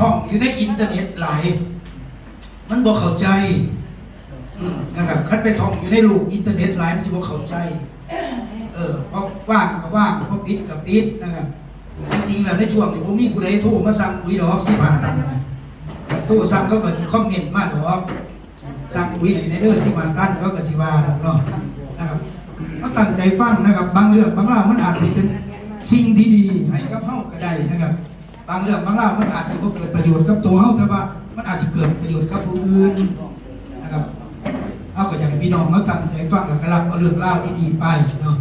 ທ່ອງຢູ່ໃນອິນເຕີເນັດຫຼາຍ ມັນບໍ່ເຂົ້າໃຈ ອືມ ນະຄັບ ຄັນໄປທ່ອງຢູ່ໃນໂລກອິນເຕີເນັດຫຼາຍ ມັນຊິບໍ່ເຂົ້າໃຈ ເອີ ເພາະວ່າງກໍວ່າງ ເພາະປິດກໍປິດນະຄັບ. ທີ່ຈິງແລ້ວໃນຊ່ວງນີ້ບໍ່ມີຜູ້ໃດໂທມາສັ່ງປຸ໋ຍດອກ ສິບຫ້າຕັນນະ ຄັນໂທສັ່ງເຂົາກໍຊິຄອມເມັນມາດອກ ສັ່ງປຸ໋ຍໃຫ້ແດ່ເດີ ສິບຫ້າຕັນ ເຂົາກໍຊິວ່າດອກເນາະ ນະຄັບ. ເຮົາຕັ້ງໃຈຟັງນະຄັບ ບາງເລື່ອງບາງລາວມັນອາດຊິເປັນສິ່ງທີ່ດີໃຫ້ກັບເຮົາກໍໄດ້ນະຄັບ ບາງເລື່ອງບາງລາວມັນອາດຊິບໍ່ເກີດປະໂຫຍດກັບຕົວເຮົາ ແຕ່ວ່າມັນອາດຊິເກີດປະໂຫຍດກັບຜູ້ອື່ນນະຄັບ. ເຮົາກໍຢາກໃຫ້ພີ່ນ້ອງເຮົາຕັ້ງໃຈຟັງ ແລ້ວກໍຮັບເອົາເລື່ອງລາວດີໆໄປເນາະ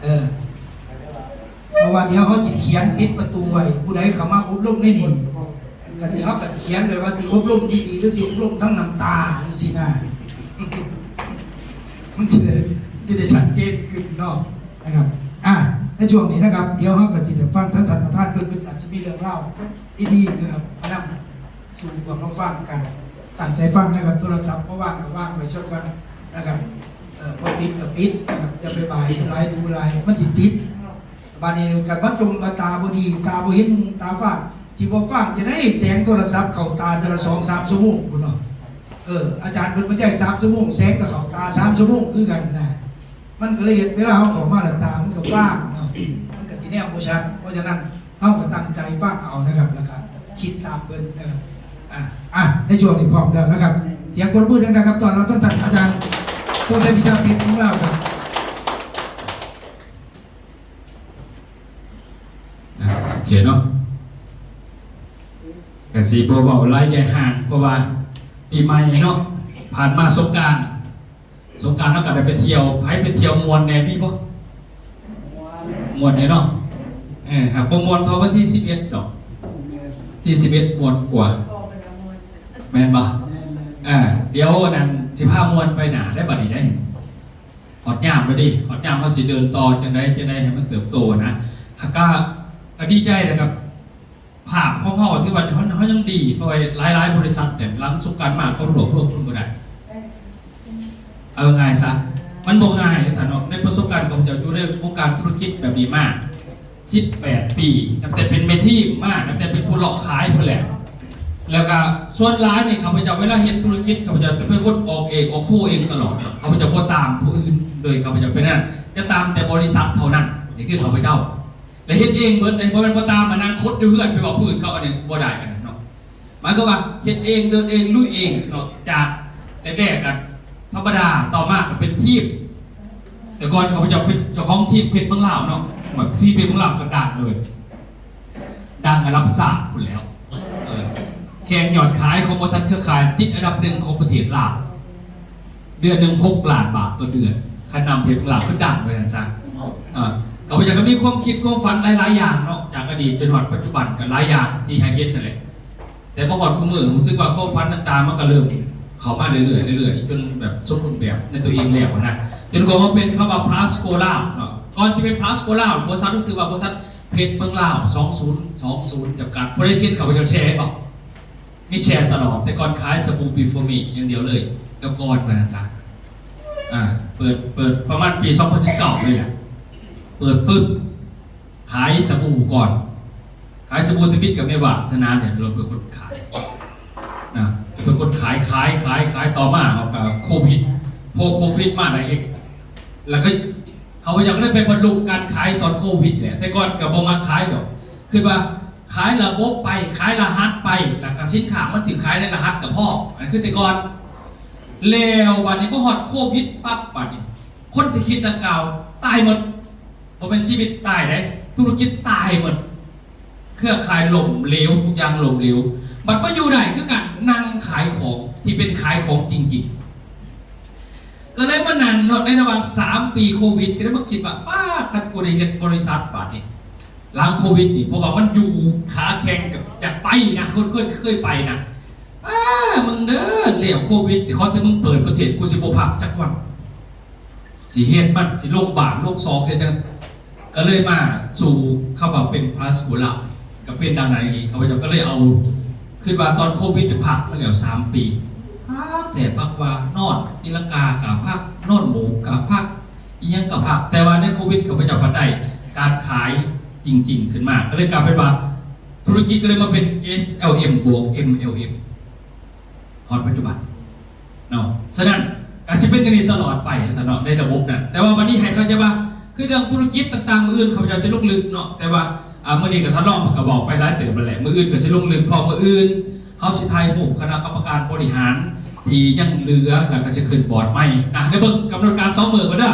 ເອີ ເພາະວ່າດຽວເຮົາຊິຂຽນຕິດປະຕູໄວ້ ຜູ້ໃດເຂົ້າມາອົບຮົມໃນນີ້ ກໍຊິ ເຮົາກໍຊິຂຽນໄວ້ວ່າຊິອົບຮົມດີໆ ຫຼື ຊິອົບຮົມທັງນ້ຳຕາ ຈັ່ງຊີ້ນະ ມັນຊິໄດ້ ຊິໄດ້ຊັດເຈນຂຶ້ນເນາະ ນະຄັບ. ອາ ໃນຊ່ວງນີ້ນະຄັບ ດຽວເຮົາກໍຊິໄດ້ຟັງທາງທ່ານປະທານເພິ່ນ ເພິ່ນອາດຊິມີເລື່ອງລາວດີໆນະຄັບ ມານຳສູ່ພວກເຮົາຟັງກັນ. ຕັ້ງໃຈຟັງນະຄັບ ໂທລະສັບບໍ່ວ່າງກໍວາງໄວ້ຊະກ່ອນນະຄັບ ເອີ ບໍ່ປິດກໍປິດນະຄັບ ຢ່າໄປບາຍຫຼາຍດູຫຼາຍ ມັນຊິຕິດ. ບາດນີ້ກໍມາຈົ່ມວ່າຕາບໍ່ດີ ຕາບໍ່ເຫັນ ຕາຟ້າ ຊິບໍ່ຟ້າງຈັ່ງໃດ ແສງໂທລະສັບເຂົ້າຕາເທື່ອລະສອງສາມຊົ່ວໂມງພຸ້ນເນາະ. ເອີ ອາຈານເພິ່ນບັນຍາຍສາມຊົ່ວໂມງ ແສງກໍເຂົ້າຕາສາມຊົ່ວໂມງຄືກັນນະ. ມັນກໍເລີຍເຮັດເວລາເຮົາເຂົ້າມາແລ້ວຕາມັນກໍຟ້າງເນາະ ມັນກໍຊິແນມບໍ່ຊັດ. ເພາະສະນັ້ນເຮົາກໍຕັ້ງໃຈຟັງເອົານະຄັບ ແລ້ວກໍຄິດຕາມເພິ່ນນະຄັບ. ອາ ອາ ໃນຊ່ວງນີ້ພ້ອມແລ້ວນະຄັບ ສຽງປົບມືດັງໆ ຕ້ອນຮັບທ່ານອາຈານ ໂຕແທນວິຊາເພດຂອງລາວຄັບ. ອາ ໂອເຄເນາະ ກະຊິບໍ່ເວົ້າຫຼາຍໃຫຍ່ຫ່າງ ເພາະວ່າປີໃໝ່ເນາະ ຜ່ານມາສົງການ ສົງການເຮົາກໍໄດ້ໄປທ່ຽວ ໃຜໄປທ່ຽວມ່ວນແດ່ ມີບໍ່? ມ່ວນຢູ່ເນາະ ເອີ ຫາກບໍ່ມ່ວນເທົ່າວັນທີສິບເອັດດອກ ທີສິບເອັດມ່ວນກວ່າ ແມ່ນບໍ່? ເອີ ດຽວອັນນັ້ນຊິພາມ່ວນໄປໜ້າໄດ້ບັດນີ້ເດ້ ຮອດຍາມແລ້ວເດ້ ຮອດຍາມເຮົາຊິເດີນຕໍ່ຈັ່ງໃດ ຈັ່ງໃດໃຫ້ມັນເຕີບໂຕນະ ຫາກະ ກະດີໃຈນະຄັບ. ພາບຂອງເຮົາຖືວ່າເຮົາ ເຮົາຍັງດີ ເພາະວ່າຫຼາຍໆບໍລິສັດເນຍ ຫຼັງສົງການມາເຂົາລວບລວມຄົນບໍ່ໄດ້ ເອົາງ່າຍຊະ ມັນບໍ່ງ່າຍເດ້ຊະເນາະ. ໃນປະສົບການຂອງເຈົ້າຢູ່ໃນວົງການທຸລະກິດແບບນີ້ມາສິບແປດປີ ນັບແຕ່ເປັນແມ່ທີມມາ ນັບແຕ່ເປັນຜູ້ເລາະຂາຍພຸ້ນແຫຼະ ແລ້ວກະສ່ວນຫຼາຍນີ້ ຂ້າພະເຈົ້າເວລາເຮັດທຸລະກິດ ຂ້າພະເຈົ້າຈະເປັນຄົນອອກເອງ ອອກໂທເອງຕະຫຼອດ ຂ້າພະເຈົ້າບໍ່ຕາມຜູ້ອື່ນເລີຍ ຂ້າພະເຈົ້າເປັນນັ້ນ ຈະຕາມແຕ່ບໍລິສັດເທົ່ານັ້ນ ນີ້ຄືຂ້າພະເຈົ້າ. ແລະເຮັດເອງເບິດເດ້ ບໍ່ແມ່ນບໍ່ຕາມມານັ່ງຄົດຢູ່ເຮືອນໄປເວົ້າພື້ນເຂົາ ອັນນີ້ບໍ່ໄດ້ ອັນນັ້ນເນາະ. ໝາຍຄວາມວ່າເຮັດເອງ ເດີນເອງ ລຸຍເອງເນາະ. ຈາກແລກໆ ກໍທຳມະດາ ຕໍ່ມາກໍເປັນທີມ ແຕ່ກ່ອນຂ້າພະເຈົ້າເປັນເຈົ້າຂອງທີມເພັດເມືອງລາວເນາະ ທີ່ເພັດເມືອງລາວກໍດັງເລີຍ ດັງລະດັບຊາດພຸ້ນແຫຼ້ວ ເອີ ແຂ່ງຍອດຂາຍຂອງບໍລິສັດເຄືອຂ່າຍຕິດອັນດັບໜຶ່ງຂອງປະເທດລາວ. ເດືອນໜຶ່ງຫົກລ້ານບາດຕໍ່ເດືອນ ຄັນນຳເພັດເມືອງລາວຄືດັງວ່າຊັ້ນຊະ. ເອີ ຂ້າພະເຈົ້າກໍມີຄວາມຄິດຄວາມຝັນຫຼາຍໆຢ່າງເນາະ ຈາກອະດີດຈົນຮອດປັດຈຸບັນກໍຫຼາຍຢ່າງທີ່ໃຫ້ເຮັດນັ້ນແຫຼະ ແຕ່ມາຮອດຄູ່ມື້ຮູ້ສຶກວ່າຄວາມຝັນຕ່າງໆມັນກໍເລີ່ມເຂົ້າມາເລື້ອຍໆ ເລື້ອຍໆ ຈົນແບບສົມບູນແບບໃນຕົວເອງແລ້ວນະ ຈົນກວ່າມາເປັນຄຳວ່າພລັສໂກລາວເນາະ. ກ່ອນຊິເປັນພລັສໂກລາວ ບໍລິສັດຮູ້ສຶກວ່າບໍລິສັດເພັດເມືອງລາວ ສອງສູນສອງສູນ ຈຳກັດ ຜູ້ໃດເຊັນ ຂ້າພະເຈົ້າແຊເຫັນບໍ່? ມີແຊຕະຫຼອດ ແຕ່ກ່ອນຂາຍສະບູ Before Me ຢ່າງດຽວເລີຍ ແຕ່ກ່ອນວ່າຊັ້ນຊະ. ອາ ເປີດ ເປີດປະມານປີສອງພັນສິບເກົ້ານີ້ແຫຼະ ເປີດປຶບ ຂາຍສະບູກ່ອນ ຂາຍສະບູທຳອິດກັບແມ່ວາດສະໜານີ້ ເປັນຄົນຂາຍນະ ເປັນຄົນຂາຍ ຂາຍ ຂາຍ ຂາຍ ຕໍ່ມາເຮົາກໍໂຄວິດ ພໍໂຄວິດມາແລ້ວເຮັດ ແລ້ວກໍ ເຂົາເຈົ້າກໍເລີຍໄປບັນລຸການຂາຍຕອນໂຄວິດແຫຼະ ແຕ່ກ່ອນກໍບໍ່ມັກຂາຍດອກ ຄິດວ່າຂາຍລະບົບໄປ ຂາຍລະຫັດໄປ ແລ້ວກໍສິນຄ້າມັນຖືກຂາຍໃນລະຫັດກໍພໍ ອັນນັ້ນຄືແຕ່ກ່ອນ. ແລ້ວບາດນີ້ພໍຮອດໂຄວິດປັບ ບາດນີ້ຄົນທີ່ຄິດດັ່ງກ່າວຕາຍໝົດ ບໍ່ແມ່ນຊີວິດຕາຍເດ້ ທຸລະກິດຕາຍໝົດ ເຄືອຂ່າຍລົ້ມເຫຼວ ທຸກຢ່າງລົ້ມເຫຼວ ບັດມາຢູ່ໄດ້ຄືກັນ ນັ່ງຂາຍຂອງທີ່ເປັນຂາຍຂອງຈິງໆ ກໍເລີຍມານັ່ງເນາະ ໃນລະຫວ່າງສາມປີໂຄວິດ ກໍເລີຍມາຄິດວ່າ ປ້າ ຄັນກູໄດ້ເຮັດບໍລິສັດບາດນີ້ ຫຼັງໂຄວິດນີ້ ເພາະວ່າມັນຢູ່ຂາແຂ່ງກັບ ຢາກໄປນະ ຄົນເຄີຍ ເຄີຍໄປນະ ປ້າ ມຶງເດີ ແລ້ວໂຄວິດນີ້ ຂໍແຕ່ມຶງເປີດປະເທດ ກູຊິບໍ່ພັກຈັກວັນ ຊິເຮັດມັນ ຊິລົງບາດລົງຊອກເຮັດຫຍັງ ກໍເລີຍມາສູ່ຄຳວ່າເປັນພາສໂກລາ ກໍເປັນດັ່ງນັ້ນອີ່ຫຼີ ຂ້າພະເຈົ້າກໍເລີຍເອົາ ຄິດວ່າຕອນໂຄວິດພັກມາແລ້ວສາມປີ ພັກແທ້ພັກວ່າ ນອນຕີລັງກາກໍພັກ ນອນໝົບກໍພັກ ອີ່ຫຍັງກໍພັກ ແຕ່ວ່າໃນໂຄວິດຂ້າພະເຈົ້າພັດໄດ້ການຂາຍຈິງໆຂຶ້ນມາ ກໍເລີຍກາຍເປັນວ່າ ທຸລະກິດກໍເລີຍມາເປັນ ເອສແອລເອັມ ບວກ ເອັມແອລເອັມ ຮອດປັດຈຸບັນເນາະ. ສະນັ້ນກໍຊິເປັນຢ່າງນີ້ຕະຫຼອດໄປເນາະ ໃນລະບົບນັ້ນ. ແຕ່ວ່າບັດນີ້ໃຫ້ເຂົ້າໃຈວ່າ ຄືເລື່ອງທຸລະກິດຕ່າງໆ ມື້ອື່ນຂ້າພະເຈົ້າຊິລົງເລິກເນາະ, ແຕ່ວ່າ ອາ ມື້ນີ້ກໍທ່ານລອງເພິ່ນກໍເວົ້າໄປຫຼາຍເທື່ອແລ້ວແຫຼະ, ມື້ອື່ນກໍຊິລົງເລິກ ເພາະມື້ອື່ນເຮົາຊິຖ່າຍຮູບຄະນະກຳມະການບໍລິຫານທີ່ຍັງເຫຼືອ ແລ້ວກໍຊິຂຶ້ນບອດໃໝ່ນະ. ດຽວເບິ່ງກຳນົດການສອງມື້ກ່ອນເດີ.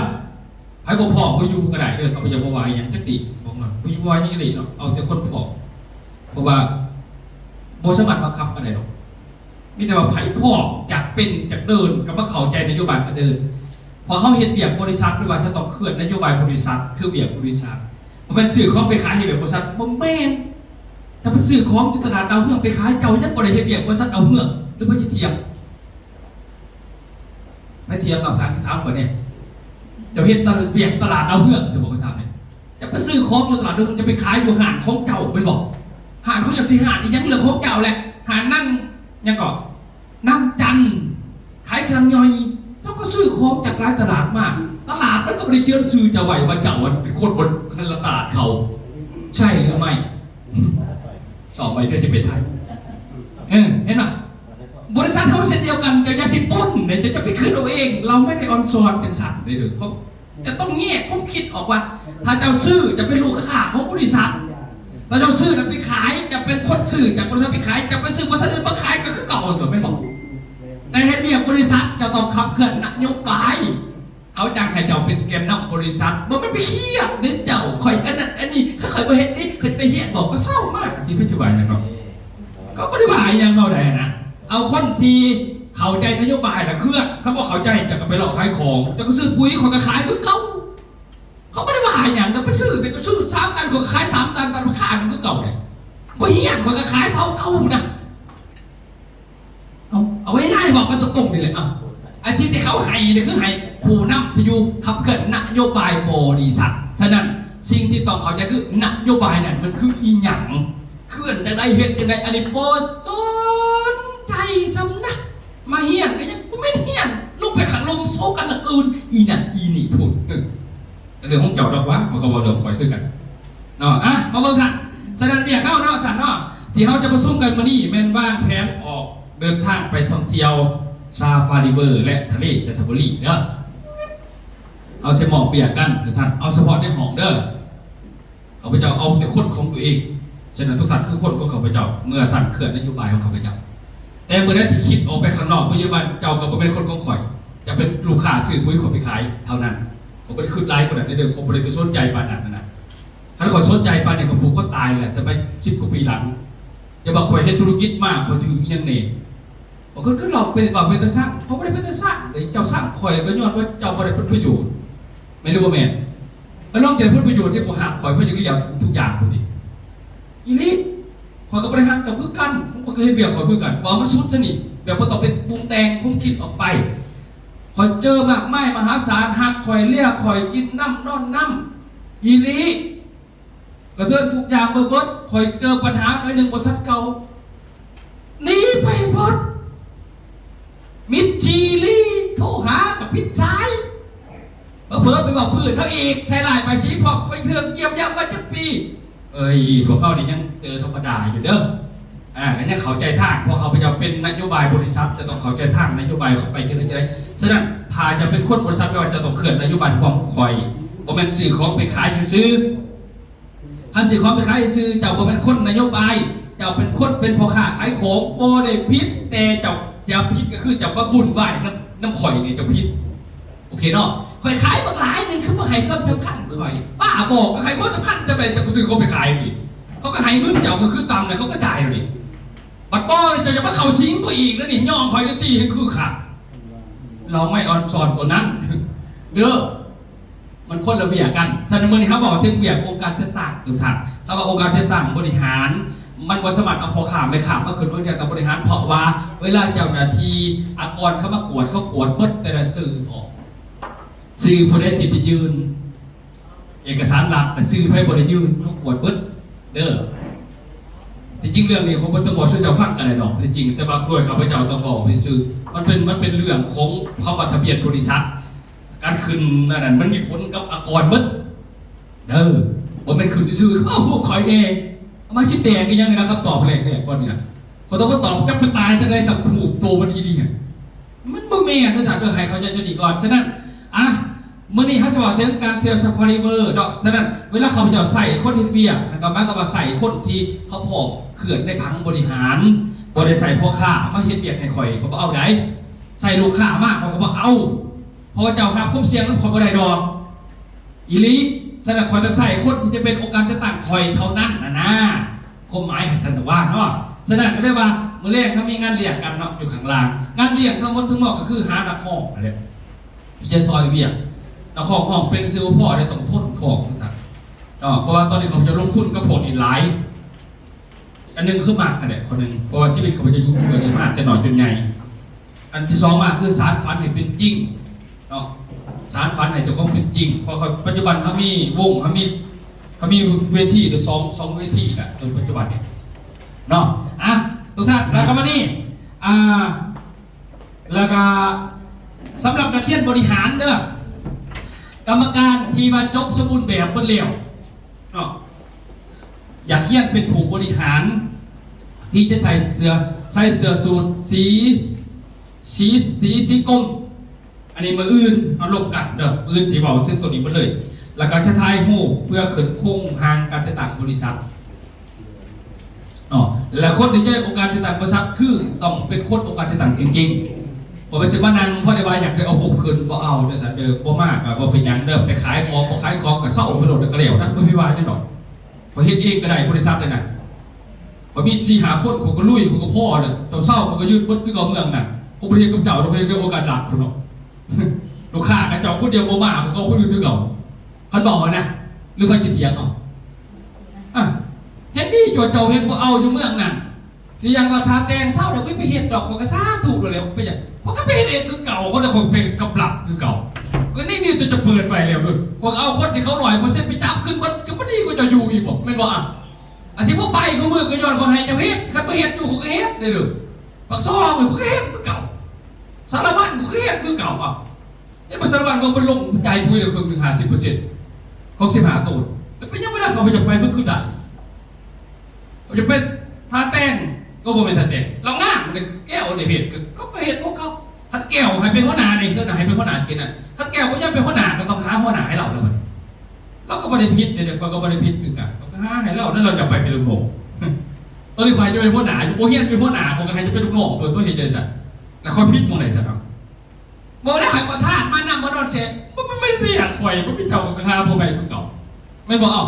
ໃຜບໍ່ພ້ອມບໍ່ຢູ່ກໍໄດ້ເດີ, ຂ້າພະເຈົ້າບໍ່ວ່າຫຍັງຈັກດີ້, ບອກມາ ບໍ່ຢູ່ບໍ່ວ່າຫຍັງຈັກດີ້ເນາະ, ເອົາແຕ່ຄົນພ້ອມ. ເພາະວ່າບໍ່ສາມາດບັງຄັບກັນໄດ້ດອກ, ມີແຕ່ວ່າໃຜພ້ອມຢາກເປັນຢາກເດີນ ກໍມາເຂົ້າໃຈນະໂຍບາຍກໍເດີນ. ເພາະເຮົາເຮັດວຽກບໍລິສັດ ຫຼືວ່າເຮົາຕ້ອງເຄື່ອນນະໂຍບາຍບໍລິສັດ ຄືວຽກບໍລິສັດ. ບໍ່ແມ່ນຊື້ຂອງໄປຂາຍໃຫ້ວຽກບໍລິສັດ, ບໍ່ແມ່ນ. ຖ້າໄປຊື້ຂອງຢູ່ຕະຫຼາດດາວເຮືອງໄປຂາຍ, ເຈົ້າຍັງບໍ່ໄດ້ເຮັດວຽກບໍລິສັດດາວເຮືອງ ຫຼືບໍ່ຈະຖຽງ? ໃຜຖຽງເອົາ? ຖາມ ຖາມຂ້ອຍແດ່. ເຈົ້າເຮັດຕະ ວຽກຕະຫຼາດດາວເຮືອງ ຊິບອກ ຂ້ອຍຖາມແດ່. ຈະໄປຊື້ຂອງຢູ່ຕະຫຼາດດາວເຮືອງ ຈະໄປຂາຍຢູ່ຮ້ານຂອງເຈົ້າແມ່ນບໍ່? ຮ້ານຂອງເຈົ້າຊິຮ້ານອີ່ຫຍັງ ເລື່ອງຂອງເຈົ້າແຫຼະ. ຮ້ານນາງຫຍັງເກາະ? ນາງຈັນ ຂາຍເຄື່ອງຍ່ອຍ. ເຈົ້າກໍຊື້ຂອງຈາກຫຼາຍຕະຫຼາດມາ. ຕະຫຼາດມັນກໍບໍ່ໄດ້ຂຽນຊື່ເຈົ້າໄວ້ວ່າເຈົ້າເປັນຄົນບໍລິຫານຕະຫຼາດເຂົາ. ໃຊ່ຫຼືໄມ່? ສອງໃບເດີ ຊິໄປໄທ. ເອີ ເຫັນບໍ່? ບໍລິສັດເຮົາເຊັ່ນດຽວກັນ, ເຈົ້າຢ່າຊິປົນເດ້, ເຈົ້າຈະໄປຄິດເອົາເອງ. ເຮົາບໍ່ໄດ້ອອນຊອນຈັ່ງຊັ້ນເດ້. ເຂົາຈະຕ້ອງແຍກຄວາມຄິດອອກວ່າ ຖ້າເຈົ້າຊື້ຈະເປັນລູກຄ້າຂອງບໍລິສັດ, ຖ້າເຈົ້າຊື້ແລ້ວໄປຂາຍ ຈະເປັນຄົນຊື້ຈາກບໍລິສັດໄປຂາຍ, ຈະໄປຊື້ບໍລິສັດອື່ນມາຂາຍກໍຄືເກົ່າ ແມ່ນບໍ່? ແຕ່ເຮັດວຽກບໍລິສັດ ເຈົ້າຕ້ອງຂັບເຄື່ອນນະໂຍບາຍ. ເຂົາຈ້າງໃຫ້ເຈົ້າເປັນແກນນຳບໍລິສັດ, ບໍ່ແມ່ນໄປຄຽດເດ້ເຈົ້າ, ຂ້ອຍອັນນັ້ນອັນນີ້, ຄັນຂ້ອຍບໍ່ເຮັດນີ້ ຂ້ອຍຈະໄປຮຽນບໍ? ກໍເຊົາມາ ທີ່ເພິ່ນຊິວ່າຫຍັງເນາະ, ກໍບໍ່ໄດ້ວ່າຫຍັງເຮົາໃດນະ. ເອົາຄົນທີ່ເຂົ້າໃຈນະໂຍບາຍລະເຄື່ອນ, ຄັນບໍ່ເຂົ້າໃຈ ເຈົ້າກໍໄປເລາະຂາຍຂອງ, ເຈົ້າກໍຊື້ປຸ໋ຍ ຂ້ອຍກໍຂາຍຄືເກົ່າ. ເຂົາບໍ່ໄດ້ວ່າຫຍັງ, ກໍໄປຊື້ ໄປຊື້ສາມຕັນ ຂ້ອຍກໍຂາຍສາມຕັນ, ມັນຄ່າກັນຄືເກົ່າເດ້. ບໍ່ຮຽນ ຂ້ອຍກໍຂາຍເທົ່າເກົ່ານະ. ເອົາ ເອົາງ່າຍໆ ບອກກັນຕົງໆ ນີ້ແຫຼະ. ເອົາ ອັນທີ່ ທີ່ເຂົາໃຫ້ນີ້ ຄືໃຫ້ຜູ້ນຳທີ່ຢູ່ຂັບເຄື່ອນນະໂຍບາຍບໍລິສັດ. ສະນັ້ນ ສິ່ງທີ່ຕ້ອງເຂົ້າໃຈຄືນະໂຍບາຍນັ້ນມັນຄືອີ່ຫຍັງ, ເຄື່ອນຈັ່ງໃດ ເຮັດຈັ່ງໃດ, ອັນນີ້ບໍ່ສົນໃຈຊ້ຳນະ. ມາຮຽນກໍຍັງບໍ່ແມ່ນຮຽນ, ລົງໄປຂ້າງລົມໂຊກັນເລື່ອງອື່ນ ອີ່ນັ້ນອີ່ນີ້ພຸ້ນ. ເອີ ເລື່ອງຂອງເຈົ້າດອກວະ, ຂ້ອຍກໍເວົ້າເລື່ອງຂ້ອຍຄືກັນເນາະ. ອ່ະ ມາເບິ່ງທ່ານ. ສະນັ້ນວຽກເຮົາເນາະທ່ານເນາະ ທີ່ເຮົາຈະປະຊຸມກັນມື້ນີ້ ແມ່ນວາງແຜນອອກເດີນທາງໄປທ່ອງທ່ຽວຊາຟາຣີເວີ ແລະ ທະເລຈັນທະບູລີເດີ. ເຮົາຊິມອບວຽກກັນໃຫ້ທ່ານ ເອົາສະເພາະໃນຫ້ອງເດີ. ຂ້າພະເຈົ້າເອົາແຕ່ຄົນຂອງຕົວເອງ. ສະນັ້ນ ທຸກທ່ານຄືຄົນຂອງຂ້າພະເຈົ້າ ເມື່ອທ່ານເຄື່ອນນະໂຍບາຍຂອງຂ້າພະເຈົ້າ. ແຕ່ເມື່ອໃດທີ່ຄິດອອກໄປຂ້າງນອກ, ປັດຈຸບັນເຈົ້າກໍບໍ່ແມ່ນຄົນຂອງຂ້ອຍ, ຈະເປັນລູກຄ້າຊື້ປຸ໋ຍຂ້ອຍໄປຂາຍເທົ່ານັ້ນ. ຂ້ອຍບໍ່ໄດ້ຄິດຫຼາຍປານນັ້ນເດີ, ຂ້ອຍບໍ່ໄດ້ໄປສົນໃຈປານນັ້ນນະ. ຄັນຂ້ອຍສົນໃຈປານນີ້ ຂ້ອຍຜູກຄົວຕາຍແລ້ວ ແຕ່ໄປສິບກວ່າປີຫຼັງ. ຢ່າວ່າຂ້ອຍເຮັດທຸລະກິດມາ ຂ້ອຍຖືກອີ່ຫຍັງແດ່. ບາງຄົນຄືເວົ້າເປັນ ເວົ້າເປັນຕາຊັງ, ຂ້ອຍບໍ່ໄດ້ເປັນຕາຊັງເດ້. ເຈົ້າຊັງຂ້ອຍກໍຍ້ອນວ່າເຈົ້າບໍ່ໄດ້ຜົນປະໂຫຍດ, ແມ່ນຫຼືບໍ່ແມ່ນ? ລະລອງຈະໄດ້ຜົນປະໂຫຍດທີ່ບໍ່ຮັກຂ້ອຍ, ເພິ່ນຈະລຽກທຸກຢ່າງພຸ້ນຕິ. ອີ່ຫຼີ, ຂ້ອຍກໍບໍ່ໄດ້ຮັກເຈົ້າຄືກັນ, ຂ້ອຍກໍເຮັດວຽກຂ້ອຍຄືກັນ. ເວົ້າມັນສຸດຊະນີ້, ແບບບໍ່ຕ້ອງໄປປຸງແຕ່ງຄວາມຄິດອອກໄປ. ຂ້ອຍເຈີມາກມາຍມະຫາສານ, ຮັກຂ້ອຍ, ເລຍຂ້ອຍ, ກິນນຳ, ນອນນຳ, ອີ່ຫຼີ. ກະເທີນທຸກຢ່າງເບີເບີດ, ຂ້ອຍເຈີບັນຫາໜ້ອຍໜຶ່ງບໍ່ຊັດເກົ່າ, ໜີໄປເບີດ. ມິດຈີລີໂທຫາກະປິດສາຍ, ເຜີໆໄປເວົ້າພື້ນເຮົາອີກ, ໃສ່ຮ້າຍປ້າຍສີພ້ອມ, ຂ້ອຍເຖືກຢ້ຽມຢາມມາຈັກປີ. ເອີຍ ພວກເຮົານີ້ຍັງເຈີທຳມະດາຢູ່ເດີ. ອ່າ ກໍຍັງເຂົ້າໃຈທາງ, ເພາະຂ້າພະເຈົ້າເປັນນະໂຍບາຍບໍລິສັດ, ຈະຕ້ອງເຂົ້າໃຈທາງນະໂຍບາຍເຂົ້າໄປຈັ່ງໃດຈັ່ງໃດ. ສະນັ້ນ ຖ້າຈະເປັນຄົນບໍລິສັດ, ແປວ່າເຈົ້າຕ້ອງເຄື່ອນນະໂຍບາຍຄວາມຂອງຂ້ອຍ, ບໍ່ແມ່ນຊື້ຂອງໄປຂາຍຊື່ໆ. ຄັນຊື້ຂອງໄປຂາຍຊື່ໆ ເຈົ້າບໍ່ແມ່ນຄົນນະໂຍບາຍ, ເຈົ້າເປັນຄົນເປັນພໍ່ຄ້າຂາຍຂອງ, ບໍ່ໄດ້ຜິດ, ແຕ່ເຈົ້າຈະຜິດກໍຄືເຈົ້າມາວຸ່ນວາຍນຳ ນຳຂ້ອຍນີ້ ເຈົ້າຜິດ. ໂອເຄເນາະ, ຂ້ອຍຂາຍບັກຫຼາຍໜຶ່ງ ຄືບໍ່ໃຫ້ຄວາມສຳຄັນຂ້ອຍ? ບ້າບໍ? ກໍໃຫ້ຄວາມສຳຄັນຈະໄປ ຈະຊື້ຂອງໄປຂາຍນີ້, ເຂົາກໍໃຫ້ເງິນເຈົ້າ ກໍຄືຕຳແລ້ວ ເຂົາກໍຈ່າຍແລ້ວນີ້. ບັດບໍ່ ເຈົ້າຈະມາເຂົ້າສິງຂ້ອຍອີກແລ້ວນີ້, ຍ້ອງຂ້ອຍນີ້ ຕີໃຫ້ຄືຄັກ. ລາວໄມ້ອອນຊອນຕົວນັ້ນເດີ. ມັນຄົນລະວຽກກັນ. ສະນັ້ນ ມື້ນີ້ເຮົາເວົ້າເຖິງວຽກອົງການຈັດຕັ້ງ ທຸກທ່ານ. ຄຳວ່າອົງການຈັດຕັ້ງບໍລິຫານ ມັນບໍ່ສາມາດເອົາພໍ່ຄ້າແມ່ຄ້າມາຂຶ້ນອົງການຈັດຕັ້ງບໍລິຫານ, ເພາະວ່າເວລາເຈົ້າໜ້າທີ່ອາກອນເຂົາມາກວດ, ເຂົາກວດເບິດແຕ່ລະຊື່ຂອງ ຊື່ຜູ້ໃດທີ່ໄປຍື່ນເອກະສານລັດ, ແຕ່ຊື່ໃຜບໍ່ໄດ້ຍື່ນ ເຂົາກວດເບິດເດີ. ທີ່ຈິງເລື່ອງນີ້ ຂ້ອຍບໍ່ຕ້ອງເວົ້າສູ່ເຈົ້າຟັງກໍໄດ້ດອກ ທີ່ຈິງ, ແຕ່ວ່າດ້ວຍຂ້າພະເຈົ້າຕ້ອງເວົ້າຊື່ໆ. ມັນເປັນ, ມັນເປັນເລື່ອງຂອງຄຳວ່າທະບຽນບໍລິສັດ. ການຂຶ້ນອັນນັ້ນ ມັນມີຜົນກັບອາກອນເບິດເດີ, ບໍ່ແມ່ນຂຶ້ນຊື່ໆ ເອົາ ພວກຂ້ອຍແດ່. ເອົາມາຊິແຕກອີ່ຫຍັງນີ້ນະ ຄຳຕອບແລກໆກ່ອນນີ້ນະ. ຂ້ອຍຕ້ອງມາຕອບ ຈັກໄປຕາຍຈັ່ງໃດ ສັກ ຖືກໂຕມັນອີ່ຫຼີຫັ້ນ. ມັນບໍ່ແມ່ນເດີທ່ານເດີ ໃຫ້ເຂົ້າໃຈຈຸດນີ້ກ່ອນ. ສະນັ້ນ ອ່ະ ມື້ນີ້ເຮົາຊິເວົ້າເຖິງການທ່ຽວ Safari World ເນາະ. ສະນັ້ນ ເວລາຂ້າພະເຈົ້າໃຊ້ຄົນເຮັດວຽກ ນັ້ນກໍໝາຍຄວາມວ່າໃຊ້ຄົນທີ່ເຂົາພ້ອມເຄື່ອນໃນຜັງບໍລິຫານ, ບໍ່ໄດ້ໃຊ້ພໍ່ຄ້າມາເຮັດວຽກໃຫ້ຂ້ອຍ, ຂ້ອຍບໍ່ເອົາໃດ. ໃຊ້ລູກຄ້າມາ ຂ້ອຍກໍບໍ່ເອົາ, ເພາະວ່າເຈົ້າຮັບຄວາມສ່ຽງນຳຂ້ອຍບໍ່ໄດ້ດອກ. ອີ່ຫຼີ. ສະນັ້ນ ຂ້ອຍຕ້ອງໃຊ້ຄົນທີ່ຈະເປັນອົງການຈັດຕັ້ງຂ້ອຍເທົ່ານັ້ນນະນາ. ຄວາມໝາຍໃຫ້ທ່ານວ່າເນາະ. ສະນັ້ນກໍເລີຍວ່າ ມື້ແລງເຮົາມີງານລ້ຽງກັນເນາະ ຢູ່ຂ້າງລ່າງ. ງານລ້ຽງທັງໝົດທັງມວນກໍຄືຫານັກຮ້ອງຫັ້ນແຫຼະ ທີ່ຈະຊ່ອຍວຽກນັກຮ້ອງ. ຮ້ອງເປັນຊື່ບໍ່ພໍ ແຕ່ຕ້ອງທົນທ້ອງວ່າຊັ້ນເນາະ. ເພາະວ່າຕອນນີ້ຂ້າພະເຈົ້າລົງທຶນກັບພວກນີ້ຫຼາຍ. ອັນໜຶ່ງຄືມັກຫັ້ນແຫຼະ ຄົນໜຶ່ງ ເພາະວ່າຊີວິດຂ້າພະເຈົ້າຢູ່ເມືອງນີ້ມາແຕ່ນ້ອຍຈົນໃຫຍ່. ອັນທີສອງມາຄືສານຝັນໃຫ້ເປັນຈິງເນາະ, ສານຝັນໃຫ້ເຈົ້າຂອງເປັນຈິງ. ເພາະວ່າປັດຈຸບັນເຮົາມີວົງ ເຮົາມີ ເຮົາມີເວທີຢູ່ສອງ ສອງເວທີແຫຼະ ຈົນປັດຈຸບັນນີ້ເນາະ. ອ່ະ ທຸກທ່ານ ແລ້ວກໍມານີ້ ອ່າ ແລ້ວກໍສຳລັບນັກຮຽນບໍລິຫານເດີ ກຳມະການທີ່ວ່າຈົບສົມບູນແບບເບິດແລ້ວເນາະ ຢາກຮຽນເປັນຜູ້ບໍລິຫານ ທີ່ຈະໃສ່ເສື້ອ ໃສ່ເສື້ອສູດສີ ສີ ສີ ສີກົມ. ອັນນີ້ມື້ອື່ນເຮົາລົມກັນເດີ, ມື້ອື່ນຊິເວົ້າເຖິງໂຕນີ້ໝົດເລີຍ ແລ້ວກໍຈະຖ່າຍຮູບເພື່ອຂຶ້ນໂຄງຮ່າງການຈັດຕັ້ງບໍລິສັດເນາະ. ແລ້ວຄົນທີ່ຈະໄດ້ໂອກາດຈັດຕັ້ງບໍລິສັດ ຄືຕ້ອງເປັນຄົນໂອກາດຈັດຕັ້ງເກັ່ງໆ. ບໍ່ແມ່ນຊິມານັ່ງພໍໄດ້ວ່າຢາກໃຫ້ເອົາຮູບຂຶ້ນ ບໍ່ເອົາເດີທ່ານເດີ. ບໍ່ມາກໍບໍ່ເປັນຫຍັງເດີ, ໄປຂາຍຂອງ ບໍ່ຂາຍຂອງກໍເຊົາໄປໂລດ ແລ້ວກໍແລ້ວນະ, ບໍ່ມີວ່າຫຍັງດອກ. ຂ້ອຍເຮັດເອງກໍໄດ້ບໍລິສັດນີ້ນະ, ຂ້ອຍມີສີ່ຫ້າຄົນ ຂ້ອຍກໍລຸຍ ຂ້ອຍກໍພໍແລ້ວ. ຕອນເຊົ້າຂ້ອຍກໍຢືນເບິດຄືເກົ່າເມືອງນັ້ນ. ຂ້ອຍບໍ່ໄດ້ເຮັດກັບເຈົ້າດອກ, ຂ້ອຍເຮັດກັບໂອກາດລັດພຸ້ນເນາະ. ລູກຄ້າຂະເຈົ້າຄົນດຽວບໍ່ມາ ຂ້ອຍກໍເອົາຄົນອື່ນຄືເກົ່າ. ຄັນເວົ້າຫັ້ນນະ ຫຼືໃຜຊິຖຽງເອົາ? ອາ ເຮັດດີຕົວະ ເຈົ້າເຮັດບໍ່ເອົາຢູ່ເມືອງນັ້ນ. ຄືຢ່າງວ່າຖ້າແຕ່ງເຊົ້າແລ້ວ ໄປເຮັດດອກ ຂ້ອຍກໍສາທຸໂລດແລ້ວ. ເປັນຫຍັງ? ຂ້ອຍກໍໄປເຮັດເອງຄືເກົ່າ, ຂ້ອຍກໍໄປກັບລັດຄືເຈົ້າ. ກໍນີ້ ນີ້ຕົວະ ຈະເປີດໄປແລ້ວເດີ້. ຂ້ອຍເອົາຄົນທີ່ເຂົາຮ້ອຍເປີເຊັນໄປຈັບຄືນເບິດ, ກໍບໍ່ດີກວ່າເຈົ້າຢູ່ອີກບໍ? ແມ່ນບໍ່ອະ? ອັນທີ່ບໍ່ໄປຄູ່ມື້ກໍຍ້ອນຂ້ອຍໃຫ້ເຈົ້າເຮັດ, ຄັນບໍ່ເຮັດຢູ່ ຂ້ອຍກໍເຮັດເດ້ເດີ້. ປາກຊ່ອງນີ້ ຂ້ອຍກໍເຮັດຄືເກົ່າ, ສາລະວັນ ຂ້ອຍກໍເຮັດຄືເກົ່າ. ເອີ ພາສາລະວັນກໍເພິ່ນລົງຈ່າຍປຸ໋ຍແລ້ວເຄິ່ງໜຶ່ງ ຫ້າສິບເປີເຊັນຂອງສິບຫ້າໂຕ. ແລ້ວເປັນຫຍັງເວລາເຂົາໄປຈະໄປເພິ່ນຄືໄດ້? ເຂົາຈະໄປທ່າແຕ່ງ ກໍບໍ່ແມ່ນທ່າແຕ່ງ, ລາວງາມ ແກ້ວໃນເພດ ກໍ ກໍໄປເຮັດຂອງເຂົາ. ຄັນແກ້ວໃຫ້ເປັນຫົວໜ້ານີ້ ຄືໃຫ້ເປັນຫົວໜ້າເຂດນັ້ນ. ຄັນແກ້ວບໍ່ຍອມເປັນຫົວໜ້າ ກໍຕ້ອງຫາຫົວໜ້າໃຫ້ລາວແລ້ວບັດນີ້. ລາວກໍບໍ່ໄດ້ຜິດເດ້, ຂ້ອຍກໍບໍ່ໄດ້ຜິດຄືກັນ, ກໍຫາໃຫ້ລາວ ແລ້ວລາວຈະໄປເປັນລູກນ້ອງ. ຕອນນີ້ຂ້ອຍຈະເປັນຫົວໜ້າຢູ່, ບໍ່ຮຽນເປັນຫົວໜ້າ ຂ້ອຍກໍໃຫ້ຈະເປັນລູກນ້ອງຕົວະ, ຕົວະເຮັດຈັ່ງຊັ້ນ. ແລ້ວຂ້ອຍຜິດໝ່ອງໃດຊັ້ນເນາະ? ບໍ່ໄດ້ໃຫ້ປະທານມານຳມານອນແຊະ, ບໍ່ ບໍ່ແມ່ນວຽກຂ້ອຍ, ບໍ່ມີເຈົ້າກໍຫາຜູ້ໃໝ່ຄືເກົ່າ, ແມ່ນບໍ່? ເອົ້າ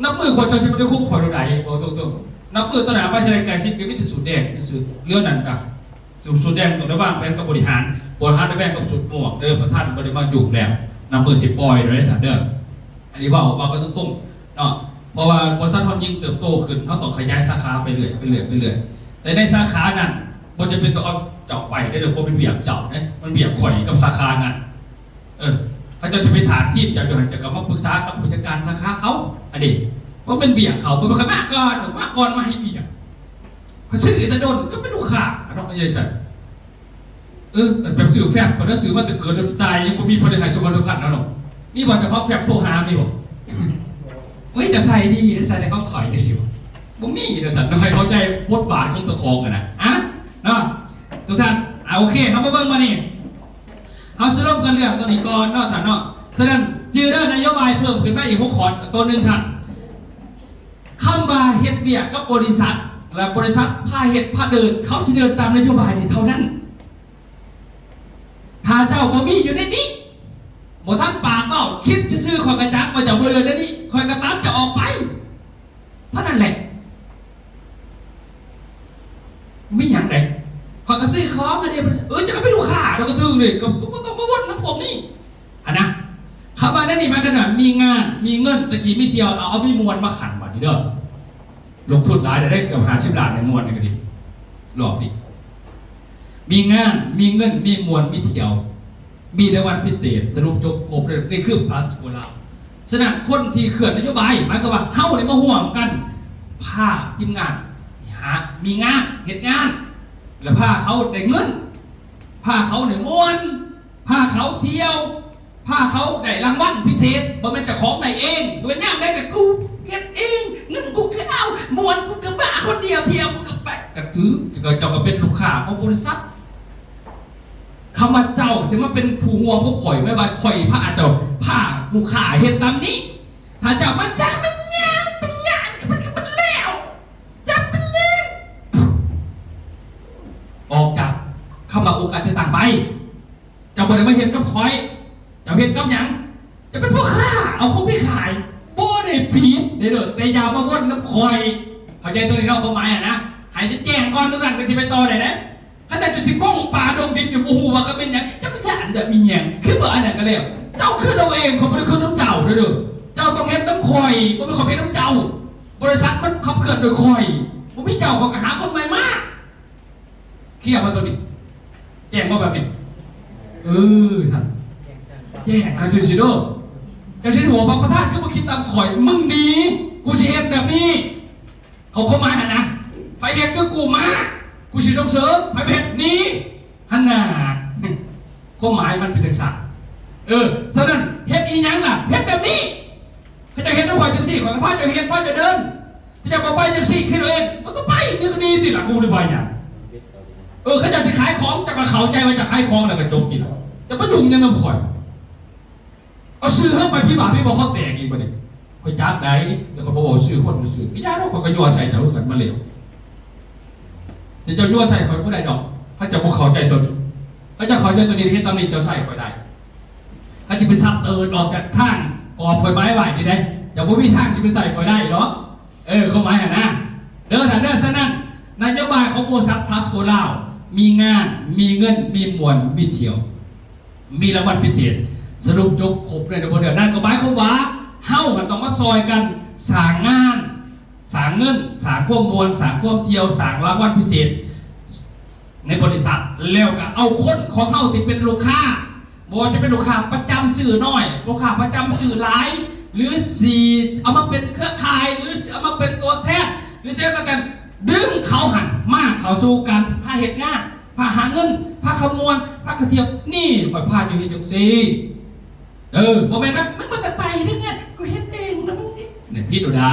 ນັບມື້ຂ້ອຍເຈົ້າຊິບໍ່ໄດ້ຄຸມຂ້ອຍແນວໃດ, ເວົ້າຕົງໆ. ນັບມື້ຕໍ່ໜ້າໄປຊິໄດ້ໃກ້ຊິດກໍມີແຕ່ສູດແດງຊື່ໆ, ເລື່ອງນັ້ນກະ ສູດ ສູດແດງຕ້ອງໄດ້ວາງແຜນກັບບໍລິຫານ, ບໍລິຫານໄດ້ແບ່ງກັບສູດມ່ວງເດີ, ປະທານບໍ່ໄດ້ມາຫຍຸ້ງແລ້ວ. ນັບມື້ຊິປ່ອຍເລີຍທ່ານເດີ. ອັນນີ້ເວົ້າ ເວົ້າກັນຕົງໆເນາະ, ເພາະວ່າບໍລິສັດເຮົາຍິ່ງເຕີບໂຕຂຶ້ນ ເຮົາຕ້ອງຂະຫຍາຍສາຂາໄປເລື້ອຍ ໄປເລື້ອຍ ໄປເລື້ອຍ. ແຕ່ໃນສາຂານັ້ນບໍ່ຈຳເປັນຕ້ອງເອົາເຈົ້າໄປເດີ້, ບໍ່ແມ່ນວຽກເຈົ້າເດ້, ມັນວຽກຂ້ອຍກັບສາຂານັ້ນ. ເອີ ເຂົາເຈົ້າຊິໄປສ້າງທີມເຈົ້າຢູ່ຫັ້ນ, ເຈົ້າກໍມາປຶກສາກັບຜູ້ຈັດການສາຂາເຂົາ. ອັນນີ້ບໍ່ແມ່ນວຽກເຂົາ, ເພິ່ນກໍມາກ່ອນ ມາກ່ອນມາໃຫ້ວຽກ. ເຂົາຊື້ແຕ່ດົນ ກໍເປັນລູກຄ້າເນາະ, ຈັ່ງຊັ້ນ. ເອີ ແບບຊື້ແຟັບ ປານນັ້ນ ຊື້ມາແຕ່ເກີດຈົນຕາຍ ຍັງບໍ່ມີຜູ້ໃດໃຫ້ສຳຄັນສຳຄັນເນາະ. ມີບໍ່ເຈົ້າຂອງແຟັບໂທຫາ ມີບໍ່? ໂອ້ຍ ຈະໃສ່ດີ ໃສ່ແຕ່ຂອງຂ້ອຍຈັ່ງຊີ້ບໍ່? ບໍ່ມີເດ້ທ່ານ, ໃຫ້ເຂົ້າໃຈບົດບາດຂອງເຈົ້າຂອງຫັ້ນນະ. ອະ ເນາະ ທຸກທ່ານ. ອາ ໂອເຄ ເຮົາມາເບິ່ງບາດນີ້ ເຮົາສະຫຼຸບກັນເລື່ອງຕົວນີ້ກ່ອນເນາະທ່ານເນາະ. ສະນັ້ນ ຈື່ເດີ ນະໂຍບາຍເພີ່ມຂຶ້ນມາອີກຫົກຂໍ້ ຕົວໜຶ່ງທ່ານ. ຄຳວ່າເຮັດວຽກກັບບໍລິສັດ ແລະ ບໍລິສັດພາເຮັດພາເດີນ, ເຂົາຊິເດີນຕາມນະໂຍບາຍນີ້ເທົ່ານັ້ນ. ຖ້າເຈົ້າບໍ່ມີຢູ່ໃນນີ້ ບໍ່ທັນປາກເວົ້າ, ຄິດຊື່ໆ ຂ້ອຍກໍຈັກວ່າເຈົ້າບໍ່ເດີນໃນນີ້, ຂ້ອຍກໍຕັດເຈົ້າອອກໄປ ເທົ່ານັ້ນແຫຼະ. ມີຫຍັງໃດ? ຂ້ອຍກໍຊື້ຂອງອັນນີ້, ເອີ ເຈົ້າກໍເປັນລູກຄ້າ, ເຈົ້າກໍຖືກເດ້, ກໍ ກໍບໍ່ຕ້ອງມາວົນນຳພວກນີ້. ຫັ້ນນະ ຄຳວ່ານັ້ນນີ້ໝາຍຄວາມວ່າມີງານ ມີເງິນ, ແຕ່ກີ້ມີທ່ຽວ, ເອົາ ເອົາມີມ່ວນມາຂັນບາດນີ້ເດີ. ລົງທຶນຫຼາຍແລ້ວເດ້, ເກືອບຫ້າສິບລ້ານໃນມ່ວນນີ້ກໍດີ, ລອບນີ້. ມີງານ ມີເງິນ ມີມ່ວນ ມີທ່ຽວ, ມີລາງວັນພິເສດ, ສະຫຼຸບຈົບຄົບເລີຍ, ນີ້ຄືພາສໂກລາ. ສະນັ້ນ ຄົນທີ່ເຄື່ອນນະໂຍບາຍ ໝາຍຄວາມວ່າເຮົານີ້ມາຮ່ວມກັນ ພາທີມງານຫາ ມີງານ ເຮັດງານ ແລະ ພາເຂົາໄດ້ເງິນ, ພາເຂົາໄດ້ມ່ວນ, ພາເຂົາທ່ຽວ, ພາເຂົາໄດ້ລາງວັນພິເສດ, ບໍ່ແມ່ນເຈົ້າຂອງໄດ້ເອງ, ບໍ່ແມ່ນຍາມໃດກໍກູ ເຮັດເອງ ເງິນກູກະເອົາ ມ່ວນກູກະບ້າ ຄົນດຽວທ່ຽວກູກະໄປ ກະຖື ເຈົ້າກະເປັນລູກຄ້າຂອງບໍລິສັດ. ຄຳວ່າເຈົ້າຊິມາເປັນຜູ້ຮ່ວມພວກຂ້ອຍ ແມ່ນວ່າຂ້ອຍພາເຈົ້າ ພາລູກຄ້າເຮັດຕາມນີ້. ຖ້າເຈົ້າມາຈັບມັນຍາມ ເປັນງານ ມັນກະບໍ່ແລ້ວ ຈັບມັນຍາມ ອອກຈາກຄຳວ່າອົງການຈັດຕັ້ງໄປ. ເຈົ້າບໍ່ໄດ້ມາເຮັດກັບຂ້ອຍ ເຈົ້າເຮັດກັບຫຍັງ? ເຈົ້າເປັນພໍ່ຄ້າ ເອົາຂອງໄປຂາຍ ບໍ່ໄດ້ຜິດເດີ ແຕ່ຢ່າມາວົນນຳຂ້ອຍ ເຂົ້າໃຈຕົວນີ້ເນາະ ຄວາມໝາຍຫັ້ນນະ ໃຫ້ແຈ້ງກ່ອນ ຈັ່ງຊັ້ນຈັ່ງຊິໄປຕໍ່ໄດ້ເດ້. ຄັນເຈົ້າຊິກົງປ່າດົງດິບນີ້ ບໍ່ຮູ້ວ່າເຂົາເປັນຫຍັງ ເຈົ້າໄປຢ້ານແບບອີ່ຫຍັງ ຄືບໍ່ອັນນັ້ນກະແລ້ວ ເຈົ້າຄິດເອົາເອງ ຂ້ອຍບໍ່ໄດ້ຄິດນຳເຈົ້າເດີ ເຈົ້າຕ້ອງເຮັດນຳຂ້ອຍ ບໍ່ແມ່ນຂ້ອຍເຮັດນຳເຈົ້າ. ບໍລິສັດມັນຂັບເຄື່ອນໂດຍຂ້ອຍ ບໍ່ມີເຈົ້າ ຂ້ອຍກະຫາຄົນໃໝ່ມາ. ເຄລຍບໍ່ໂຕນີ້? ແຈ້ງບໍ່ແບບນີ້? ເອີ ຊັ້ນ ແຈ້ງ ຄັນຈັ່ງຊີ້ເດີ ຈັ່ງຊີ້ຫົວບັກປະທານຄືບໍ່ຄິດຕາມຂ້ອຍ ມຶງໜີ ກູຊິເຮັດແບບນີ້ ເຂົາຄວາມໝາຍຫັ້ນນະ ໃຜເຮັດຄືກູມາ ກູຊິສົ່ງເສີມ ໃຜບໍ່ເຮັດໜີ ຫັ້ນນະ ຄວາມໝາຍມັນເປັນຈັ່ງຊັ້ນ. ເອີ ສະນັ້ນເຮັດອີ່ຫຍັງລະ ເຮັດແບບນີ້ ເຂົາເຈົ້າເຮັດນຳຂ້ອຍຈັ່ງຊີ້ ຂ້ອຍກະພາເຈົ້າເຮັດ ພາເຈົ້າເດີນ. ເຈົ້າບໍ່ໄປຈັ່ງຊີ້ ຄິດເອົາເອງ ມັນກະໄປ ນີ້ກະໜີຕິລະ ກູໄດ້ໄປຫຍັງ? ເອີ ຄັນເຈົ້າຊິຂາຍຂອງ ເຈົ້າກະເຂົ້າໃຈວ່າເຈົ້າຂາຍຂອງແລ້ວກະຈົບຕິລະ ເຈົ້າມາຫຍຸ້ງຫຍັງນຳຂ້ອຍ? ເອົາຊື່ເຮົາໄປພິບາດ ພິບາດເຂົາແຕກອີກບາດນີ້ ຂ້ອຍຈັກໄດ໋ ແຕ່ຂ້ອຍບໍ່ເວົ້າຊື່ຄົນຊື່ ກະຢ່າດອກ ຂ້ອຍກະຍົວະໃສ່ເຈົ້າຄືກັນ ມາເລວ ແຕ່ເຈົ້າຍົວະໃສ່ຂ້ອຍບໍ່ໄດ້ດອກ ຄັນເຈົ້າບໍ່ເຂົ້າໃຈໂຕນີ້ ຄັນເຈົ້າເຂົ້າໃຈໂຕນີ້ ເຮັດຕາມນີ້ ເຈົ້າໃສ່ຂ້ອຍໄດ້. ຄັນຊິໄປຊັກເຕີນອອກຈາກທາງກອບກົດໝາຍໄວ້ນີ້ເດ້ ເຈົ້າບໍ່ມີທາງຊິໄປໃສ່ຂ້ອຍໄດ້ດອກ. ເອີ ຄວາມໝາຍຫັ້ນນະ ເດີທ່ານເດີ. ສະນັ້ນ ນະໂຍບາຍຂອງບໍລິສັດພລັສໂກລາວ ມີງານ ມີເງິນ ມີມ່ວນ ມີທ່ຽວ ມີລາງວັນພິເສດ ສະຫຼຸບຈົບຄົບເລີຍໃນບ່ອນດຽວ. ນັ້ນກະໝາຍຄວາມວ່າ ເຮົາຫັ້ນຕ້ອງມາຊ່ອຍກັນສ້າງງານ ສ້າງເງິນ ສ້າງຄວາມມ່ວນ ສ້າງຄວາມທ່ຽວ ສ້າງລາງວັນພິເສດ ໃນບໍລິສັດ ແລ້ວກະເອົາຄົນຂອງເຮົາທີ່ເປັນລູກຄ້າ ບໍ່ວ່າຈະເປັນລູກຄ້າປະຈຳຊື້ໜ້ອຍ ລູກຄ້າປະຈຳຊື້ຫຼາຍ ຫຼືຊິເອົາມາເປັນເຄືອຂ່າຍ ຫຼືຊິເອົາມາເປັນຕົວແທນ ຫຼືຊິເອົາມາກັນ ດຶງເຂົາຫັ້ນມາເຂົ້າສູ່ການພາເຮັດງານ ພາຫາເງິນ ພາຂະມວນ ພາກະທ່ຽວ. ນີ້ຂ້ອຍພາເຈົ້າເຮັດຈັ່ງຊີ້ ເອີ ບໍ່ແມ່ນວ່າ ມຶງບໍ່ຕ້ອງໄປເດີ ງານກູເຮັດເອງນະ ມຶງນີ້ ນີ້ຜິດໂຕໃດ?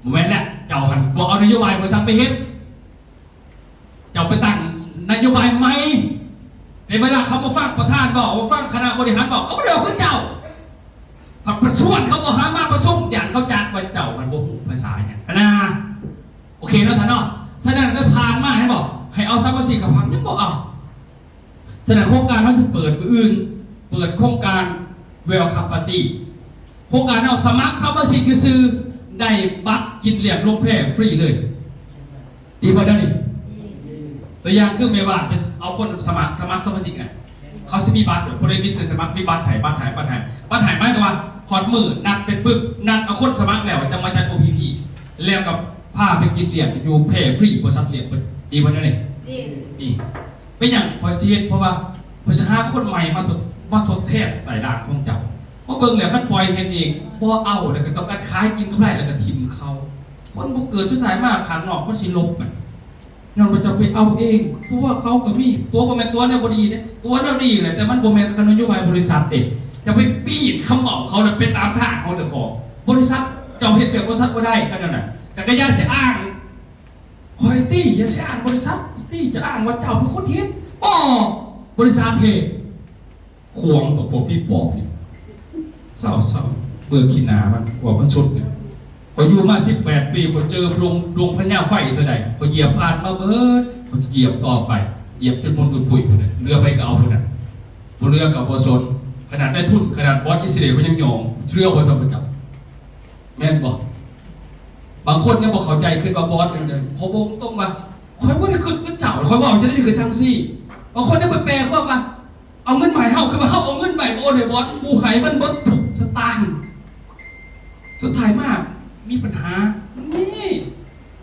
ບໍ່ແມ່ນແຫຼະ ເຈົ້າຫັ້ນບໍ່ເອົານະໂຍບາຍບໍລິສັດໄປເຮັດ ເຈົ້າໄປຕັ້ງນະໂຍບາຍໃໝ່ ໃນເວລາເຂົາມາຟັງປະທານເວົ້າ ມາຟັງຄະນະບໍລິຫານເວົ້າ ເຂົາບໍ່ໄດ້ເວົ້າຄືເຈົ້າ ພັດໄປຊວນເຂົາບໍ່ຫາມາປະຊຸມ ຢ້ານເຂົາຈັກວ່າເຈົ້າມັນບໍ່ຮູ້ພາສາຫຍັງຫັ້ນນາ. ໂອເຄເນາະທ່ານເນາະ. ສະນັ້ນໄດ້ຜ່ານມາ ເຫັນບໍ່ ໃຫ້ເອົາສະມາຊິກເຂົ້າພັກຍັງບໍ່ເອົາ. ສະນັ້ນໂຄງການເຮົາຊິເປີດມື້ອື່ນ ເປີດໂຄງການ Welcome Party ໂຄງການເຮົາສະໝັກສະມາຊິກຊື່ໆ ໄດ້ບັດກິນລ້ຽງລົງແພຟຣີເລີຍ ດີບໍ່ດຽວນີ້? ຕົວຢ່າງຄືແມ່ບ້ານໄປເອົາຄົນສະໝັກ ສະໝັກສະມາຊິກນະ ເຂົາຊິມີບັດ ຜູ້ໃດມີຊື່ສະໝັກ ມີບັດໃຫ້ ບັດໃຫ້ ບັດໃຫ້ ບັດໃຫ້ ໝາຍຄວາມວ່າຮອດມື້ນັດເປັນປຶບ ນັດເອົາຄົນສະໝັກແລ້ວ ຈັ່ງມາຈັດ ໂອ ພີ ພີ ແລ້ວກະພາໄປກິນລ້ຽງຢູ່ແພຟຣີ ບໍລິສັດລ້ຽງເບິດ ດີບໍ່ແນວນີ້? ດີ ດີ. ເປັນຫຍັງຂ້ອຍຊິເຮັດ? ເພາະວ່າຂ້ອຍຊິຫາຄົນໃໝ່ມາທົດ ມາທົດແທນໃຕ້ລ່າງຂອງເຈົ້າ. ມາເບິ່ງແລ້ວ ຄັນປ່ອຍເຮັດເອງ ບໍ່ເອົາ ແລ້ວກະຕ້ອງການຂາຍກິນກຳໄລ ແລ້ວກະຖິ້ມເຂົາ. ຄົນບໍ່ເກີດ ສຸດທ້າຍມາຂ້າງນອກມັນຊິລົບມັນ ຍ້ອນວ່າເຈົ້າໄປເອົາເອງ. ຕົວະເຂົາກະມີ ຕົວະບໍ່ແມ່ນຕົວະແນວບໍ່ດີເດ້ ຕົວະແນວດີແຫຼະ ແຕ່ມັນບໍ່ແມ່ນນະໂຍບາຍບໍລິສັດເດ້. ເຈົ້າໄປປີນຄຳເວົ້າເຂົາ ແລ້ວໄປຕາມທາງຂອງເຈົ້າຂອງ. ບໍລິສັດ ເຈົ້າເຮັດວຽກບໍລິສັດບໍ່ໄດ້ ຄັນແນວນັ້ນ. ແຕ່ກະຢ່າຊິອ້າງ ຂ້ອຍຕິ ຢ່າຊິອ້າງບໍລິສັດຕິ ຈະອ້າງວ່າເຈົ້າເປັນຄົນເຮັດ. ບໍ່ ບໍລິສັດເຮັດ ຂວາງຕໍ່ພວກຜີປອບນີ້ ເຊົາໆ ເບື່ອຂີ້ໜ້າມັນ ກວ່າມັນສຸດນີ້. ຂ້ອຍຢູ່ມາສິບແປດປີ ຂ້ອຍເຈີດວງ ດວງພະຍາໄຟເທື່ອໃດ ຂ້ອຍຢຽບຜ່ານມາເບີດ ຂ້ອຍຈະຢຽບຕໍ່ໄປ ຢຽບຈົນໝົດປຸຍໆ ພຸ້ນແຫຼະ ເຫຼືອໃຜກະເອົາຜູ້ນັ້ນ ບໍ່ເຫຼືອກະບໍ່ສົນ. ຂະໜາດນາຍທຶນ ຂະໜາດບອສອິດສະຣາເອລ ຂ້ອຍຍັງຍອມ ເຫຼືອບໍ່ສ່ຳພະເຈົ້າ ແມ່ນບໍ່? ບາງຄົນຍັງບໍ່ເຂົ້າໃຈ ຄິດວ່າບອສຈັ່ງໃດ. ຂໍບອກຕົງວ່າ ຂ້ອຍບໍ່ໄດ້ຄິດຄືເຈົ້າ ຂ້ອຍເວົ້າຈັ່ງໃດຄືຈັ່ງຊີ້. ບາງຄົນຍັງໄປແປຄວາມວ່າ ເອົາເງິນມາໃຫ້ເຮົາ ຄືວ່າເຮົາເອົາເງິນໄປໂອນໃຫ້ບອສ ກູໃຫ້ມັນເບິດທຸກສະຕາງ. ສຸດທ້າຍມາມີບັນຫາ ນີ້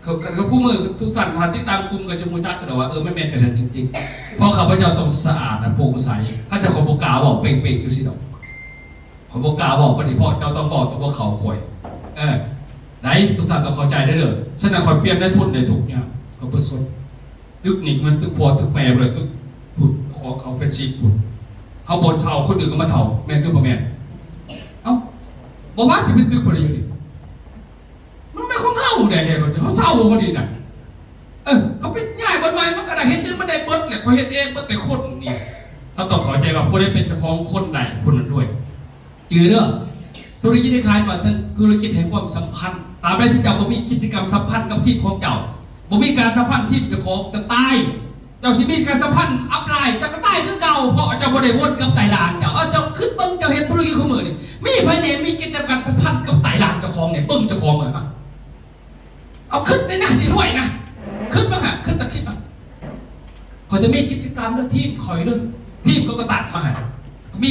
ເຂົາ ເຂົາ ເຂົາ ຜູ້ມື ທຸກທ່ານ ຖ້າຕິດຕາມກຸ່ມກະຊິຮູ້ຈັກແລ້ວວ່າ ເອີ ມັນແມ່ນຈັ່ງຊັ້ນຈິງໆ. ເພາະຂ້າພະເຈົ້າຕ້ອງສະອາດ ແລະ ໂປ່ງໃສ. ຄັນຊັ້ນຂ້ອຍບໍ່ກ້າເວົ້າເປັ້ງໆ ຈັ່ງຊີ້ດອກ. ຂ້ອຍບໍ່ກ້າເວົ້າປານນີ້ ເພາະເຈົ້າຕ້ອງເວົ້າຕໍ່ພວກເຂົາຂ້ອຍ. ເອີ ໄດ້ ທຸກທ່ານຕ້ອງເຂົ້າໃຈເດີ. ສະນັ້ນຂ້ອຍປ່ຽນນາຍທຶນໄດ້ທຸກຢ່າງ ຂ້ອຍບໍ່ສົນ. ຕຶກນີ້ມັນຕຶກພໍ່ຕຶກແມ່ບໍ່ໄດ້ ຕຶກພຸ້ນ ຂອງເຂົາເປັນສິບພຸ້ນ. ເຮົາບໍ່ເຊົ່າ ຄົນອື່ນກະມາເຊົ່າ ແມ່ນຫຼືບໍ່ແມ່ນ? ເອົ້າ ບໍ່ວ່າຊິເປັນຕຶກຜູ້ໃດຢູ່ນີ້ ໄດ້ແທ້ ເຂົາເຈົ້າເຊົາບໍ່ດີນະ. ເອີ ເຮົາໄປຍ້າຍບ່ອນໃໝ່ ມັນກໍໄດ້ເຮັດ ມັນໄດ້ເບິດແຫຼະ. ຂ້ອຍເຮັດເອງເບິດແຕ່ຄົນນີ້. ເຮົາຕ້ອງເຂົ້າໃຈວ່າຜູ້ໃດເປັນເຈົ້າຂອງຄົນໃດ ຜູ້ນັ້ນລວຍ. ຈື່ເດີ ທຸລະກິດທີ່ຂາຍມາ ເຖິງທຸລະກິດແຫ່ງຄວາມສຳພັນ. ຕາບໃດທີ່ເຈົ້າບໍ່ມີກິດຈະກຳສຳພັນກັບທີມຂອງເຈົ້າ, ບໍ່ມີການສຳພັນທີມເຈົ້າຂອງ, ຈະຕາຍ. ເຈົ້າຊິມີການສຳພັນອັບລາຍ ເຈົ້າກໍຕາຍຄືເກົ່າ, ເພາະເຈົ້າບໍ່ໄດ້ວົນກັບໄຕລ່າງເຈົ້າ. ເອົາ ເຈົ້າຄິດເບິ່ງ, ເຈົ້າເຮັດທຸລະກິດຄູ່ມື້ນີ້ ມີໃຜແດ່ມີກິດຈະກຳສຳພັນກັບໄຕລ່າງເຈົ້າຂອງແດ່? ເບິ່ງເຈົ້າຂອງເບິ່ງ ອະ ເອົາ ຄິດໃນນະ ຊິລວຍນະ. ຄິດມາຫາ ຄິດຕະຄິດມາ ຂ້ອຍຈະມີກິດຈະກຳເດີ ທີມຂ້ອຍເດີ ທີມເຂົາກໍຕັ້ງມາໃຫ້ ກໍມີ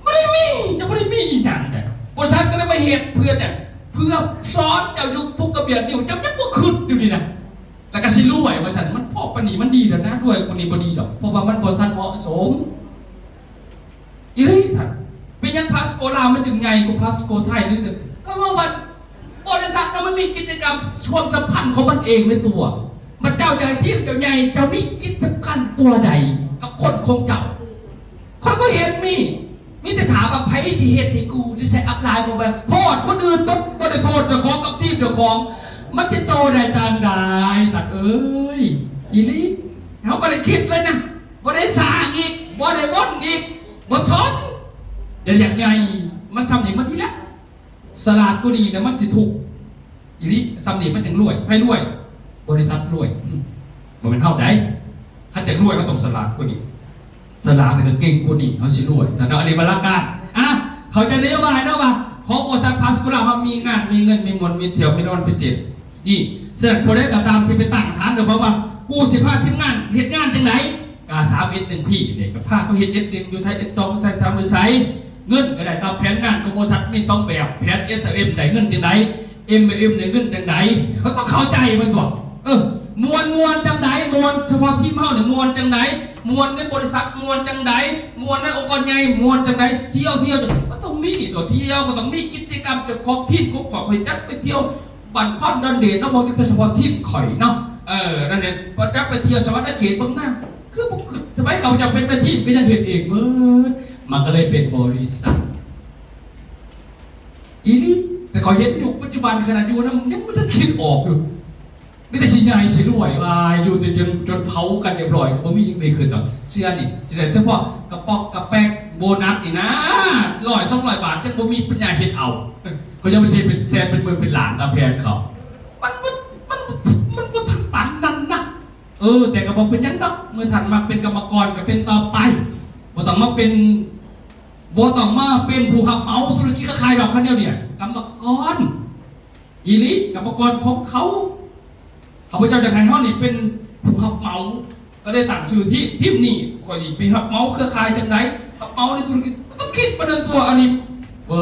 ບໍ່ໄດ້ມີ ເຈົ້າບໍ່ໄດ້ມີອີ່ຫຍັງໃດ. ບໍລິສັດກໍເລີຍມາເຮັດເພື່ອຫຍັງ? ເພື່ອສອນເຈົ້າຢູ່ທຸກກະບຽນນິ້ວ ເຈົ້າຍັງບໍ່ຄິດຢູ່ນີ້ນະ. ແລ້ວກໍຊິລວຍວ່າຊັ້ນ ມັນພໍປານນີ້ມັນດີແລ້ວນະ ລວຍກວ່ານີ້ບໍ່ດີດອກ ເພາະວ່າມັນບໍ່ທັນເໝາະສົມ. ອີ່ຫຼີທ່ານ ເປັນຫຍັງພາສໂກລາວມັນຈຶ່ງໃຫຍ່ກວ່າພາສໂກໄທ? ຫຼື ກໍເພາະວ່າບໍລິສັດນັ້ນມັນມີກິດຈະກຳຄວາມສຳພັນຂອງມັນເອງໃນຕົວ. ບັດເຈົ້າຢາກໃຫ້ທີມເຈົ້າໃຫຍ່ ເຈົ້າມີກິດຈະກຳຕົວໃດກັບຄົນຂອງເຈົ້າ? ຂ້ອຍບໍ່ເຫັນມີ. ມີແຕ່ຖາມວ່າໃຜຊິເຮັດໃຫ້ກູ ຊິໃສ່ອັບລາຍບໍ່? ໂທດຄົນອື່ນເບິດ ບໍ່ໄດ້ໂທດເຈົ້າຂອງກັບທີມເຈົ້າຂອງ. ມັນຊິໂຕໄດ້ຈັ່ງໃດ ຕັດເອີຍ? ອີ່ຫຼີ ເຮົາບໍ່ໄດ້ຄິດເລີຍນະ. ບໍ່ໄດ້ສ້າງອີກ ບໍ່ໄດ້ວົນອີກ ບໍ່ສົນ. ແຕ່ຢາກໃຫຍ່ ມັນສ່ຳນີ້ມັນດີແລ້ວ. ສະຫຼາດກວ່ານີ້ນະ ມັນຊິທຸກອີ່ຫຼີ. ສ່ຳນີ້ມັນຈັ່ງລວຍ. ໃຜລວຍ? ບໍລິສັດລວຍ. ບໍ່ແມ່ນເຮົາໃດ. ຄັນຈະລວຍ ເຮົາຕ້ອງສະຫຼາດກວ່ານີ້. ສະຫຼາດແລ້ວກໍເກັ່ງກວ່ານີ້ ເຮົາຊິລວຍ. ຖ້າເນາະ ອັນນີ້ມັນຫຼັກການ. ອ່ະ ເຂົ້າໃຈນະໂຍບາຍເນາະ ວ່າຂອງບໍລິສັດພາສໂກລາວ ເຮົາມີງານ ມີເງິນ ມີມ່ວນ ມີທ່ຽວ ມີລາງວັນພິເສດ. ນີ້ ສະນັ້ນ ຜູ້ໃດກໍຕາມທີ່ໄປຕັ້ງຖານເຈົ້າຂອງວ່າ ກູຊິພາທີມງານເຮັດງານຈັ່ງໃດ? ກາ ສາມເອັດໜຶ່ງພີ ນີ້ ກໍພາເຂົາເຮັດ ເອັດໜຶ່ງ ຢູ່ໃສ ເອັດສອງ ຢູ່ໃສ ສາມ ຢູ່ໃສ. ເງິນກໍໄດ້ຕາມແຜນງານຂອງບໍລິສັດ ມີສອງແບບ ແຜນ ເອສແອລເອັມ ໄດ້ເງິນຈັ່ງໃດ? ເອັມແອລເອັມ ໄດ້ເງິນຈັ່ງໃດ? ເຂົາຕ້ອງເຂົ້າໃຈມັນຕົວະ. ເອີ ມ່ວນ ມ່ວນຈັ່ງໃດ? ມ່ວນສະເພາະທີມເຮົານີ້ມ່ວນຈັ່ງໃດ? ມ່ວນໃນບໍລິສັດມ່ວນຈັ່ງໃດ? ມ່ວນໃນອົງກອນໃຫຍ່ມ່ວນຈັ່ງໃດ? ທ່ຽວ ທ່ຽວ ມັນຕ້ອງມີຕົວະ. ທ່ຽວກໍຕ້ອງມີກິດຈະກຳເຈົ້າຂອງທີມ. ຂອງຂ້ອຍ ຂ້ອຍຈັກໄປທ່ຽວ ບ້ານຄອນດອນເດດເນາະ ບໍ່ມີແຕ່ສະເພາະທີມຂ້ອຍເນາະ. ເອີ ນັ້ນແຫຼະ ພາຈັກໄປທ່ຽວສະຫວັນນະເຂດເບິ່ງນະ ຄືບໍ່ຄື ສະໄໝຂ້າພະເຈົ້າເປັນແມ່ທີມ ກໍຍັງເຮັດເອງເບິດ. ມັນກໍເລີຍເປັນບໍລິສັດອີ່ຫຼີ. ແຕ່ຂ້ອຍເຫັນຍຸກປັດຈຸບັນ ຂະໜາດຢູ່ນຳ ຍັງບໍ່ທັນຄິດອອກຢູ່. ມີແຕ່ຊິໃຫຍ່ຊິລວຍ ວ່າຢູ່ແຕ່ຈົນ ຈົນເຜົາກັນຮຽບຮ້ອຍ ກໍບໍ່ມີຫຍັງດີຂຶ້ນດອກ. ເຊື່ອນີ້ ຊິໄດ້ສະເພາະກະປອກກະແປກ ໂບນັດນີ້ນະ ຮ້ອຍສອງຮ້ອຍບາດ ຍັງບໍ່ມີປັນຍາເຮັດເອົາ. ເຂົາຍັງບໍ່ຊິເປັນແສນເປັນໝື່ນເປັນລ້ານຕາມແຜນເຂົາ. ມັນບໍ່ ມັນ ມັນບໍ່ທັນປານນັ້ນນະ. ເອີ ແຕ່ກໍບໍ່ເປັນຫຍັງດອກ ເມື່ອທ່ານມັກເປັນກຳມະກອນກໍເປັນຕໍ່ໄປ. ບໍ່ຕ້ອງມາເປັນ ບໍ່ຕ້ອງມາເປັນຜູ້ຮັບເໝົາທຸລະກິດຄ້າຂາຍດອກ ຄັນແນວນີ້ ກຳມະກອນ. ອີ່ຫຼີ ກຳມະກອນຂອງເຂົາ. ຂ້າພະເຈົ້າຢາກໃຫ້ເຮົານີ້ເປັນຜູ້ຮັບເໝົາ ກໍເລີຍຕັ້ງຊື່ທີມ ທີມນີ້ ຂ້ອຍນີ້ໄປຮັບເໝົາເຄືອຂ່າຍຈັ່ງໃດ ຮັບເໝົາໃນທຸລະກິດ ຕ້ອງຄິດປານນັ້ນຕົວະ. ອັນນີ້ ເອ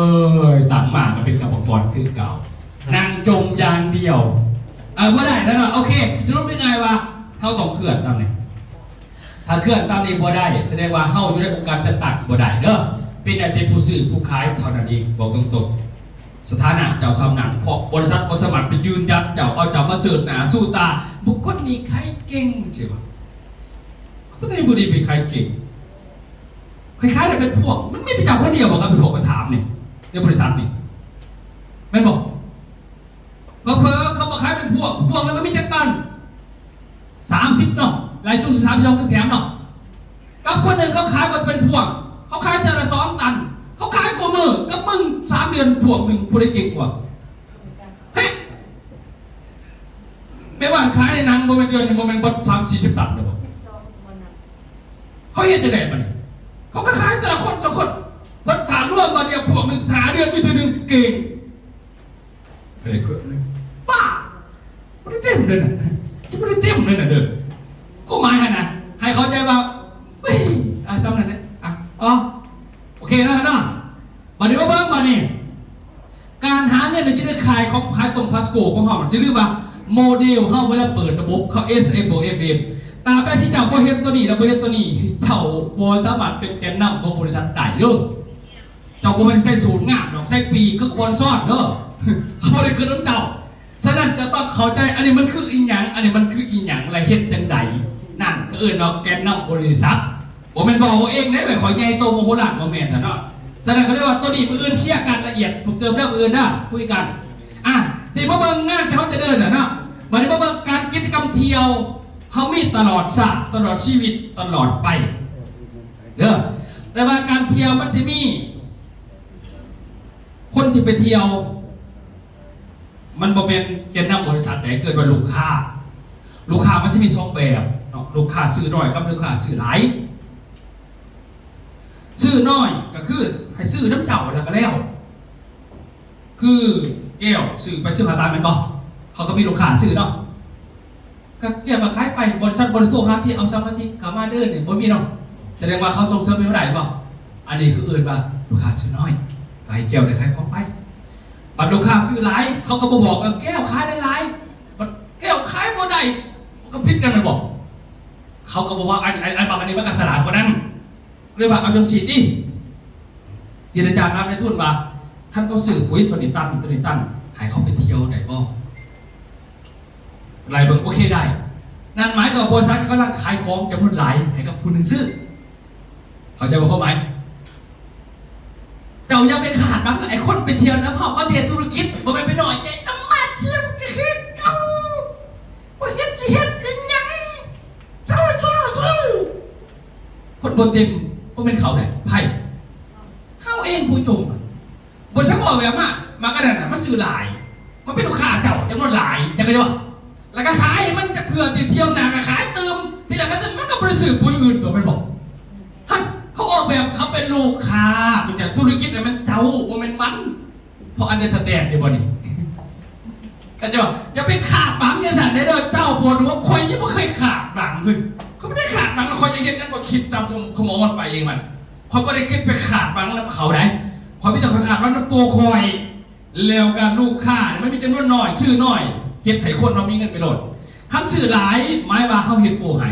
ີຍ ຕັ້ງມາກໍເປັນກຳມະກອນຄືເກົ່າ ນັ່ງຈົ່ມຢ່າງດຽວ. ເອີ ບໍ່ໄດ້ແລ້ວເນາະ. ໂອເຄ ສະຫຼຸບງ່າຍໆວ່າ ເຮົາຕ້ອງເຄື່ອນຕາມນີ້. ຖ້າເຄື່ອນຕາມນີ້ບໍ່ໄດ້ ສະແດງວ່າເຮົາຢູ່ໃນອົງການຈັດຕັ້ງບໍ່ໄດ້ເດີ. ເປັນໄດ້ແຕ່ຜູ້ຊື້ຜູ້ຂາຍເທົ່ານັ້ນເອງ ບອກຕົງໆ. ສະຖານະເຈົ້າສ່ຳນັ້ນ ເພາະບໍລິສັດບໍ່ສາມາດໄປຢືນຢັນເຈົ້າ ເອົາເຈົ້າມາເຊີດໜ້າສູ້ຕາ ບຸກຄົນນີ້ຂາຍເກັ່ງ ຊິວ່າ ບໍ່ໄດ້ ຜູ້ນີ້ໄປຂາຍເກັ່ງ ຂາຍໆ ໄດ້ເປັນພວກ. ມັນມີແຕ່ເຈົ້າຄົນດຽວບໍ່ຄັບ ເປັນພວກມາຖາມນີ້ ໃນບໍລິສັດນີ້ ແມ່ນບໍ່? ເຜີໆ ເຂົາມາຂາຍເປັນພວງ ພວງໜຶ່ງມັນມີຈັກຕັນ? ສາມສິບເນາະ ໄລ່ສູງສຸດສາມສິບສອງ ແຖມເນາະ. ກັບຄົນໜຶ່ງເຂົາຂາຍບໍ່ເປັນພວງ ເຂົາຂາຍເທື່ອລະສອງຕັນ ເຂົາຂາຍຄູ່ມື້. ກັບມຶງສາມເດືອນພວງໜຶ່ງ ຜູ້ໃດເກັ່ງກວ່າ? ເຮີ້ຍ ແມ່ບ້ານຂາຍໃນໜັງບໍ່ແມ່ນເດືອນໜຶ່ງ ບໍ່ແມ່ນເບິດສາມສີ່ສິບຕັນເດີບໍ່? ເຂົາເຮັດຈັ່ງໃດບັດນີ້? ເຂົາກໍຂາຍເທື່ອລະຄົນສອງຄົນ ເພິ່ນຖ້າລວມບັດນີ້ພວງໜຶ່ງ ຫ້າເດືອນມີເທື່ອໜຶ່ງ ເກັ່ງ. ເອີ ເກີດເລີຍ ປ້າ ບໍ່ໄດ້ເຕັມເລີຍນະ ຈະບໍ່ໄດ້ເຕັມເລີຍນະເດີ. ຄວາມໝາຍຫັ້ນນະ ໃຫ້ເຂົ້າໃຈວ່າ ເອີຍ ອ່າ ສ່ຳນັ້ນແຫຼະ ອ່າ ອໍ ໂອເຄເນາະ ເນາະ. ບັດນີ້ມາເບິ່ງບັດນີ້ ການຫາເງິນໃນທີ່ໄດ້ຂາຍຂອງ ຂາຍຕົງພາສໂກຂອງເຮົາ ຢ່າລືມວ່າໂມເດລເຮົາເວລາເປີດລະບົບ ເຂົາ ເອສເອັມ ບວກ ເອັມເອັມ ຕາບໃດທີ່ເຈົ້າບໍ່ເຮັດຕົວນີ້ ແລະ ບໍ່ເຮັດຕົວນີ້ ເຈົ້າບໍ່ສາມາດເປັນແກນນຳຂອງບໍລິສັດໄດ້ເດີ. ເຈົ້າບໍ່ແມ່ນໃສ່ສູດງາມດອກ ໃສ່ປີກຄືບ່ອນຊ້ອນເດີ ເຂົາບໍ່ໄດ້ຂຶ້ນນຳເຈົ້າ. ສະນັ້ນເຈົ້າຕ້ອງເຂົ້າໃຈ ອັນນີ້ມັນຄືອີ່ຫຍັງ ອັນນີ້ມັນຄືອີ່ຫຍັງ ແລະ ເຮັດຈັ່ງໃດ. ນັ້ນເຂົາເອີ້ນວ່າແກນນຳບໍລິສັດ. ບໍ່ແມ່ນເວົ້າເອົາເອງເດ້ ແບບຂ້ອຍໃຫຍ່ໂຕໂມໂຫລານ ບໍ່ແມ່ນຊັ້ນເນາະ. ສະນັ້ນກໍເລີຍວ່າໂຕນີ້ມື້ອື່ນເຄລຍກັນລະອຽດເພີ່ມເຕີມເດີ ມື້ອື່ນເດີ ຄຸຍກັນ. ອ່ະ ເດ ນີ້ມາເບິ່ງງານທີ່ເຮົາຈະເດີນແຫຼະເນາະ. ບັດນີ້ມາເບິ່ງການກິດຈະກຳທ່ຽວ ເຮົາມີຕະຫຼອດຊາດ ຕະຫຼອດຊີວິດ ຕະຫຼອດໄປເດີ. ແຕ່ວ່າການທ່ຽວມັນຊິມີ ຄົນທີ່ໄປທ່ຽວ ມັນບໍ່ແມ່ນແກນນຳບໍລິສັດໃດ ເອີ້ນວ່າລູກຄ້າ. ລູກຄ້າມັນຊິມີສອງແບບເນາະ ລູກຄ້າຊື້ໜ້ອຍກັບລູກຄ້າຊື້ຫຼາຍ. ຊື້ໜ້ອຍກໍຄືໃຫ້ຊື້ນຳເຈົ້າແລ້ວກໍແລ້ວ ຄືແກ້ວຊື້ໄປຊື້ຫາຕາແມ່ນບໍ່? ເຂົາກໍມີລູກຄ້າຊື້ເນາະ. ກໍແກ້ວກໍຂາຍໄປ ບໍລິສັດບໍ່ໄດ້ໂທຫາທີ່ເອົາສະມາຊິກເຂົ້າມາເດີນີ້ ບໍ່ມີເນາະ. ສະແດງວ່າເຂົາສົ່ງເສີມໃຫ້ເຮົາໄດ້ບໍ່? ອັນນີ້ຄືເອີ້ນວ່າລູກຄ້າຊື້ໜ້ອຍ ກໍໃຫ້ແກ້ວໄດ້ຂາຍຂອງໄປ. ບັດລູກຄ້າຊື້ຫຼາຍ ເຂົາກໍບໍ່ບອກວ່າແກ້ວຂາຍຫຼາຍໆ ບັດແກ້ວຂາຍບໍ່ໄດ້ ມັນກໍຜິດກັນແມ່ນບໍ່? ເຂົາກໍບອກວ່າ ອັນ ອັນ ອັນບັກອັນນີ້ມັນກໍສະຫຼາດກວ່ານັ້ນ. ເລີຍວ່າເອົາຈັ່ງຊີ້ຕິ ເຈລະຈາກັບນາຍທຶນວ່າ ຄັນເຂົາຊື້ປຸ໋ຍໂຕນີ້ຕັນ ໂຕນີ້ຕັນ ໃຫ້ເຂົາໄປທ່ຽວໄດ້ບໍ່? ໄລ່ເບິ່ງ ໂອເຄໄດ້. ນັ້ນໝາຍຄວາມວ່າບໍລິສັດກຳລັງຂາຍຂອງຈຳນວນຫຼາຍໃຫ້ກັບຜູ້ໜຶ່ງຊື້. ເຂົ້າໃຈບໍ່ຄວາມໝາຍ? ເຈົ້າຢ່າໄປຄາດຫວັງ ໄອ້ຄົນໄປທ່ຽວນຳເຮົາ ເຂົາຊິເຮັດທຸລະກິດ ບໍ່ແມ່ນໄປນ້ອຍໃຈນຳ ມາທ່ຽວກໍຄືເກົ່າ ບໍ່ເຮັດຊິເຮັດອີ່ຫຍັງ ເຊົາໆໆ. ຄົນບໍ່ເຕັມ ບໍ່ແມ່ນເຂົາເດ້ ໃຜ? ເຮົາເອງຜູ້ຈົ່ມ. ບໍ່ໃຊ່ວ່າແບບວ່າ ມັກອັນນັ້ນນະ ມັນຊື້ຫຼາຍ ມັນເປັນລູກຄ້າເຈົ້າຈຳນວນຫຼາຍ ເຈົ້າເຂົ້າໃຈບໍ່? ແລ້ວກໍຂາຍໃຫ້ມັນຈັກເທື່ອ ທີ່ທ່ຽວໜ້າກໍຂາຍຕື່ມ ທີ່ແລ້ວກໍ ມັນກໍບໍ່ໄດ້ຊື້ປຸ໋ຍອື່ນຕົວະ ແມ່ນບໍ່? ຫັ້ນ ເຂົາອອກແບບ ເຂົາເປັນລູກຄ້າ ເປັນຈັ່ງ ທຸລະກິດນະແມ່ນເຈົ້າ ບໍ່ແມ່ນມັນ. ພໍອັນເດີສະແຕນຢູ່ບໍ່ນີ້? ເຂົາເຈົ້າວ່າ ຢ່າໄປຄາດຫວັງຈັ່ງຊັ້ນເດີ ເຈົ້າ ປວດຫົວ ຂ້ອຍຍັງບໍ່ເຄີຍຄາດຫວັງເລີຍ. ຂ້ອຍບໍ່ໄດ້ຄາດຫວັງ ຂ້ອຍຈະເຮັດຫຍັງ ຂ້ອຍຄິດຕາມສະໝອງມັນໄປເອງມັນ. ຂ້ອຍບໍ່ໄດ້ຄິດໄປຄາດຫວັງນຳເຂົາໃດ ຂ້ອຍມີແຕ່ຂ້ອຍຄາດຫວັງນຳຕົວຂ້ອຍ ແລ້ວກໍລູກຄ້ານີ້ມັນມີຈຳນວນໜ້ອຍ ຊື້ໜ້ອຍ ເຮັດໃຫ້ຄົນເຮົາມີເງິນໄປໂລດ. ຄັນຊື້ຫຼາຍ ໝາຍວ່າເຮົາເຮັດໂປໃຫ້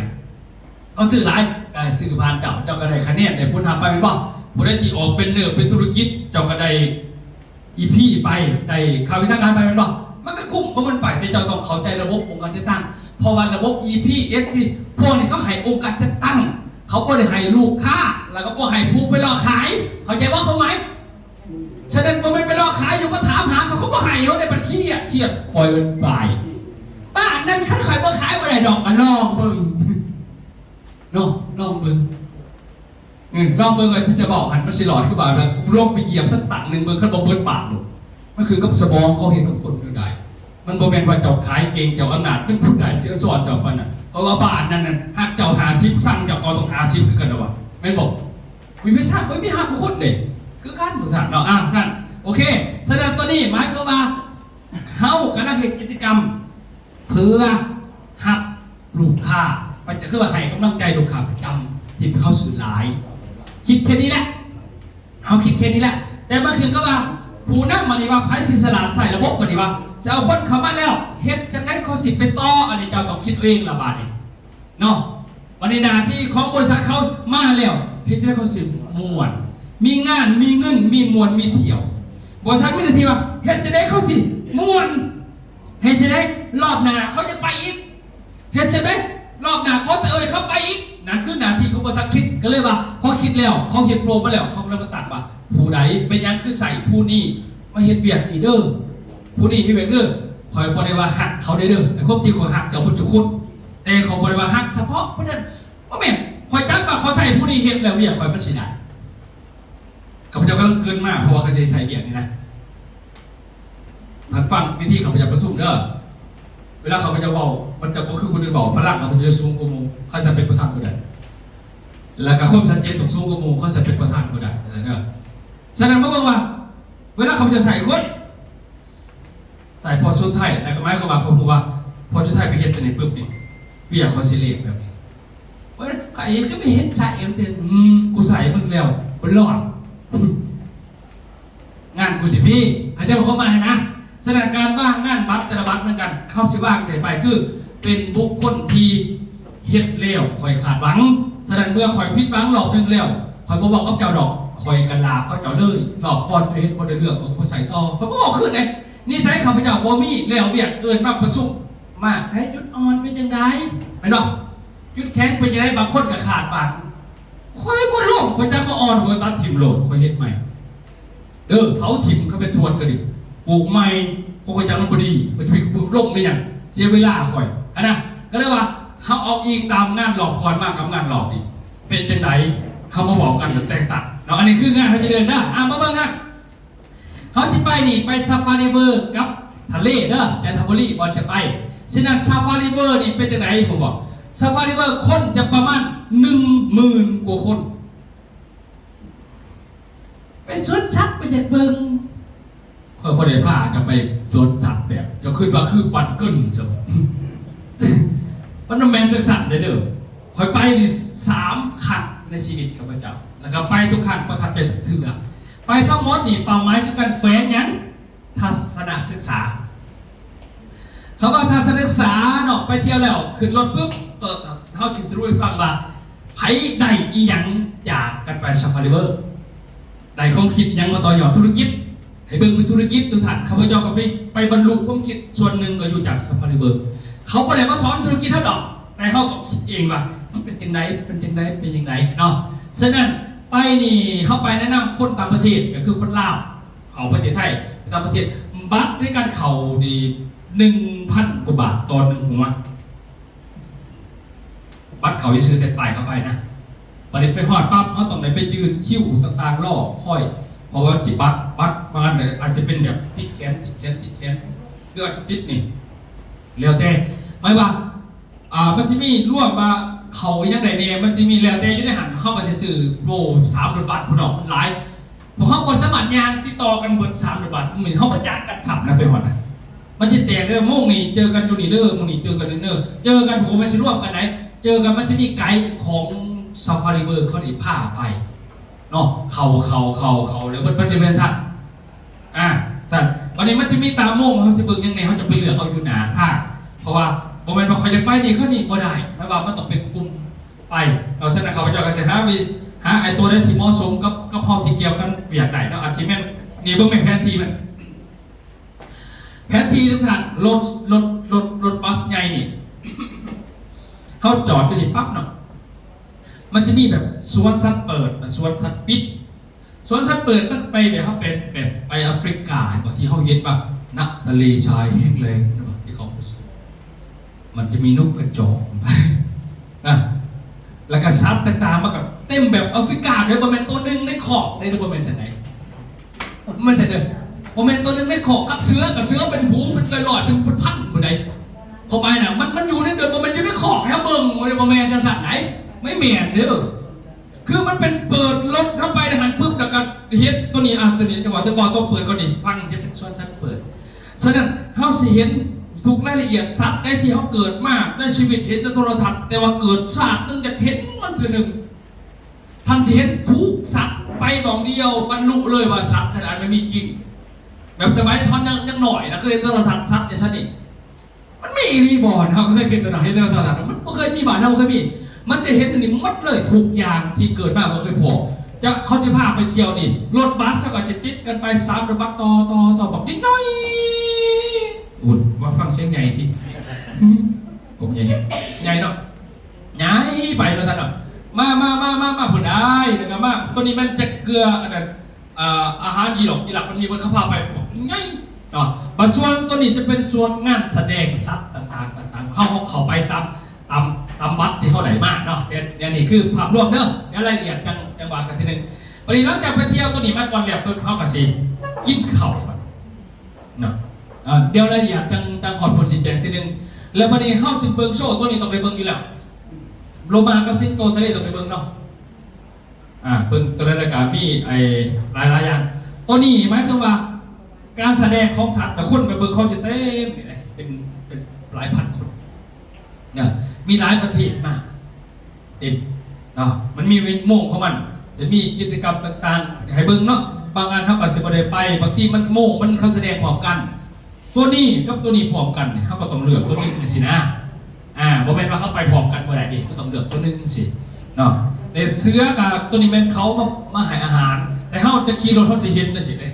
ເຂົາຊື້ຫຼາຍ ກໍໃຫ້ຊື້ຜ່ານເຈົ້າ ເຈົ້າກໍໄດ້ຄະແນນ ໄດ້ຜົນຮັບໄປແມ່ນບໍ່? ຜູ້ໃດທີ່ອອກເປັນເນີເປັນທຸລະກິດ ເຈົ້າກໍໄດ້ ອີພີ ໄປ ໄດ້ຄ່າວິຊາການໄປແມ່ນບໍ່? ມັນກໍຄຸ້ມຂອງມັນໄປ ແຕ່ເຈົ້າຕ້ອງເຂົ້າໃຈລະບົບອົງການຈັດຕັ້ງ ເພາະວ່າລະບົບ ອີພີ ເອສພີ ພວກນີ້ເຂົາໃຫ້ອົງການຈັດຕັ້ງ ເຂົາບໍ່ໄດ້ໃຫ້ລູກຄ້າ ແລ້ວກໍບໍ່ໃຫ້ຜູ້ໄປຫຼອກຂາຍ ເຂົ້າໃຈບໍ່ຄວາມໝາຍ? ສະນັ້ນບໍ່ແມ່ນໄປຫຼອກຂາຍຢູ່ ມາຖາມຫາເຂົາ ເຂົາບໍ່ໃຫ້ເຮົາໄດ້ ບັດເຄຍດ ເຄຍດ ປ່ອຍເພິ່ນໄປ. ບ້ານນັ້ນຄັນຂ້ອຍບໍ່ຂາຍບໍ່ໄດ້ດອກ ກໍລອງເບິ່ງເນາະ ລອງເບິ່ງ ເອີ ລອງເບິ່ງວ່າທີ່ຈະເວົ້າຫັ້ນມັນຊິລອດຄືວ່າ ລອງໄປຢຽບສັກຕັ້ງໜຶ່ງເບິ່ງ ຄັນບໍ່ເບິດບາດໂລດ. ມັນຂຶ້ນກັບສະໝອງເຂົາເຮັດກັບຄົນແນວໃດ. ມັນບໍ່ແມ່ນວ່າເຈົ້າຂາຍເກັ່ງ ເຈົ້າອຳນາດ ເປັນຜູ້ໃດຊິສອນເຈົ້າປານນັ້ນ. ເພາະວ່າບ້ານນັ້ນນະ ຮັກເຈົ້າຫ້າສິບ ຊັງເຈົ້າກໍຕ້ອງຫ້າສິບຄືກັນນະວະ ແມ່ນບໍ່? ມີວິຊາ ບໍ່ມີຫ້າຄົນເດ້ ຄືກັນ ທຸກທ່ານເນາະ. ອ່າ ນັ້ນ ໂອເຄ. ສະນັ້ນ ຕອນນີ້ໝາຍຄວາມວ່າ ເຮົາກຳລັງເຮັດກິດຈະກຳເພື່ອຮັບລູກຄ້າ ປະຈຳ ຄືວ່າໃຫ້ກຳລັງໃຈລູກຄ້າປະຈຳທີ່ເຂົາຊື້ຫຼາຍ. ຄິດແຄ່ນີ້ແຫຼະ ເຮົາຄິດແຄ່ນີ້ແຫຼະ. ແຕ່ມາຂຶ້ນກັບວ່າ ຜູ້ນຳບັດນີ້ວ່າ ໃຜຊິສະຫຼາດໃຊ້ລະບົບບັດນີ້ວ່າ ຊິເອົາຄົນເຂົ້າມາແລ້ວ ເຮັດຈັ່ງໃດເຂົາຊິໄປຕໍ່? ອັນນີ້ເຈົ້າຕ້ອງຄິດເອົາເອງລະບາດນີ້. ເນາະ ບັດນີ້ໜ້າທີ່ຂອງບໍລິສັດເຂົາມາແລ້ວ ເຮັດຈັ່ງໃດເຂົາຊິມ່ວນ ມີງານ ມີເງິນ ມີມ່ວນ ມີທ່ຽວ. ບໍລິສັດມີໜ້າທີ່ວ່າ ເຮັດຈັ່ງໃດເຂົາຊິມ່ວນ ເຮັດຈັ່ງໃດລອບໜ້າເຂົາຈະໄປອີກ ເຮັດຈັ່ງໃດລອບໜ້າເຂົາຈະເອີ້ນເຂົາໄປອີກ. ນັ້ນຄືໜ້າທີ່ຂອງບໍລິສັດຄິດ. ກໍເລີຍວ່າ ເຂົາຄິດແລ້ວ ເຂົາເຮັດໂປມາແລ້ວ ເຂົາກໍເລີຍມາຕັ້ງວ່າ ຜູ້ໃດ ເປັນຫຍັງຄືໃຊ້ຜູ້ນີ້ມາເຮັດວຽກນີ້ເດີ ຜູ້ນີ້ເຮັດວຽກເດີ. ຂ້ອຍບໍ່ໄດ້ວ່າຮັກເຂົາເດີ ໃນຄວາມຈິງຂ້ອຍຮັກເຈົ້າເບິດທຸກຄົນ ແຕ່ຂ້ອຍບໍ່ໄດ້ວ່າຮັກສະເພາະຜູ້ນັ້ນ ບໍ່ແມ່ນ. ຂ້ອຍຈັກວ່າຂ້ອຍໃຊ້ຜູ້ນີ້ເຮັດແລ້ວວຽກຂ້ອຍມັນຊິໄດ້. ຂ້າພະເຈົ້າກຳລັງເກີດມາເພາະວ່າເຂົາຊິໃຊ້ວຽກນີ້ນະ. ທ່ານຟັງວິທີຂ້າພະເຈົ້າປະຊຸມເດີ. ເວລາຂ້າພະເຈົ້າເວົ້າ ມັນຈະບໍ່ຄືຄົນອື່ນເວົ້າ. ພະລັງຂ້າພະເຈົ້າຈະສູງກວ່າໝູ່. ເຂົາຈະເປັນປະທານບໍ່ໄດ້. ແລ້ວກໍຄວາມຊັດເຈນຕ້ອງສູງກວ່າໝູ່. ເຂົາຈະເປັນປະທານບໍ່ໄດ້ ເດີ. ສະນັ້ນມາເບິ່ງວ່າ ເວລາຂ້າພະເຈົ້າໃຊ້ຄົນ ໃຊ້ພໍສຸດທ້າຍ ແລ້ວກໍໝາຍຄວາມວ່າ ເຂົາຮູ້ວ່າພໍສຸດທ້າຍໄປເຮັດຕົວນີ້ປຶບນີ້ ວຽກເຂົາຊິເລກແບບນີ້. ໂອ້ຍ ໃຜຄືໄປເຮັດໃສ່ເອວເຕັມ ອືມ ກູໃສ່ມຶງແລ້ວບໍ່ລອດ ງານກູຊິພີ. ເຂົ້າໃຈຄວາມໝາຍນະ? ສະນັ້ນການວາງງານບັດແຕ່ລະບັດນຳກັນ ເຂົາຊິວາງແຕ່ໄປ ຄືເປັນບຸກຄົນທີ່ເຮັດແລ້ວຂ້ອຍຄາດຫວັງ. ສະນັ້ນເມື່ອຂ້ອຍຜິດຫວັງລອບໜຶ່ງແລ້ວ ຂ້ອຍບໍ່ເວົ້າກັບເຈົ້າດອກ ຂ້ອຍກໍລາບເຂົາເຈົ້າເລີຍ. ລອບກ່ອນເຈົ້າເຮັດບໍ່ໄດ້ເລື່ອງ ຂ້ອຍບໍ່ໃສ່ຕໍ່ ຂ້ອຍບໍ່ເວົ້າຄືນເດ້. ນິໄສຂ້າພະເຈົ້າບໍ່ມີ ແລ້ວວຽກເອີ້ນມາປະຊຸມ ມາກໃຊ້ຈຸດອ່ອນເປັນຈັ່ງໃດ ແມ່ນບໍ່? ຈຸດແຂງເປັນຈັ່ງໃດ? ບາງຄົນກໍຂາດບາງ ຂ້ອຍບໍ່ລົງ ຂ້ອຍຈັກມາອ່ອນ ຂ້ອຍຕັດຖິ້ມໂລດ ຂ້ອຍເຮັດໃໝ່ເດີ ເຜົາຖິ້ມ ຄັນເປັນສວນກໍດີ ປູກໃໝ່. ບໍ່ຮູ້ຈັກ ມັນບໍ່ດີ ມັນຈະໄປລົງໄປຫຍັງ ເສຍເວລາຂ້ອຍຫັ້ນນະ. ກໍເລີຍວ່າເຮົາເອົາອີງຕາມງານລອບກ່ອນມາກັບງານລອບນີ້ ເປັນຈັ່ງໃດ ເຮົາມາເວົ້າກັນແຕ່ງຕັ້ງເນາະ. ອັນນີ້ຄືງານເຮົາຈະເດີນນະ ອ່າ ມາເບິ່ງນະ ເຮົາຊິໄປນີ້ ໄປຊາຟາຣີເວີລ໌ກັບທະເລເດີ ຈັນທະບູລີ ບ່ອນຈະໄປ. ສະນັ້ນ ຊາຟາຣີເວີລ໌ນີ້ເປັນຈັ່ງໃດ ຮູ້ບໍ່? ຊາຟາຣີເວີລ໌ ຄົນຈະປະມານໜຶ່ງໝື່ນກວ່າຄົນ. ໄປສວນສັດ ໄປຢາກເບິ່ງ. ຂ້ອຍບໍ່ໄດ້ພາເຈົ້າໄປສວນສັດແບບເຈົ້າຄິດວ່າຄືປັນກຶນຊັ້ນ. ມັນບໍ່ແມ່ນຈັ່ງຊັ້ນເດີ. ຂ້ອຍໄປນີ້ສາມຄັ້ງໃນຊີວິດຂ້າພະເຈົ້າ ແລ້ວກໍໄປທຸກຄັ້ງປະທັບໃຈທຸກເທື່ອ. ໄປທັງໝົດນີ້ເປົ້າໝາຍຄືການແຂວງຫຍັງ? ທັດສະນະສຶກສາ. ຄຳວ່າທັດສະນະສຶກສາເນາະ ໄປທ່ຽວແລ້ວຂຶ້ນລົດປຶບ ເອີ ເຮົາຊິສະຫຼຸບໃຫ້ຟັງວ່າ ໃຜໄດ້ອີ່ຫຍັງຈາກການໄປຊາຟາຣີເວີລ໌ ໄດ້ຄວາມຄິດຫຍັງມາຕໍ່ຍອດທຸລະກິດ ໃຫ້ເບິ່ງເປັນທຸລະກິດທຸກທ່ານ. ຂ້າພະເຈົ້າກໍໄປ ໄປບັນລຸຄວາມຄິດສ່ວນໜຶ່ງກໍຢູ່ຈາກຊາຟາຣີເວີລ໌. ເຂົາບໍ່ໄດ້ມາສອນທຸລະກິດເຮົາດອກ ແຕ່ເຮົາຕ້ອງຄິດເອງວ່າມັນເປັນຈັ່ງໃດ ເປັນຈັ່ງໃດ ເປັນຈັ່ງໃດເນາະ. ສະນັ້ນໄປນີ້ ເຮົາໄປແນະນຳຄົນຕ່າງປະເທດ ກໍຄືຄົນລາວ ເຂົ້າປະເທດໄທ ໄປຕ່າງປະເທດ ບັດໃນການເຂົ້ານີ້ ໜຶ່ງພັນກວ່າບາດຕໍ່ໜຶ່ງຫົວ. ບັດເຂົ້າຊື່ໆ ແຕ່ປ້າຍເຂົ້າໄປນະ. ບັດນີ້ໄປຮອດປັບ ເຮົາຕ້ອງໄດ້ໄປຢືນຄິວຕ່າງໆ ລໍຄອຍ ເພາະວ່າຊິບັດ ບັດບາງອັນອາດຈະເປັນແບບຕິດແຂນ ຕິດແຂນ ຕິດແຂນ ຫຼືອາດຈະຕິດນີ້ ແລ້ວແຕ່. ໝາຍວ່າ ອ່າ ມັນຊິມີລວມວ່າເຂົ້າອີ່ຫຍັງໄດ້ແດ່ ມັນຊິມີແລ້ວແຕ່ຢູ່ໃນຫັ້ນ. ເຮົາກໍຊິຊື້ໂປສາມລົດບັສພຸ້ນດອກ ມັນຫຼາຍ ພວກເຮົາບໍ່ສາມາດຍ່າງຕິດຕໍ່ກັນເບິດສາມລົດບັສ ມື້ນີ້ເຮົາບໍ່ຈັກກັນຊ້ຳນະ ໄປຮອດນະ ມັນຊິແຕກເດີ. ໂມງນີ້ເຈີກັນຢູ່ນີ້ເດີ ໂມງນີ້ເຈີກັນຢູ່ນີ້ເດີ ເຈີກັນ ໂອ້ ມັນຊິລວມກັນໃດ ເຈີກັນ ມັນຊິມີໄກຂອງ Safari World ເຂົານີ້ພາໄປເນາະ ເຂົ້າ ເຂົ້າ ເຂົ້າ ເຂົ້າ ແລ້ວເບິດ ເບິດ ເບິດ ເບິດຊັ້ນ. ອ່າ ຊັ້ນ ບັດນີ້ມັນຊິມີຕາມໂມງ ເຮົາຊິເບິ່ງຫຍັງແດ່ ເຮົາຈະໄປເລືອກເອົາຢູ່ໜ້າທາງ ເພາະວ່າບໍ່ແມ່ນວ່າຂ້ອຍຢາກໄປນີ້ ເຂົານີ້ບໍ່ໄດ້ ໝາຍວ່າມັນຕ້ອງເປັນກຸ່ມ ໄປເນາະ. ສະນັ້ນ ຂ້າພະເຈົ້າກໍຊິຫາວິ ຫາໄອ້ຕົວໃດທີ່ເໝາະສົມກັບ ກັບເຮົາທີ່ກ່ຽວກັນວຽກໄດ້ເນາະ. ອາດຊິແມ່ນ ນີ້ເບິ່ງແມ່ນແຜນທີ່ມັນ ແຜນທີ່ທຸກທ່ານ ລົດ ລົດ ລົດ ລົດບັສໃຫຍ່ນີ້ ເຮົາຈອດຢູ່ນີ້ປັບເນາະ ມັນຊິມີແບບສວນສັດເປີດ ແລະ ສວນສັດປິດ. ສວນສັດເປີດມັນໄປແບບ ເຮົາໄປແບບໄປອາຟຣິກາ ເຫັນບໍ່ ທີ່ເຮົາເຫັນວ່ານະ ທະເລຊາຍແຫ້ງແລ້ງ ທີ່ເຂົາ ມັນຈະມີນົກກະຈອກນະ ແລ້ວກໍສັດຕ່າງໆ ມັນກໍເຕັມແບບອາຟຣິກາເດ້ ບໍ່ແມ່ນຕົວໜຶ່ງໃນຄອກເດ້ ບໍ່ແມ່ນຊັ້ນໃດ ບໍ່ແມ່ນຊັ້ນເດີ ບໍ່ແມ່ນຕົວໜຶ່ງໃນຄອກ ກັບເສືອ ກັບເສືອເປັນຝູງ ເປັນຮ້ອຍໆ ເປັນພັນໆ ພຸ້ນໃດ. ຄວາມໝາຍນະ ມັນ ມັນຢູ່ໃນ ບໍ່ແມ່ນຢູ່ໃນຄອກໃຫ້ເຮົາເບິ່ງ ບໍ່ແມ່ນຈັ່ງຊັ້ນໃດ ບໍ່ແມ່ນເດີ. ຄືມັນເປັນເປີດລົດເຂົ້າໄປໃນຫັ້ນປຶບ ແລ້ວກໍເຮັດຕົວນີ້ ອ່າ ຕົວນີ້ ຈັງຫວະ ເຊິ່ງເວົ້າຕົວເປີດກ່ອນນີ້ ຟັງຈະເປັນສ່ວນສັດເປີດ. ສະນັ້ນ ເຮົາຊິເຫັນທຸກລາຍລະອຽດສັດໃດທີ່ເຮົາເກີດມາໃນຊີວິດ ເຫັນໃນໂທລະທັດ ແຕ່ວ່າເກີດຊາດໜຶ່ງຢາກເຫັນມັນເທື່ອໜຶ່ງ. ທ່ານຊິເຫັນທຸກສັດໄປໝ່ອງດຽວ ບັນລຸເລີຍວ່າສັດຂະໜາດມັນມີຈິງ. ແບບສະໄໝຕອນຍັງ ຍັງນ້ອຍນະ ເຄີຍເຫັນໂທລະທັດສັດຈັ່ງຊັ້ນນີ້ ມັນມີອີ່ຫຼີບໍ່? ເຮົາກໍເຄີຍຄິດຕົວເນາະ ເຫັນແຕ່ໂທລະທັດ ມັນບໍ່ເຄີຍມີ ບ້ານເຮົາບໍ່ເຄີຍມີ. ມັນຈະເຫັນນີ້ໝົດເລີຍ ທຸກຢ່າງທີ່ເກີດມາບໍ່ເຄີຍພໍ້. ຈະ ເຂົາຊິພາໄປທ່ຽວນີ້ ລົດບັສເຂົາກໍຊິຕິດກັນໄປສາມລົດບັສ ຕໍ່ ຕໍ່ ຕໍ່ ບັກໃຫຍ່ໆ ໂອ້ຍ ວ່າຟັງສຽງໃຫຍ່ຕິ ໂອ້ ໃຫຍ່ ໃຫຍ່ເນາະ ໃຫຍ່ໄປວ່າຊັ້ນເນາະ. ມາ ມາ ມາ ມາ ມາພຸ້ນໄດ໋ ແລ້ວກໍມາ ຕົວນີ້ແມ່ນຈັກເກືອ ອັນນັ້ນ ອ່າ ອາຫານຢີຫຼອກຈີຫຼັກ ມັນມີເພິ່ນເຂົາພາໄປ ບອກໃຫຍ່ເນາະ. ບັດສ່ວນຕົວນີ້ຈະເປັນສ່ວນງານສະແດງສັດຕ່າງໆ ຕ່າງໆ ເຮົາເຂົ້າໄປຕາມ ຕາມ ຕາມບັດທີ່ເຮົາໄດ້ມາເນາະ. ແຕ່ ແຕ່ນີ້ຄືພາບລວມເດີ ແຕ່ລາຍລະອຽດຈັ່ງ ຈັ່ງວ່າກັນທີໜຶ່ງ. ບັດນີ້ຫຼັງຈາກໄປທ່ຽວຕົວນີ້ມາກ່ອນແລ້ວ ເພິ່ນເຂົາກໍຊິກິນເຂົ້າເນາະ ເອີ ດຽວລາຍລະອຽດຈັ່ງ ຈັ່ງຮອດຜົນຊີ້ແຈງທີໜຶ່ງ. ແລ້ວບັດນີ້ເຮົາຊິເບິ່ງໂຊຕົວນີ້ ຕ້ອງໄດ້ເບິ່ງຢູ່ແລ້ວ ໂລມາກັບສິງໂຕທະເລ ຕ້ອງໄດ້ເບິ່ງເນາະ. ອ່າ ເບິ່ງຕົວນັ້ນ ແລ້ວກໍມີໄອ້ຫຼາຍໆຢ່າງ. ຕົວນີ້ໝາຍເຖິງວ່າການສະແດງຂອງສັດ ແຕ່ຄົນໄປເບິ່ງເຂົາຈະເຕັມນີ້ແຫຼະ ເປັນ ເປັນຫຼາຍພັນຄົນນະ ມີຫຼາຍປະເທດມາເຕັມເນາະ. ມັນມີໂມງຂອງມັນ ຈະມີກິດຈະກຳຕ່າງໆໃຫ້ເບິ່ງເນາະ. ບາງອັນເຮົາກໍຊິບໍ່ໄດ້ໄປ ບາງທີມັນໂມງມັນ ເຂົາສະແດງພ້ອມກັນ ຕົວນີ້ກັບຕົວນີ້ພ້ອມກັນນີ້ ເຮົາກໍຕ້ອງເລືອກຕົວໜຶ່ງຈັ່ງຊີ້ນະ. ອ່າ ບໍ່ແມ່ນວ່າເຮົາໄປພ້ອມກັນບໍ່ໄດ້ເດ້ ກໍຕ້ອງເລືອກຕົວໜຶ່ງຈັ່ງຊີ້ເນາະ. ແຕ່ເສືອກັບຕົວນີ້ແມ່ນເຂົາມາ ມາໃຫ້ອາຫານ ແຕ່ເຮົາຈະຂີ່ລົດເຮົາຊິເຫັນຈັ່ງຊີ້ເດ້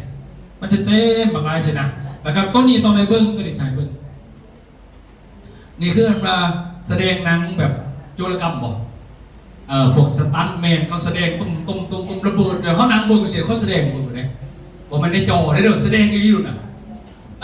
ມັນຈະເຕັມບັກຫຼາຍຊີ້ນະ. ແລ້ວກໍຕົວນີ້ຕ້ອງໄດ້ເບິ່ງ ຕົວນີ້ໃຫ້ເບິ່ງ. ນີ້ຄືອັນວ່າສະແດງໜັງແບບໂຈລະກຳບໍ? ເອີ ພວກສະຕັນແມນເຂົາສະແດງຕຸ້ມໆໆໆ ລະເບີດ ແລ້ວເຮົານັ່ງເບິ່ງຊື່ໆ ເຂົາສະແດງເບິ່ງເດ້ ບໍ່ແມ່ນໃນຈໍເດ້ເດີ ສະແດງອີ່ຫຼີໂລດນະ. ເ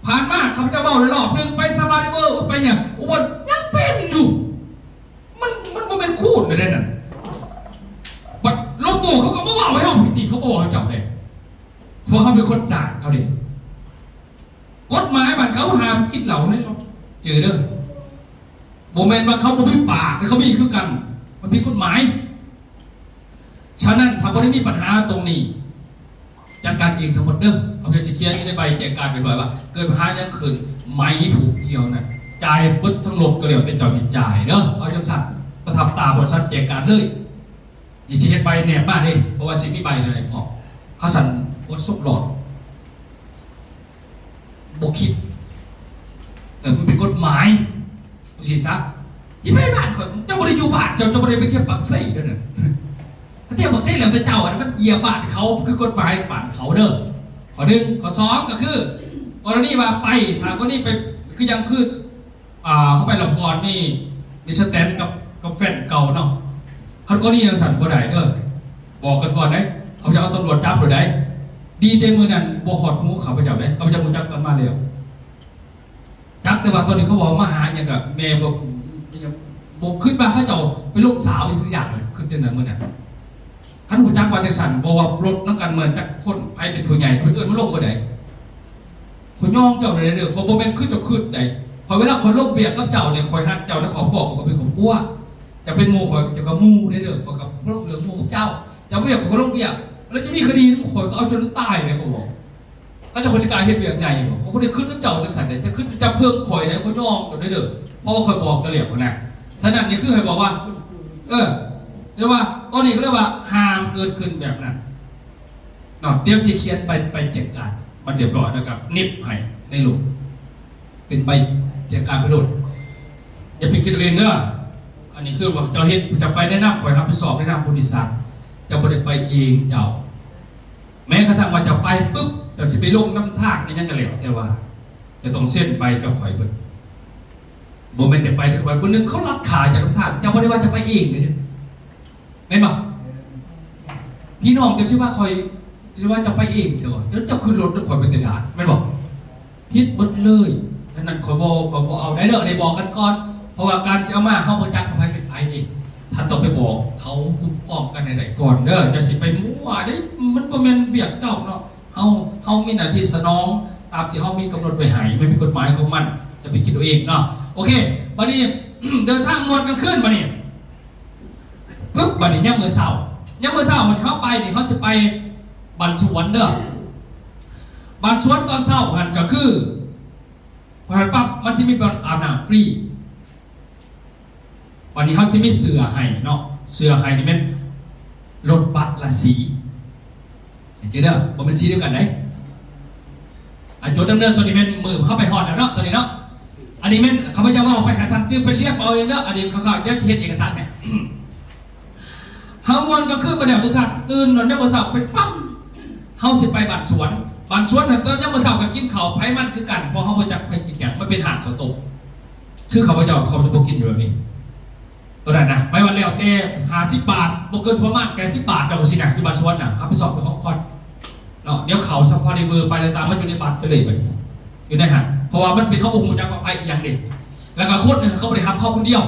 ຜ່ານມາຂ້າພະເຈົ້າເວົ້າແລ້ວລອບໜຶ່ງ ໄປຊາຟາຣີເວີລ ໄປຫຍັງ ອຸບົນ ຍັງເປັນຢູ່. ມັນ ມັນບໍ່ແມ່ນຄູນໄດ້ນັ້ນ. ບັດລົງໂຕເຂົາກໍບໍ່ເວົ້າໃຫ້ເຮົາ ພິດນີ້ ເຂົາບໍ່ເວົ້າໃຫ້ເຈົ້າເດ້ ເພາະເຮົາເປັນຄົນຈ້າງເຂົາເດ້. ກົດໝາຍບ້ານເຂົາຫ້າມກິນເຫຼົ້າໃນເດີ ບໍ່ແມ່ນວ່າເຂົາບໍ່ມີປາກ ແຕ່ເຂົາມີຄືກັນ ມັນຜິດກົດໝາຍ. ສະນັ້ນ ຖ້າບໍ່ໄດ້ມີບັນຫາຕົງນີ້ ຈັດການເອງທັງໝົດເດີ. ຂ້າພະເຈົ້າຊິຂຽນຢູ່ໃນໃບແຈ້ງການຮຽບຮ້ອຍວ່າ ເກີດບັນຫາຫຍັງຂຶ້ນ ໄໝຜູກກ່ຽວນັ້ນ ຈ່າຍເບິດທັງລົດກໍແລ້ວແຕ່ເຈົ້າຊິຈ່າຍເດີ. ເອົາຈັ່ງຊັ້ນ ປະທັບຕາບໍລິສັດແຈ້ງການເລີຍ. ນີ້ຊິເຮັດໃບແນບມາເດ້ ເພາະວ່າຊິມີໃບໃຫ້ພ້ອມ. ຄັນຊັ້ນ ບໍ່ສົບຫຼອດ ບໍ່ຄິດ ເອີ ມັນເປັນກົດໝາຍ ຈັ່ງຊີ້ຊະ. ທີ່ໄປບ້ານຂ້ອຍ ເຈົ້າບໍ່ໄດ້ຢູ່ບ້ານເຈົ້າ ເຈົ້າບໍ່ໄດ້ໄປທ່ຽວປາກເຊເດີນັ້ນ. ຖ້າທ່ຽວປາກເຊແລ້ວແຕ່ເຈົ້າ ອັນນັ້ນມັນຢຽບບ້ານເຂົາ ຄືກົດໝາຍບ້ານເຂົາເດີ. ຂໍ້ໜຶ່ງ. ຂໍ້ສອງ ກໍຄື ກໍລະນີວ່າໄປ ຖ້າກໍລະນີໄປ ຄືຫຍັງ ຄື ອ່າ ເຮົາໄປລອບກ່ອນນີ້ ມີສະແຕນກັບ ກັບແຟນເກົ່າເນາະ. ຄັນກໍລະນີຈັ່ງຊັ້ນບໍ່ໄດ້ເດີ ບອກກັນກ່ອນເດ້. ເຂົາຈະເອົາຕຳຫຼວດຈັບໂລດໃດ໋. ດີແຕ່ມື້ນັ້ນບໍ່ຮອດຫູຂ້າພະເຈົ້າເດ້ ຂ້າພະເຈົ້າຮູ້ຈັກຕອນມາແລ້ວ. ຈັກແຕ່ວ່າຕອນນີ້ເຂົາເວົ້າມາຫາອີ່ຫຍັງກະແມ່ບໍ່ ບໍ່ຄິດວ່າເຂົາເຈົ້າໄປລົມສາວອີ່ຫຍັງ ຄິດຈັ່ງນັ້ນມື້ນັ້ນ. ຄັນຮູ້ຈັກວ່າຈັ່ງຊັ້ນ ບໍ່ວ່າລົດນຳກັນເໝືອນຈັກຄົນ ໃຜເປັນຜູ້ໃຫຍ່ ເຂົາໄປເອີ້ນມາລົງບໍ່ໄດ້. ຂ້ອຍຍອມເຈົ້າເລີຍເດີ ຂ້ອຍບໍ່ແມ່ນຄືເຈົ້າຄິດໃດ. ຂ້ອຍ ເວລາຂ້ອຍລົງວຽກກັບເຈົ້ານີ້ ຂ້ອຍຮັກເຈົ້າໃນຄອບຄົວ ຂ້ອຍກໍເປັນຄອບຄົວ. ເຈົ້າເປັນໝູ່ຂ້ອຍ ເຈົ້າກໍໝູ່ເດີ. ຂ້ອຍກໍລົງເລື່ອງໝູ່ເຈົ້າ. ເຈົ້າວຽກ ຂ້ອຍກໍລົງວຽກ. ແລ້ວຈະມີຄະດີນຳຂ້ອຍ ຂ້ອຍເອົາເຈົ້າຈົນຕາຍເລີຍ ຂ້ອຍບອກ. ເຂົາເຈົ້າ ເຂົາຈະກ້າເຮັດວຽກໃຫຍ່ບໍ່? ເຂົາບໍ່ໄດ້ຄິດນຳເຈົ້າຈັ່ງຊັ້ນເດ້. ເຈົ້າຄິດຈະເພິ່ງຂ້ອຍເດ້ ຂ້ອຍຍອມເຈົ້າເດີ. ເພາະວ່າຂ້ອຍບອກເຈົ້າແລ້ວຫັ້ນນະ. ສະນັ້ນ ນີ້ຄືໃຫ້ບອກວ່າ ເອີ ແຕ່ວ່າຕອນນີ້ກໍເລີຍວ່າຫ້າມເກີດຂຶ້ນແບບນັ້ນເນາະ. ຕຽມຊິຂຽນໃບ ໃບແຈ້ງການມັນຮຽບຮ້ອຍ ແລ້ວກໍເນັບໃຫ້ໃນໂລດ ເປັນໃບແຈ້ງການໄປໂລດ. ຢ່າໄປຄິດເອົາເອງເດີ. ອັນນີ້ຄືວ່າເຈົ້າເຮັດ ເຈົ້າໄປໃນນາມຂ້ອຍ ຮັບຜິດຊອບໃນນາມບໍລິສັດ. ເຈົ້າບໍ່ໄດ້ໄປເອງເຈົ້າ. ແມ້ກະທັ່ງວ່າເຈົ້າໄປປຶບ ເຈົ້າຊິໄປລົງນຳທາງອີ່ຫຍັງກໍແລ້ວ ແຕ່ວ່າເຈົ້າຕ້ອງເຊັນໃບກັບຂ້ອຍເບິດ. ບໍ່ແມ່ນຈະໄປ ເຈົ້າໄປ ບາງເທື່ອເຂົາລັກຂາເຈົ້ານຳທາງ ເຈົ້າບໍ່ໄດ້ວ່າເຈົ້າໄປເອງເດ້. ແມ່ນບໍ່? ພີ່ນ້ອງເຈົ້າຊິວ່າຂ້ອຍ ຊິວ່າເຈົ້າໄປເອງ ເຈົ້າ ເຈົ້າຂຶ້ນລົດນຳຂ້ອຍໄປແຕ່ດ່ານ ແມ່ນບໍ່? ຜິດເບິດເລີຍ. ສະນັ້ນ ຂ້ອຍບໍ່ ຂ້ອຍບໍ່ເອົາໄດ້ເດີ ໄດ້ບອກກັນກ່ອນ. ເພາະວ່າການຊິເອົາມາ ເຮົາບໍ່ຈັກວ່າໃຜເປັນໃຜເດ້. ທ່ານຕ້ອງໄປບອກເຂົາ ຄຸ້ມຄອງກັນໃຫ້ໄດ້ກ່ອນເດີ. ຢ່າຊິໄປມົ້ວເດ້ ມັນບໍ່ແມ່ນວຽກເຈົ້າເນາະ. ເຮົາ ເຮົາມີໜ້າທີ່ສະໜອງຕາມທີ່ເຮົາມີກຳນົດໄວ້ໃຫ້ ມັນມີກົດໝາຍຂອງມັນ. ຢ່າໄປຄິດເອົາເອງເນາະ. ໂອເຄ ບາດນີ້ ເດີນທາງມ່ວນກັນຄືນບາດນີ້. ປຶບ ບາດນີ້ຍາມມື້ເຊົ້າ ຍາມມື້ເຊົ້າ ບາດນີ້ເຮົາໄປນີ້ ເຮົາຊິໄປບ້ານສວນເດີ. ບ້ານສວນຕອນເຊົ້າຫັ້ນກໍຄື ພໍໄປປັບ ມັນຊິມີບ່ອນອາບນ້ຳຟຣີ. ບາດນີ້ເຮົາຊິມີເສື້ອໃຫ້ເນາະ. ເສື້ອໃຫ້ນີ້ແມ່ນລົດບັດລະສີ ໃຫ້ຈື່ເດີ ບໍ່ແມ່ນສີດຽວກັນໃດ. ອາ ຈົດນຳເດີ ໂຕນີ້ແມ່ນມື້ເຮົາໄປຮອດແລ້ວເນາະ ໂຕນີ້ເນາະ. ອັນນີ້ແມ່ນຂ້າພະເຈົ້າເວົ້າໄປ ໃຫ້ທ່ານຈື່ໄປລຽນເອົາເອງເດີ. ອັນນີ້ຂ້າພະເຈົ້າຈະເຮັດເອກະສານໃຫ້. ເຮົາມ່ວນກາງຄືນໄປແລ້ວ ທຸກທ່ານ ຕື່ນນອນຍາມມື້ເຊົ້າໄປປັບ ເຮົາຊິໄປບ້ານສວນ. ບ້ານສວນນັ້ນ ຕອນຍາມມື້ເຊົ້າກໍກິນເຂົ້າໃຜມັນຄືກັນ ເພາະເຮົາບໍ່ຈັກໃຜກິນຫຍັງ. ມັນເປັນຮ້ານເຂົ້າຕົ້ມ ຄືຂ້າພະເຈົ້າ ເຂົາຈະບໍ່ກິນຢູ່ແບບນີ້. ໂຕນັ້ນນະ ໄປວັນແລ້ວແຕ່ຫ້າສິບບາດ ບໍ່ເກີນປະມານແປດສິບບາດດອກ ຊີ້ນະ. ຢູ່ບ້ານສວນນະ ຮັບຜິດຊອບເຈົ້າຂອງກ່ອນເນາະ. ດຽວເຂົ້າຊາຟາຣີເວີລ ໄປແລ້ວຕາມມາຢູ່ໃນບັດໄປເລີຍບັດນີ້ ຢູ່ໃນຫັ້ນ. ເພາະວ່າມັນເປັນ ເຮົາບໍ່ຮູ້ຈັກວ່າໃຜອີ່ຫຍັງເດ້. ແລ້ວກໍຄົນນັ້ນ ເຂົາບໍ່ໄດ້ຮັບເຮົາຄົນດຽວ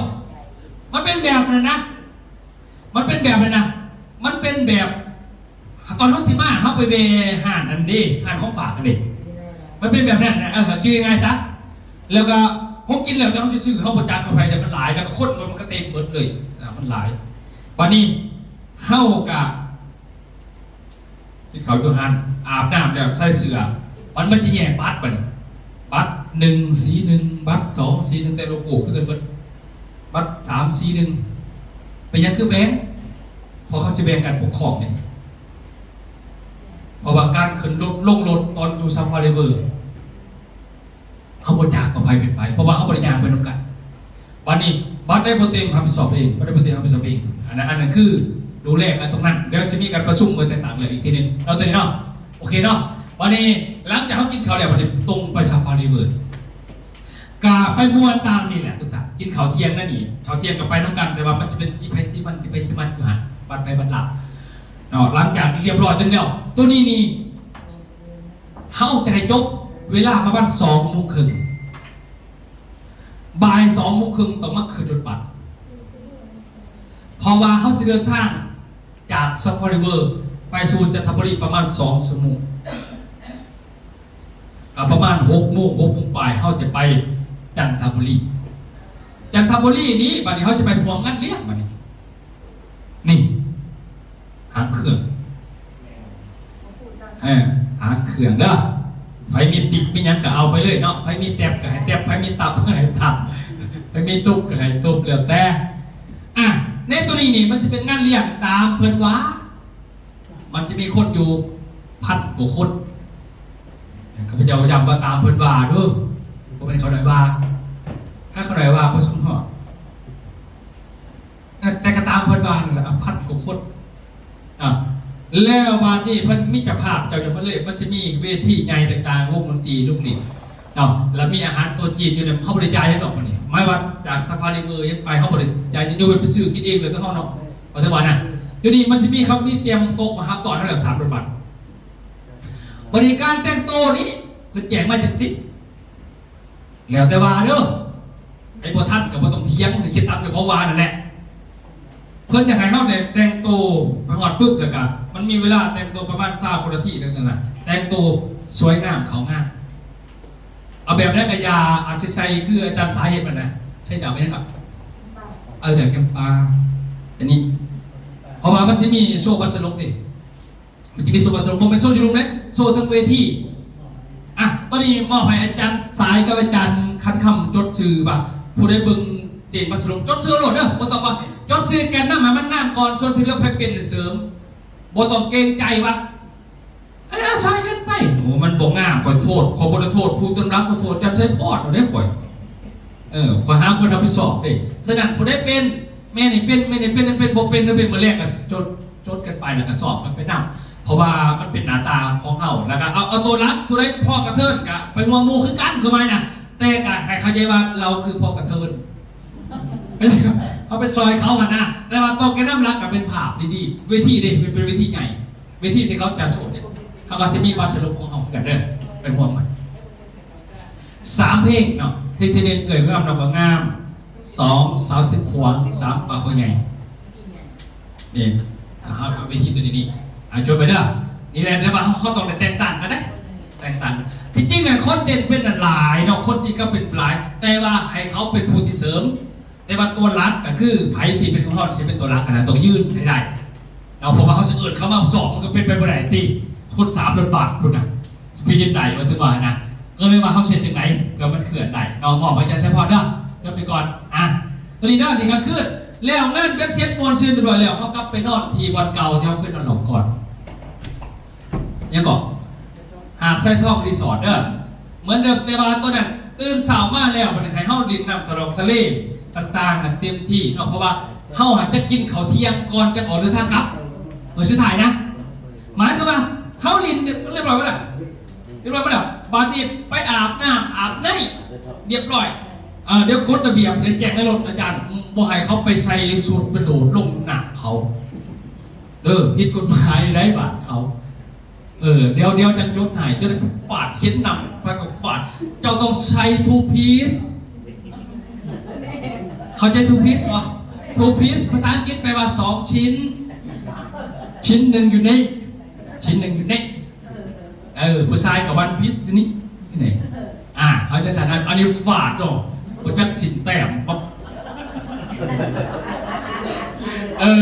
ມັນເປັນແບບນັ້ນນະ ມັນເປັນແບບນັ້ນນະ ມັນເປັນແບບ ຕອນເຮົາຊິມາ ເຮົາໄປແວ່ຮ້ານນັ້ນເດ້ ຮ້ານຂອງຝາກນັ້ນເດ້ ມັນເປັນແບບນັ້ນນະ. ເອີ ຈື່ງ່າຍໆຊະ. ແລ້ວກໍຂອງກິນແລ້ວ ແຕ່ເຮົາຊິຊື້ ເຮົາບໍ່ຈັກຂອງໃຜ ແຕ່ມັນຫຼາຍ ແລ້ວກໍຄົນມັນກໍເຕັມເບິດເລີຍນະ ມັນຫຼາຍ. ບາດນີ້ເຮົາກໍກິນເຂົ້າຢູ່ຫັ້ນ ອາບນ້ຳແລ້ວໃສ່ເສື້ອ ມັນ ມັນຊິແຍກບັດ ບາດນີ້ ບັດໜຶ່ງສີໜຶ່ງ ບັດສອງສີໜຶ່ງ ແຕ່ໂລໂກ້ຄືກັນເບິດ ບັດສາມສີໜຶ່ງ. ເປັນຫຍັງຄືແບ່ງ? ເພາະເຂົາຈະແບ່ງການປົກຄອງເດ້. ເພາະວ່າການຂຶ້ນລົດລົງລົດຕອນຢູ່ຊາຟາຣີເວີລ ເຮົາບໍ່ຈັກວ່າໃຜເປັນໃຜ ເພາະວ່າເຮົາບໍ່ໄດ້ຍ່າງໄປນຳກັນ. ບາດນີ້ ບັດໃດບໍ່ເຕັມຮັບຜິດຊອບເອງ ບັດໃດບໍ່ເຕັມຮັບຜິດຊອບເອງ. ອັນນັ້ນ ອັນນັ້ນຄືດູແລກັນຕົງນັ້ນ. ດຽວຈະມີການປະຊຸມເບິ່ງແຕກຕ່າງເລື່ອງອີກທີໜຶ່ງເນາະ ໂຕນີ້ເນາະ. ໂອເຄເນາະ. ບາດນີ້ຫຼັງຈາກເຮົາກິນເຂົ້າແລ້ວ ບາດນີ້ຕົງໄປຊາຟາຣີເວີລ ກະໄປມ່ວນຕາມນີ້ແຫຼະທຸກທ່ານ. ກິນເຂົ້າທ່ຽງນັ້ນນີ້ ເຂົ້າທ່ຽງກໍໄປນຳກັນ ແຕ່ວ່າມັນຊິເປັນທີ່ໃຜທີ່ມັນ ທີ່ໃຜທີ່ມັນຢູ່ຫັ້ນ ບັດໃຜບັດລາວເນາະ. ຫຼັງຈາກທີ່ຮຽບຮ້ອຍຕົງແລ້ວ ໂຕນີ້ນີ້ ເຮົາຊິໃຫ້ຈົບ ເວລາປະມານສອງໂມງເຄິ່ງ ບ່າຍສອງໂມງເຄິ່ງຕ້ອງມາຂຶ້ນລົດບັສ ເພາະວ່າເຮົາຊິເດີນທາງຈາກຊາຟາຣີເວີລໄປສູ່ຈັນທະບູລີປະມານສອງຊົ່ວໂມງ ກໍປະມານຫົກໂມງ ຫົກໂມງປາຍ ເຮົາຈະໄປຈັນທະບູລີ. ຈັນທະບູລີນີ້ ບັດນີ້ເຮົາຊິໄປຮ່ວມງານລ້ຽງບັດນີ້. ນີ້ ຫາງເຄື່ອງ ເອີ ຫາງເຄື່ອງເດີ. ໃຜມີຕິບມີຫຍັງກໍເອົາໄປເລີຍເນາະ, ໃຜມີແຕັບກໍໃຫ້ແຕັບ, ໃຜມີຕັບກໍໃຫ້ຕັບ, ໃຜມີຕຸບກໍໃຫ້ຕຸບ ແລ້ວແຕ່. ອ່ະ ໃນໂຕນີ້ນີ້ ມັນຊິເປັນງານລ້ຽງຕາມເພິ່ນວ່າ ມັນຈະມີຄົນຢູ່ພັນກວ່າຄົນ. ຂ້າພະເຈົ້າຢ້ຳວ່າຕາມເພິ່ນວ່າເດີ, ບໍ່ແມ່ນເຂົານ້ອຍວ່າ. ຄັນເຂົານ້ອຍວ່າບໍ່ສົມຮອດ. ແຕ່ກໍຕາມເພິ່ນວ່ານັ້ນແຫຼະ ພັນກວ່າຄົນ. ອ່າ ແລ້ວບາດນີ້ເພິ່ນມີເຈົ້າພາບເຈົ້າຫຍັງໝົດເລີຍ, ມັນຊິມີເວທີໃຫຍ່ຕ່າງໆ ວົງດົນຕີ ລູກນີ້ ເນາະ ແລ້ວມີອາຫານໂຕະຈີນຢູ່ນຳ. ເຮົາບໍ່ໄດ້ຈ່າຍຫຍັງດອກ ມື້ນີ້ໝາຍວ່າຈາກຊາຟາຣີເວີລຍັງໄປ ເຮົາບໍ່ໄດ້ຈ່າຍຫຍັງ, ຍົກເວັ້ນໄປຊື້ກິນເອງເລີຍ ແຕ່ເຮົາເນາະ ວ່າແຕ່ວ່ານະ. ຢູ່ນີ້ມັນຊິມີ ເຂົາມີຕຽມໂຕະມາຮັບຕ້ອນເຮົາແລ້ວ ສາມລົດບັສ. ບັດນີ້ການແຕ່ງໂຕນີ້ ເພິ່ນແຈ້ງມາຈັ່ງຊີ້ ແລ້ວແຕ່ວ່າເດີ, ໃຜບໍ່ທັນກໍບໍ່ຕ້ອງຖຽງ, ເຮັດຕາມເຈົ້າຂອງວ່ານັ້ນແຫຼະ. ເພິ່ນຢາກໃຫ້ເຮົາໄດ້ແຕ່ງໂຕໄປຮອດປຶບ ແລ້ວກະມັນມີເວລາແຕ່ງໂຕປະມານຊາວກວ່ານາທີນັ້ນນະ, ແຕ່ງໂຕສວຍງາມເຂົ້າງານ. ເອົາແບບໃດກໍຢ່າ ອາດຈະໃສ່ຄືອາຈານສາຍເຮັດມັນນະ, ໃສ່ດາວຫຍັງກໍ ເອີ ດາວຈຳປາ ອັນນີ້ ເພາະວ່າມັນຊິມີໂຊວັດສະຫຼົກເດ້. ມັນຈະມີໂຊວັດສະຫຼົກ ບໍ່ແມ່ນໂຊຢູ່ລຸ່ມເດ້ ໂຊເທິງເວທີ. ອ່ະ ຕອນນີ້ມອບໃຫ້ອາຈານສາຍກັບອາຈານຄັນຄຳຈົດຊື່ວ່າ ຜູ້ໃດເບິ່ງເກມວັດສະຫຼົກ ຈົດຊື່ໂລດເດີ, ບໍ່ຕ້ອງວ່າ ຈົດຊື່ແກນນຳໃຫ້ມັນງາມກ່ອນ, ສ່ວນທີ່ເຫຼືອໃຜເປັນເສີມ ບໍ່ຕ້ອງເກງໃຈວ່າ ເອີ ເອົາສາຍກັນໄປ. ໂອ້ ມັນບໍ່ງາມ, ຂໍໂທດ, ຂໍບໍ່ໄດ້ໂທດຜູ້ຕຳລັງ, ຂໍໂທດອາຈານໄຊພອນເດ້ຂ້ອຍ. ເອີ ຂ້ອຍຫາຄົນຮັບຜິດຊອບເດ້. ສະນັ້ນ ຜູ້ໃດເປັນ ແມ່ນໃຫ້ເປັນ, ແມ່ນໃຫ້ເປັນ, ເປັນບໍ່ເປັນ ຫຼືເປັນມື້ແລກກໍຈົດ ຈົດກັນໄປ ແລ້ວກໍສອບກັນໄປນຳ, ເພາະວ່າມັນເປັນໜ້າຕາຂອງເຮົາ. ແລ້ວກໍເອົາ ເອົາໂຕຫຼັກ ຜູ້ໃດພໍກະເທີນກໍໄປຮ່ວມໝູ່ຄືກັນ ຄືໝາຍນະ, ແຕ່ກໍໃຫ້ເຂົ້າໃຈວ່າລາວຄືພໍກະເທີນ ເຮົາໄປຊ່ອຍເຂົາຫັ້ນນະ. ແຕ່ວ່າໂຕແກນນຳຫຼັກກໍເປັນພາບດີໆ ເວທີເດ້ ເປັນ ເປັນເວທີໃຫຍ່ ເວທີທີ່ເຂົາຈັດໂຊນີ້ ເຮົາກໍຊິມີວັດສະຫຼົກຂອງເຮົາຄືກັນເດີ ໄປຮ່ວມກັນ. ສາມເພງເນາະ, ເພງທີໜຶ່ງ ເອື້ອຍງາມນ້ອງກໍງາມ, ສອງ ສາວເຊຍຂວາງ, ສາມ ປາຄໍໃຫຍ່. ນີ້ ອ່າ ເຮົາເອົາເວທີຕົວນີ້ ນີ້ ອ່າ ຈົດໄປເດີ. ນີ້ແຫຼະ ແຕ່ວ່າເຮົາ ເຮົາຕ້ອງໄດ້ແຕກຕ່າງກັນເດ້ ແຕກຕ່າງ. ທີ່ຈິງນັ້ນ ຄົນເດັ່ນເປັນນັ້ນຫຼາຍເນາະ, ຄົນທີ່ເຂົາເປັນຫຼາຍ ແຕ່ວ່າໃຫ້ເຂົາເປັນຜູ້ທີ່ເສີມ. ແຕ່ວ່າຕົວຫຼັກກໍຄືໃຜທີ່ເປັນຂອງເຮົາທີ່ເປັນຕົວຫຼັກຫັ້ນນະ ຕ້ອງຢືນໃຫ້ໄດ້ເນາະ, ເພາະວ່າເຮົາຊິເອີ້ນເຂົາມາສອບ ມັນກໍເປັນໄປບໍ່ໄດ້ຕິ, ຄົນສາມລົດບັສພຸ້ນນະ ຊິໄປເຮັດໄດ້ວ່າ ຖືວ່ານະ. ກໍເລີຍວ່າເຮົາຊິເຮັດຈັ່ງໃດເພື່ອມັນເຄື່ອນໄດ້ເນາະ, ມອບໃຫ້ອາຈານໄຊພອນເດີ ຈົດໄປກ່ອນ. ອ່ະ ຕົວນີ້ເດີ ນີ້ກໍຄືແລ້ວງານເບັດເສັດມ່ວນຊື່ນຮຽບຮ້ອຍແລ້ວ ເຮົາກັບໄປນອນທີ່ບ່ອນເກົ່າທີ່ເຮົາເຄີຍນອນຫຼອບກ່ອນ. ຫຍັງເກາະ ຫາດຊາຍທອງຣີສອດເດີ ເໝືອນເດີມ. ແຕ່ວ່າຕອນນັ້ນຕື່ນເຊົ້າມາແລ້ວ ບັດນີ້ໃຫ້ເຮົາຫຼິ້ນນ້ຳຕະຫຼອງທະເລຕ່າງໆ ກັນເຕັມທີ່ເນາະ, ເພາະວ່າເຮົາຫັ້ນຈະກິນເຂົ້າທ່ຽງກ່ອນຈະອອກເດີນທາງກັບ ມື້ສຸດທ້າຍນະ. ໝາຍຄວາມວ່າເຮົາຫຼິ້ນຮຽບຮ້ອຍແລ້ວ ຮຽບຮ້ອຍແລ້ວ ບາດນີ້ໄປອາບນ້ຳອາບໃນຮຽບຮ້ອຍ. ເອີ ດຽວກົດລະບຽບໄດ້ແຈ້ງໃນລົດ ອາຈານບໍ່ໃຫ້ເຂົາໄປໃສ່ຊຸດໄປໂດດລົງນ້ຳເຂົາ ເດີ ຜິດກົດໝາຍໄດ໋ບ້ານເຂົາ. ເອີ ດຽວ ດຽວຈັ່ງຈົດໃຫ້ ຈະໄດ້ຟາດຂຽນນຳ ໄປກໍຟາດ. ເຈົ້າຕ້ອງໃສ່ທູພີສ ເຂົ້າໃຈທູພີສບໍ່? ທູພີສພາສາອັງກິດແປວ່າສອງຊິ້ນ ຊິ້ນໜຶ່ງຢູ່ນີ້ ຊິ້ນໜຶ່ງຢູ່ນີ້. ເອີ ຜູ້ຊາຍກໍວັນພີສຢູ່ນີ້ ນີ້ ອ່າ ເອົາຊັ້ນໆ ອັນນີ້ຟາດເນາະ ບໍ່ຈັກສິນແຕ້ມ ເອີ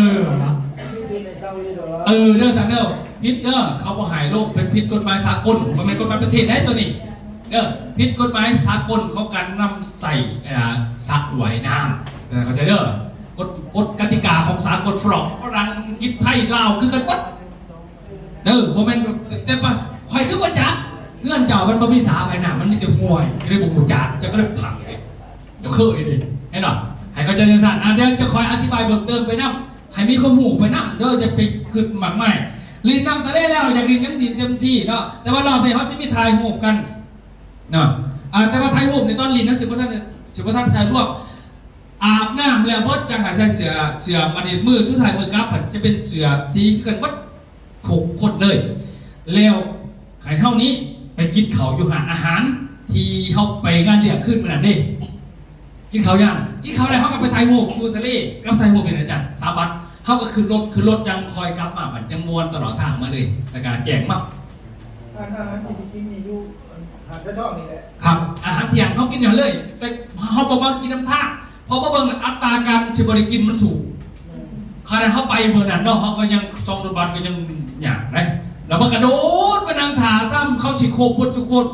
ເອີ ເດີ ທ່ານເດີ ຜິດເດີ ເຂົາບໍ່ໃຫ້ລົງ ເປັນຜິດກົດໝາຍສາກົນ ບໍ່ແມ່ນກົດໝາຍປະເທດໃດ໋ ໂຕນີ້ເດີ ຜິດກົດໝາຍສາກົນຂອງການນຳໃຊ້ ເອີ ສະວ່າຍນ້ຳ ເຂົ້າໃຈເດີ ກົດ ກົດກະຕິກາຂອງສາກົນ ຝຣັ່ງ ຝຣັ່ງ ອັງກິດ ໄທ ລາວ ຄືກັນໝົດ. ເດີ ບໍ່ແມ່ນ ແຕ່ວ່າຂ້ອຍຄືບໍ່ຈັກ ເຮືອນເຈົ້າມັນບໍ່ມີສະວ່າຍນ້ຳ ມັນມີແຕ່ຫ້ວຍ ກໍເລີຍບໍ່ຮູ້ຈັກ ເຈົ້າກໍເລີຍພັງ ເຈົ້າເຄີຍເດ້ ເຫັນບໍ່? ໃຫ້ເຂົ້າໃຈຈັ່ງຊັ້ນ ອ່າ ດຽວຈະຄອຍອະທິບາຍເພີ່ມເຕີມໄປນຳ ໃຫ້ມີຄວາມຮູ້ໄປນຳເດີ ຢ່າໄປຄຶດມາກມາຍ. ຫຼິ້ນນ້ຳທະເລແລ້ວ ຢາກຫຼິ້ນຫຍັງຫຼິ້ນເຕັມທີ່ເນາະ ແຕ່ວ່າລອບນີ້ເຮົາຊິມີຖ່າຍຮູບກັນເນາະ ອ່າ ແຕ່ວ່າຖ່າຍຮູບໃນຕອນຫຼິ້ນເຮົາຊິບໍ່ທັນ ຊິບໍ່ທັນຖ່າຍລວມ ອາບນ້ຳແລ້ວເບິດ ຈັ່ງໃຫ້ໃສ່ເສື້ອ ເສື້ອ ບັດນີ້ມື້ສຸດທ້າຍ ມື້ກັບ ຈະເປັນເສື້ອສີຄືກັນເບິດ ທຸກຄົນເລີຍ ແລ້ວໃຫ້ເຮົານີ້ໄປ ກິນເຂົ້າຢູ່ຮ້ານອາຫານທີ່ເຮົາໄປງານລ້ຽງຄືນມື້ນັ້ນເດ້. ກິນເຂົ້າຢ່າງ ກິນເຂົ້າແລ້ວເຮົາກໍໄປຖ່າຍຮູບຢູ່ທະເລ ກັບຖ່າຍຮູບເປັນອາຈານສາມວັດ. ເຮົາກໍຂຶ້ນລົດ ຂຶ້ນລົດຈັ່ງຄ່ອຍກັບມາ ບັດຍັງມ່ວນຕະຫຼອດທາງມາເລີຍ ແລ້ວກໍແຈ້ງມາ. ອາຫານ ອາຫານທີ່ຊິກິນນີ້ຢູ່ຫາດສາຍທອງນີ້ແຫຼະ. ຄັບ ອາຫານທ່ຽງເຮົາກິນຢູ່ຫັ້ນເລີຍ ແຕ່ເຮົາບໍ່ມັກກິນນຳທາງ ເພາະມາເບິ່ງອັດຕາການຊິບໍ່ໄດ້ກິນມັນສູງ. ຂະໜາດເຮົາໄປມື້ນັ້ນເນາະ ເຮົາກໍຍັງ ສອງລົດບັດກໍຍັງຍາກເດ້ ແລ້ວມັນກະໂດດມານັ່ງຖ້າຊ້ຳ ເຂົາຊິຄົບເບິດທຸກຄົນ.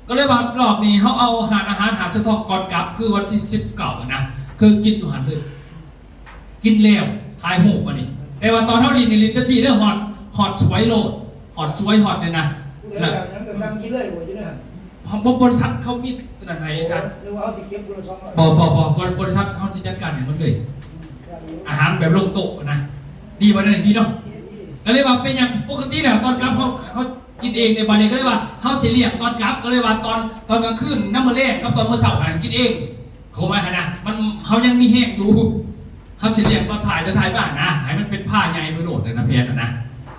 ກໍເລີຍວ່າລອບນີ້ເຮົາເອົາຮ້ານອາຫານຫາດສາຍທອງກ່ອນກັບ ຄືວັນທີສິບເກົ້າຫັ້ນນະ ຄືກິນຢູ່ຫັ້ນເລີຍ ກິນແລ້ວຖ່າຍຮູບມານີ້. ແຕ່ວ່າຕອນເຮົາຫຼິ້ນນີ້ຫຼິ້ນເຕັມທີ່ເດີ ຮອດ ຮອດສວຍໂລດ ຮອດສວຍ ຮອດນີ້ນະ ຜູ້ໃດຢາກຫຍັງກໍສັ່ງກິນເລີຍ ບໍ່ຢູ່ໃນຫັ້ນ. ບໍ່ ບໍລິສັດເຂົາມີອັນນັ້ນໃຫ້ອາຈານ. ໂອ້ ຫຼືວ່າເຮົາຊິເກັບຄົນລະສອງຮ້ອຍ? ບໍ່ ບໍ່ ບໍ ບໍລິສັດເຮົາຊິຈັດການໃຫ້ໝົດເລີຍ ອາຫານແບບລົງໂຕະນະ. ດີບໍ່ ແນວນີ້ດີເນາະ. ກໍເລີຍວ່າເປັນຫຍັງ ປົກກະຕິແລ້ວຕອນກັບເຮົາ ເຮົາກິນເອງໃນບັດນີ້ ກໍເລີຍວ່າເຮົາຊິລ້ຽງຕອນກັບ ກໍເລີຍວ່າຕອນ ຕອນກາງຄືນ ຍາມມື້ແລງກັບຕອນມື້ເຊົ້າຫັ້ນກິນເອງ. ເຂົ້າໃຈຫັ້ນນະ ມັນ ເຮົາຍັງມີແຮງຢູ່ ເຮົາຊິລ້ຽງຕອນທ້າຍ ຫຼື ທ້າຍບ້ານນະ ໃຫ້ມັນເປັນພາໃຫຍ່ໄປໂລດນະ ແຜນຫັ້ນນະ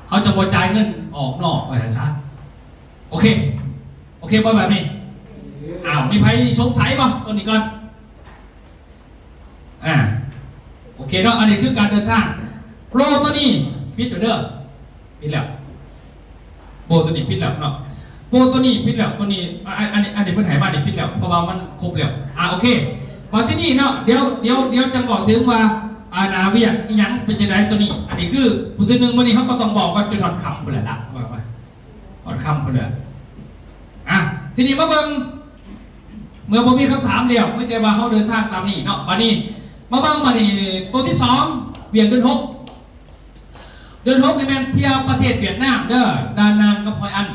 ເຮົາຈະບໍ່ຈ່າຍເງິນອອກນອກ ວ່າຊັ້ນຊະ. ໂອເຄ ໂອເຄບໍ່ແບບນີ້? ອ້າວ ມີໃຜສົງໄສບໍ່? ຕົວນີ້ກ່ອນ. ອ່າ ໂອເຄເນາະ ອັນນີ້ຄືການເດີນທາງ. ໂປຣຕົວນີ້ປິດແລ້ວເດີ ປິດແລ້ວ ໂປຣຕົວນີ້ປິດແລ້ວເນາະ ໂປຣຕົວນີ້ປິດແລ້ວ ຕົວນີ້ ອາ ອັນ ອັນນີ້ ອັນນີ້ເພິ່ນໃຫ້ມານີ້ປິດແລ້ວ ເພາະວ່າມັນຄົບແລ້ວ. ອ່າ ໂອເຄ ມາທີ່ນີ້ເນາະ ດຽວ ດຽວ ດຽວຈັ່ງເວົ້າເຖິງວ່າ ອາ ໜ້າວຽກອີ່ຫຍັງເປັນຈັ່ງໃດ. ຕົວນີ້ ອັນນີ້ຄືຜູ້ທີໜຶ່ງ ມື້ນີ້ເຮົາກໍຕ້ອງເວົ້າກັນຈົນຮອດຄ່ຳພຸ້ນແຫຼະລະ ວ່າ ວ່າ ຮອດຄ່ຳພຸ້ນແຫຼະ. ອ່ະ ທີນີ້ມາເບິ່ງ ເມື່ອບໍ່ມີຄຳຖາມແລ້ວ ມີແຕ່ວ່າເຮົາເດີນທາງຕາມນີ້ເນາະ. ບາດນີ້ມາເບິ່ງ ບາດນີ້ໂຕທີສອງ ວຽກເດືອນຫົກ ເດືອນຫົກນີ້ແມ່ນທ່ຽວປະເທດຫວຽດນາມເດີ ດານັງກັບຮອຍອັນ.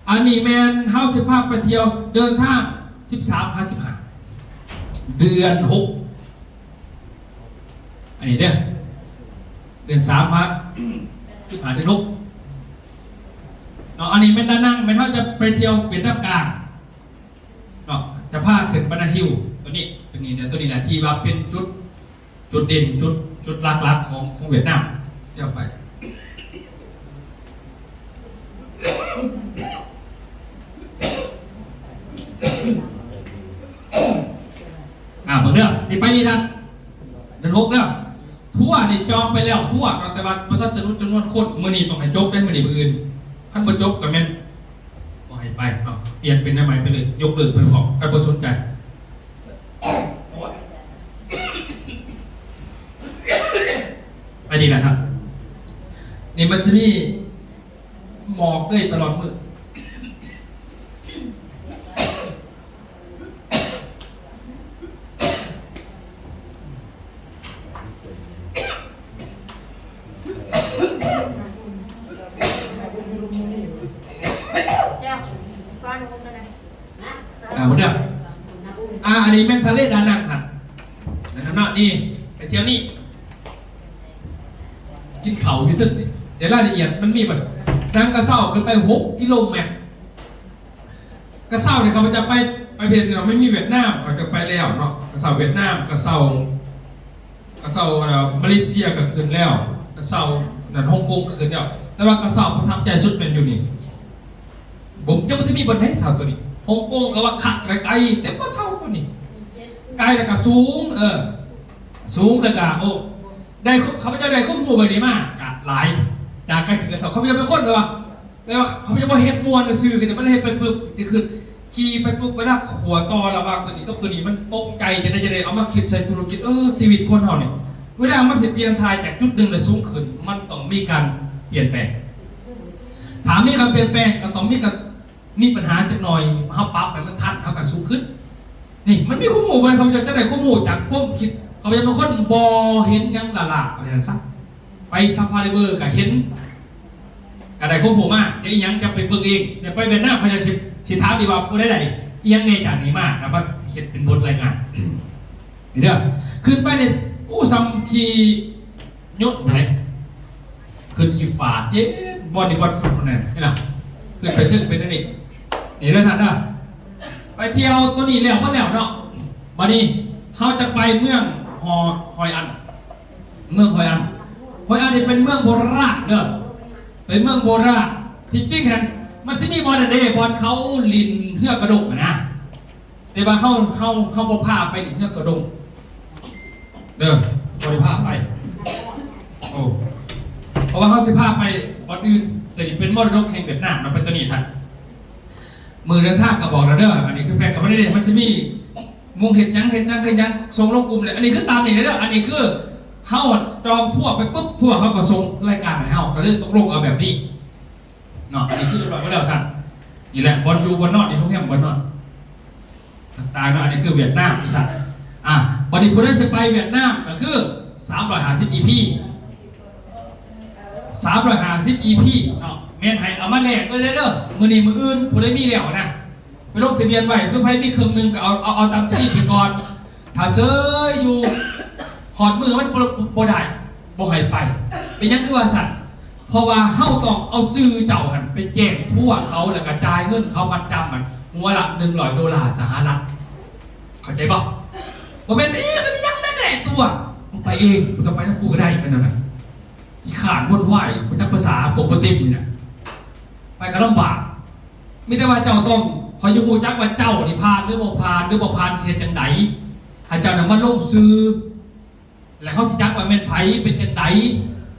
ອັນນີ້ແມ່ນເຮົາຊິພາໄປທ່ຽວເດີນທາງສິບສາມຫາສິບຫ້າ ເດືອນຫົກ. ອັນນີ້ເດີ ເດືອນສາມມາ ສິບຫ້າ ເດືອນຫົກເນາະ. ອັນນີ້ແມ່ນດານັງ ແມ່ນເຮົາຈະໄປທ່ຽວເປັນທາງການເນາະ ຈະພາຂຶ້ນບັນດາຮິວ. ຕົວນີ້ ຕົວນີ້ແຫຼະ ຕົວນີ້ແຫຼະທີ່ວ່າເປັນຈຸດ ຈຸດເດັ່ນ ຈຸດ ຈຸດຫຼັກໆຂອງ ຂອງຫວຽດນາມ. ດຽວໄປ ອ່າ ເບິ່ງເດີ ນີ້ໄປນີ້ນະ ເດືອນຫົກເດີ. ທົວນີ້ຈອງໄປແລ້ວ ທົວເນາະ ແຕ່ວ່າບໍ່ທັນສະຫຼຸບຈຳນວນຄົນ. ມື້ນີ້ຕ້ອງໃຫ້ຈົບເດ້ ມື້ນີ້ມື້ອື່ນ ຄັນບໍ່ຈົບກໍແມ່ນບໍ່ໃຫ້ໄປເນາະ ປ່ຽນເປັນແນວໃໝ່ໄປເລີຍ ຍົກເລີກໄປພ້ອມ ໃຜບໍ່ສົນໃຈ. ໄປນີ້ນະຄັບ ນີ້ມັນຈະມີໝອກເລີຍຕະຫຼອດມື້. ອ່າ ບໍ່ໄດ້ ອ່າ ອັນນີ້ແມ່ນທະເລດານັງຫັ້ນ ນັ້ນເນາະ ນີ້ ໄປທ່ຽວນີ້ ກິນເຂົ້າຢູ່ເທິງນີ້ ແຕ່ລາຍລະອຽດມັນມີບໍ່? ນັ່ງກະເຊົ້າຂຶ້ນໄປຫົກກິໂລແມັດ. ກະເຊົ້ານີ້ຂ້າພະເຈົ້າໄປ ໄປເວຍດນາມ ມັນມີຫວຽດນາມ ຂ້າພະເຈົ້າໄປແລ້ວເນາະ ກະເຊົ້າຫວຽດນາມ ກະເຊົ້າ ກະເຊົ້າ ເອີ ມາເລເຊຍກໍຂຶ້ນແລ້ວ ກະເຊົ້ານັ້ນ ຮົງກົງກໍຂຶ້ນແລ້ວ ແຕ່ວ່າກະເຊົ້າປະທັບໃຈສຸດແມ່ນຢູ່ນີ້. ບໍ່ ຍັງບໍ່ທັນມີບ່ອນໃດເທົ່າຕົວນີ້. ຮົງກົງກໍວ່າຄັກ ໄກໆ ແຕ່ບໍ່ເທົ່າຕົວນີ້. ໄກແລ້ວກໍສູງ ເອີ ສູງແລ້ວກໍ ໂອ້ ໄດ້ ຂ້າພະເຈົ້າໄດ້ຄວາມຮູ້ແບບນີ້ມາກໍຫຼາຍ ຈາກການຂຶ້ນກະເຊົ້າ. ຂ້າພະເຈົ້າເປັນຄົນແບບວ່າ ແຕ່ວ່າຂ້າພະເຈົ້າບໍ່ເຮັດມ່ວນຊື່ໆ ແຕ່ມັນເຮັດໄປປຶບ ຊິຂຶ້ນ ຂີ່ໄປປຶບ ເວລາຂົວຕໍ່ລະຫວ່າງຕົວນີ້ກັບຕົວນີ້ ມັນຕົກໃຈຈັ່ງໃດຈັ່ງໃດ. ເອົາມາຄິດໃສ່ທຸລະກິດ ເອີ ຊີວິດຄົນເຮົານີ້ ເວລາມັນຊິປ່ຽນຖ່າຍຈາກຈຸດໜຶ່ງແລ້ວສູງຂຶ້ນ ມັນຕ້ອງມີການປ່ຽນແປງ. ຖ້າມີການປ່ຽນແປງ ກໍຕ້ອງມີການ ມີບັນຫາຈັກໜ່ອຍ ເຮົາປັບໃຫ້ມັນທັນ ເຮົາກໍສູງຂຶ້ນ. ນີ້ມັນມີຄວາມຮູ້ເວີ້ຍ ຂ້າພະເຈົ້າຈະໄດ້ຄວາມຮູ້ຈາກຄວາມຄິດ. ຂ້າພະເຈົ້າເປັນຄົນບໍ່ເຫັນຫຍັງຫຼ້າໆ ວ່າຊັ້ນຊະ. ໄປຊາຟາຣີເວີລກໍເຫັນ ກໍໄດ້ຄວາມຮູ້ມາ. ແຕ່ອີ່ຫຍັງຈະໄປເບິ່ງເອງ. ແຕ່ໄປຫວຽດນາມ ຂ້າພະເຈົ້າຊິ ຊິຖາມອີກວ່າຜູ້ໃດໄດ້ອີ່ຫຍັງແດ່ຈາກນີ້ມາ ແລ້ວມາເຮັດເປັນບົດລາຍງານ. ນີ້ເດີ ຂຶ້ນໄປນີ້ ໂອ້ ສ່ຳຂີ່ຍົນໄປ ຂຶ້ນຂີ້ຟ້າເຢັນ ບ່ອນນີ້ບ່ອນສຸດພຸ້ນນະ ເຫັນລະ ຂຶ້ນໄປເຖິງເປັນອັນນີ້. ນີ້ເດີທ່ານເດີ ໄປທ່ຽວຕົວນີ້ແລ້ວໝົດແລ້ວເນາະ. ບາດນີ້ເຮົາຈະໄປເມືອງຮອ ຮອຍອັນ ເມືອງຮອຍອັນ ຮອຍອັນນີ້ເປັນເມືອງໂບລານເດີ ເປັນເມືອງໂບລານ. ທີ່ຈິງຫັ້ນ ມັນຊິມີບ່ອນນັ້ນເດ້ ບ່ອນເຂົາຫຼິ້ນເຮືອກະດົກຫັ້ນນະ ແຕ່ວ່າເຮົາ ເຮົາ ເຮົາບໍ່ພາໄປຫຼິ້ນເຮືອກະດົກເດີ ບໍ່ໄດ້ພາໄປ. ໂອ້ ເພາະວ່າເຮົາຊິພາໄປບ່ອນອື່ນ ໂຕນີ້ເປັນມໍລະດົກແຫ່ງຫວຽດນາມເນາະ ໄປໂຕນີ້ທ່ານ. ມື້ເດີນທາງກໍບອກແລ້ວເດີ ອັນນີ້ຄືແພັກກັບມັນເດ້ ມັນຊິມີໝູ່ເຮັດຫຍັງ ເຮັດຫຍັງ ເຮັດຫຍັງ ສົ່ງລົງກຸ່ມເລີຍ. ອັນນີ້ຄືຕາມນີ້ເດີ ອັນນີ້ຄືເຮົາຈອງທົວໄປປຶບ ທົວເຂົາກໍສົ່ງລາຍການໃຫ້ເຮົາ ກໍເລີຍຕົກລົງເອົາແບບນີ້ເນາະ. ອັນນີ້ຄືຮຽບຮ້ອຍໝົດແລ້ວທ່ານ. ນີ້ແຫຼະ ບ່ອນຢູ່ ບ່ອນນອນ ນີ້ໂຮງແຮມ ບ່ອນນອນຕ່າງໆເນາະ. ອັນນີ້ຄືຫວຽດນາມທ່ານ. ອ່າ ບັດນີ້ຜູ້ໃດຊິໄປຫວຽດນາມ ກໍຄືສາມຮ້ອຍຫ້າສິບອີພີ ສາມຮ້ອຍຫ້າສິບອີພີເນາະ ແມ່ນໃຫ້ເອົາມາແລກເລີຍເດີ ມື້ນີ້ມື້ອື່ນ ຜູ້ໃດມີແລ້ວນະ ໄປລົງທະບຽນໄວ້ ຄືໃຜມີເຄິ່ງໜຶ່ງກໍເອົາ ເອົາ ເອົາຕາມທີ່ມີໄປກ່ອນ. ຖ້າເຊີຍຢູ່ ຮອດມື້ມັນບໍ່ ບໍ່ໄດ້ ບໍ່ໃຫ້ໄປ. ເປັນຫຍັງຄືວ່າຊັ້ນ? ເພາະວ່າເຮົາຕ້ອງເອົາຊື່ເຈົ້າຫັ້ນໄປແຈ້ງທົວເຂົາ ແລ້ວກໍຈ່າຍເງິນເຂົາມັດຈຳຫັ້ນ ຫົວລະໜຶ່ງຮ້ອຍໂດລາສະຫະລັດ. ເຂົ້າໃຈບໍ່? ບໍ່ແມ່ນ ເອີ ມັນຍັງໄດ້ກໍໄດ້ຕົວະ ມຶງໄປເອງ ບໍ່ຕ້ອງໄປນຳກູກໍໄດ້ ແມ່ນແນວນັ້ນ. ຂີ້ຄ້ານວຸ້ນວາຍ ບໍ່ຈັກພາສາ ພວກບໍ່ເຕັມນີ້ນະ ໄປກໍລຳບາກ. ມີແຕ່ວ່າເຈົ້າຕ້ອງ ຂ້ອຍຢາກຮູ້ຈັກວ່າເຈົ້ານີ້ຜ່ານ ຫຼື ບໍ່ຜ່ານ ຫຼື ບໍ່ຜ່ານ ຊິເຮັດຈັ່ງໃດ? ໃຫ້ເຈົ້ານຳມາລົງຊື່ ແລ້ວເຮົາຊິຈັກວ່າແມ່ນໃຜ ເປັນຈັ່ງໃດ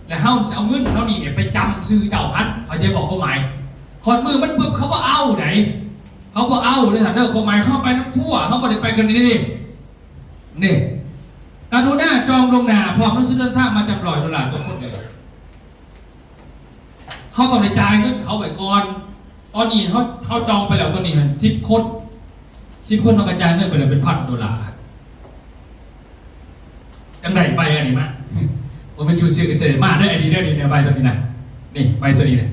ແລ້ວເຮົາຊິເອົາເງິນເຮົານີ້ໄປຈຳຊື່ເຈົ້າຫັ້ນ ເຂົ້າໃຈບໍ່ຄວາມໝາຍ? ຮອດມື້ມັນປຶບ ເຂົາບໍ່ເອົາໃດ ເຂົາບໍ່ເອົາເດີທ່ານເດີ. ຄວາມໝາຍເຮົາໄປນຳທົວ ເຮົາບໍ່ໄດ້ໄປກັນນີ້ເດ້ ນີ້ ກະລຸນາຈອງລ່ວງໜ້າ ພ້ອມໜັງສືເດີນທາງມາຈຳຮ້ອຍໂດລາຕໍ່ຄົນເດີ. ເຮົາຕ້ອງໄດ້ຈ່າຍເງິນເຂົາໄວ້ກ່ອນ. ຕອນນີ້ເຮົາ ເຮົາຈອງໄປແລ້ວ ຕອນນີ້ຫັ້ນສິບຄົນ ສິບຄົນ ເຮົາກໍຈ່າຍເງິນໄປແລ້ວເປັນພັນໂດລາ. ຈັ່ງໃດໃບອັນນີ້ມາ ບໍ່ແມ່ນຢູ່ຊື່ເສຍມາເດີ ອັນນີ້ເດີ ນີ້ໃບຕົວນີ້ນະ ນີ້ໃບຕົວນີ້ນະ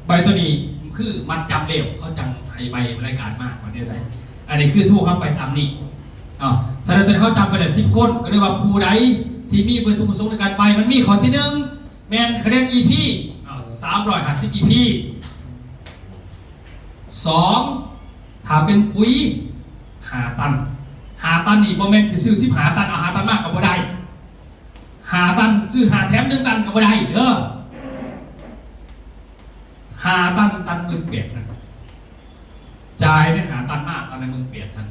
ໃບຕົວນີ້ຄືມັດຈຳແລ້ວ ເຂົາຈັ່ງໃຫ້ໃບລາຍການມາວ່າແນວໃດ. ອັນນີ້ຄືໂທເຮົາໄປຕາມນີ້ເນາະ. ສະນັ້ນຕອນນີ້ເຮົາຈຳໄປແລ້ວສິບຄົນ ກໍເລີຍວ່າຜູ້ໃດທີ່ມີວັດຖຸປະສົງໃນການໄປ ມັນມີຂໍ້ທີໜຶ່ງ ແມ່ນຄະແນນອີພີ ເນາະ ສາມຮ້ອຍຫ້າສິບອີພີ. ສອງ ຖ້າເປັນປຸ໋ຍຫ້າຕັນ ຫ້າຕັນນີ້ບໍ່ແມ່ນຊິຊື້ສິບຫ້າຕັນ ເອົາຫ້າຕັນມາກໍບໍ່ໄດ້. ຫ້າຕັນ ຊື້ຫ້າແຖມໜຶ່ງຕັນກໍບໍ່ໄດ້ເດີ. ຫ້າຕັນ ຕັນໝື່ນແປດຫັ້ນ ຈ່າຍໃນຫ້າຕັນມາ ຕັນລະໝື່ນແປດຫັ້ນ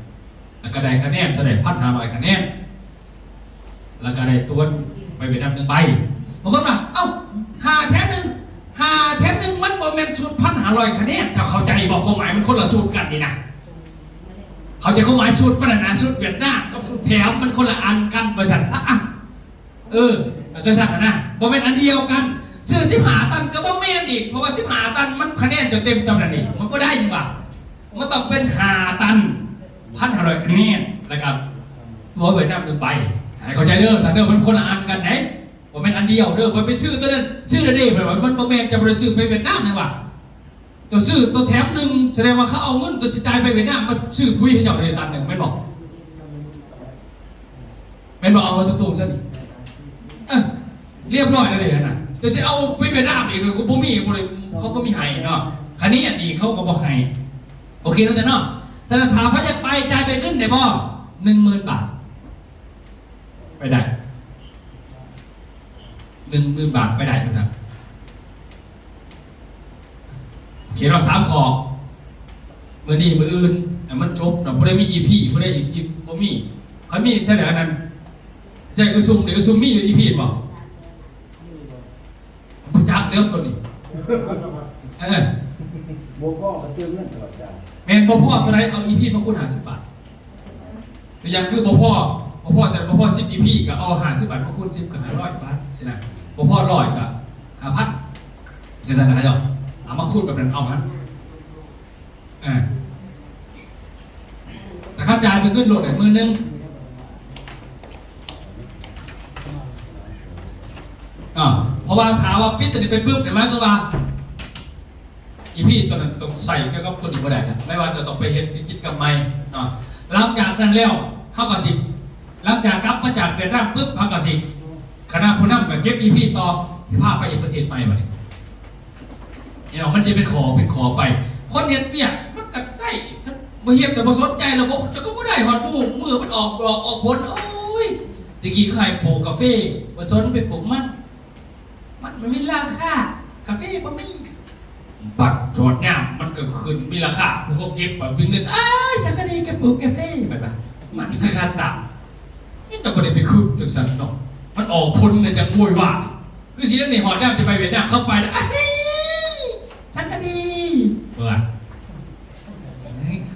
ແລ້ວກໍໄດ້ຄະແນນເທົ່າໃດ ພັນຫ້າຮ້ອຍຄະແນນ ແລ້ວກໍໄດ້ຕົວະໄປຫວຽດນາມໜຶ່ງໃບ. ບາງຄົນວ່າ ເອົ້າ ຫ້າແຖມໜຶ່ງ ຫ້າແຖມໜຶ່ງ ມັນບໍ່ແມ່ນສູດພັນຫ້າຮ້ອຍຄະແນນ ເຈົ້າເຂົ້າໃຈບໍ່? ຄວາມໝາຍມັນຄົນລະສູດກັນນີ້ນະ ເຂົ້າໃຈຄວາມໝາຍສູດມັນຫັ້ນນະ ສູດຫວຽດນາມກັບສູດແຖມມັນຄົນລະອັນກັນ ວ່າຊັ້ນ ອະ ເອີ ເອົາຈັ່ງຊັ້ນນະ ບໍ່ແມ່ນອັນດຽວກັນ. ຊື້ສິບຫ້າຕັນກໍບໍ່ແມ່ນອີກ ເພາະວ່າສິບຫ້າຕັນມັນຄະແນນຈະເຕັມຈຳນັ້ນນີ້ ມັນບໍ່ໄດ້ຫວາ ມັນຕ້ອງເປັນຫ້າຕັນ ພັນຫ້າຮ້ອຍຄະແນນ ແລ້ວກໍຕົວະຫວຽດນາມໜຶ່ງໃບ ໃຫ້ເຂົ້າໃຈເດີ ຖ້າເດີ ມັນຄົນລະອັນກັນເດ້ ບໍ່ແມ່ນອັນດຽວເດີ. ບໍ່ໄປຊື້ຕົວນັ້ນ ຊື້ແລ້ວເດ້ ແບບວ່າມັນບໍ່ແມ່ນ ຈະບໍ່ໄດ້ຊື້ໄປຫວຽດນາມແມ່ນຫວາ? ເຈົ້າຊື້ຕົວແຖມໜຶ່ງ ສະແດງວ່າເຂົາເອົາເງິນຕົວຊິຈ່າຍໄປຫວຽດນາມມາຊື້ປຸ໋ຍໃຫ້ເຈົ້າໄດ້ຕັນໜຶ່ງແມ່ນບໍ່? ແມ່ນບໍ່? ເອົາຕົວຕົງຊັ້ນ ເອີ ລຽບຮ້ອຍແລ້ວເດ້ຫັ້ນນະ. ເຈົ້າຊິເອົາໄປຫວຽດນາມອີກກໍບໍ່ມີ ບໍ່ໄດ້ ເຂົາບໍ່ມີໃຫ້ເນາະ. ຄັນນີ້ອັນນີ້ເຂົາກໍບໍ່ໃຫ້. ໂອເຄເນາະ ເນາະ. ສະນັ້ນຖ້າໃຜຢາກໄປ ຈ່າຍເປັນເງິນໄດ້ບໍ່? ໜຶ່ງໝື່ນບາດ. ໄປໄດ້ ໜຶ່ງໝື່ນບາດໄປໄດ້ຢູ່ຫັ້ນ. ຂຽນເອົາສາມຂໍ້ ມື້ນີ້ມື້ອື່ນໃຫ້ມັນຈົບເນາະ. ຜູ້ໃດມີອີພີ ຜູ້ໃດອີພີບໍ່ມີ ຄັນມີເທົ່າໃດອັນນັ້ນ ແຈ້ງອຶຊຸມເດ ອຶຊຸມມີຢູ່ອີພີບໍ່? ບໍ່ຈັກແລ້ວຕົວນີ້ ເອີ ບໍ່ພໍກໍເຕີມເງິນຕະຫຼອດ ອາຈານ ແມ່ນ ບໍ່ພໍເທົ່າໃດ ເອົາອີພີມາຄູນຫ້າສິບບາດ. ຕົວຢ່າງຄືບໍ່ພໍ ບໍ່ພໍ ແຕ່ບໍ່ພໍສິບອີພີ ກໍເອົາຫ້າສິບບາດມາຄູນສິບ ກໍຫ້າຮ້ອຍບາດຊີ້ນະ. ບໍ່ພໍຮ້ອຍ ກໍຫ້າພັນ ຈັ່ງຊັ້ນນະ ເຂົາເຈົ້າເອົາມາຄູນແບບນັ້ນ ເອົາຫັ້ນ ເອີ ແຕ່ຄັນຈ່າຍເປັນເງິນໂລດ ໝື່ນໜຶ່ງ ເນາະ. ເພາະວ່າຖ້າວ່າປິດຕົວນີ້ໄປປຶບ ໝາຍຄວາມວ່າ ອີພີຕົວນັ້ນຕ້ອງໃຊ້ກ່ຽວກັບຕົວນີ້ບໍ່ໄດ້ລະ ແມ່ນວ່າຈະຕ້ອງໄປເຮັດກິດຈະກຳໃໝ່ເນາະ. ຫຼັງຈາກນັ້ນແລ້ວ ເຮົາກໍຊິ ຫຼັງຈາກກັບມາຈາກຫວຽດນາມປຶບ ເຮົາກໍຊິ ຄະນະຜູ້ນຳກໍເກັບອີພີຕໍ່ ຊິພາໄປເຮັດປະເທດໃໝ່ບັດນີ້. ພີ່ນ້ອງ ມັນຈະເປັນຂໍ້ເປັນຂໍ້ໄປ. ຄົນເຮັດວຽກມັນກໍໄດ້ ບໍ່ເຮັດກໍບໍ່ສົນໃຈລະບົບ ເຈົ້າກໍບໍ່ໄດ້ຮອດມື້ ມື້ມັນອອກດອກອອກຜົນ. ໂອ້ຍ ແຕ່ກີ້ເຂົາໃຫ້ປູກກາເຟ ບໍ່ສົນໄປປູກມັນ ມັນບໍ່ມີລາຄາ ກາເຟບໍ່ມີ ບັດຮອດຍາມມັນກໍຂຶ້ນມີລາຄາ ຜູ້ເຂົາເກັບໄປເປັນເງິນ ອ້າຍ ສັງກະສີ ກະປຸກກາເຟ ບັດວ່າມັນລາຄາຕ່ຳ. ມັນກໍບໍ່ໄດ້ໄປຄຶດຈັ່ງຊັ້ນເນາະ ມັນອອກຜົນແລ້ວຈັ່ງໂວຍວາຍ. ຄືຊິໄດ້ຮອດຍາມຈະໄປຫວຽດນາມ ເຂົ້າໄປແລ້ວ ອ້າຍ ສັງກະສີ ເພິ່ນວ່າ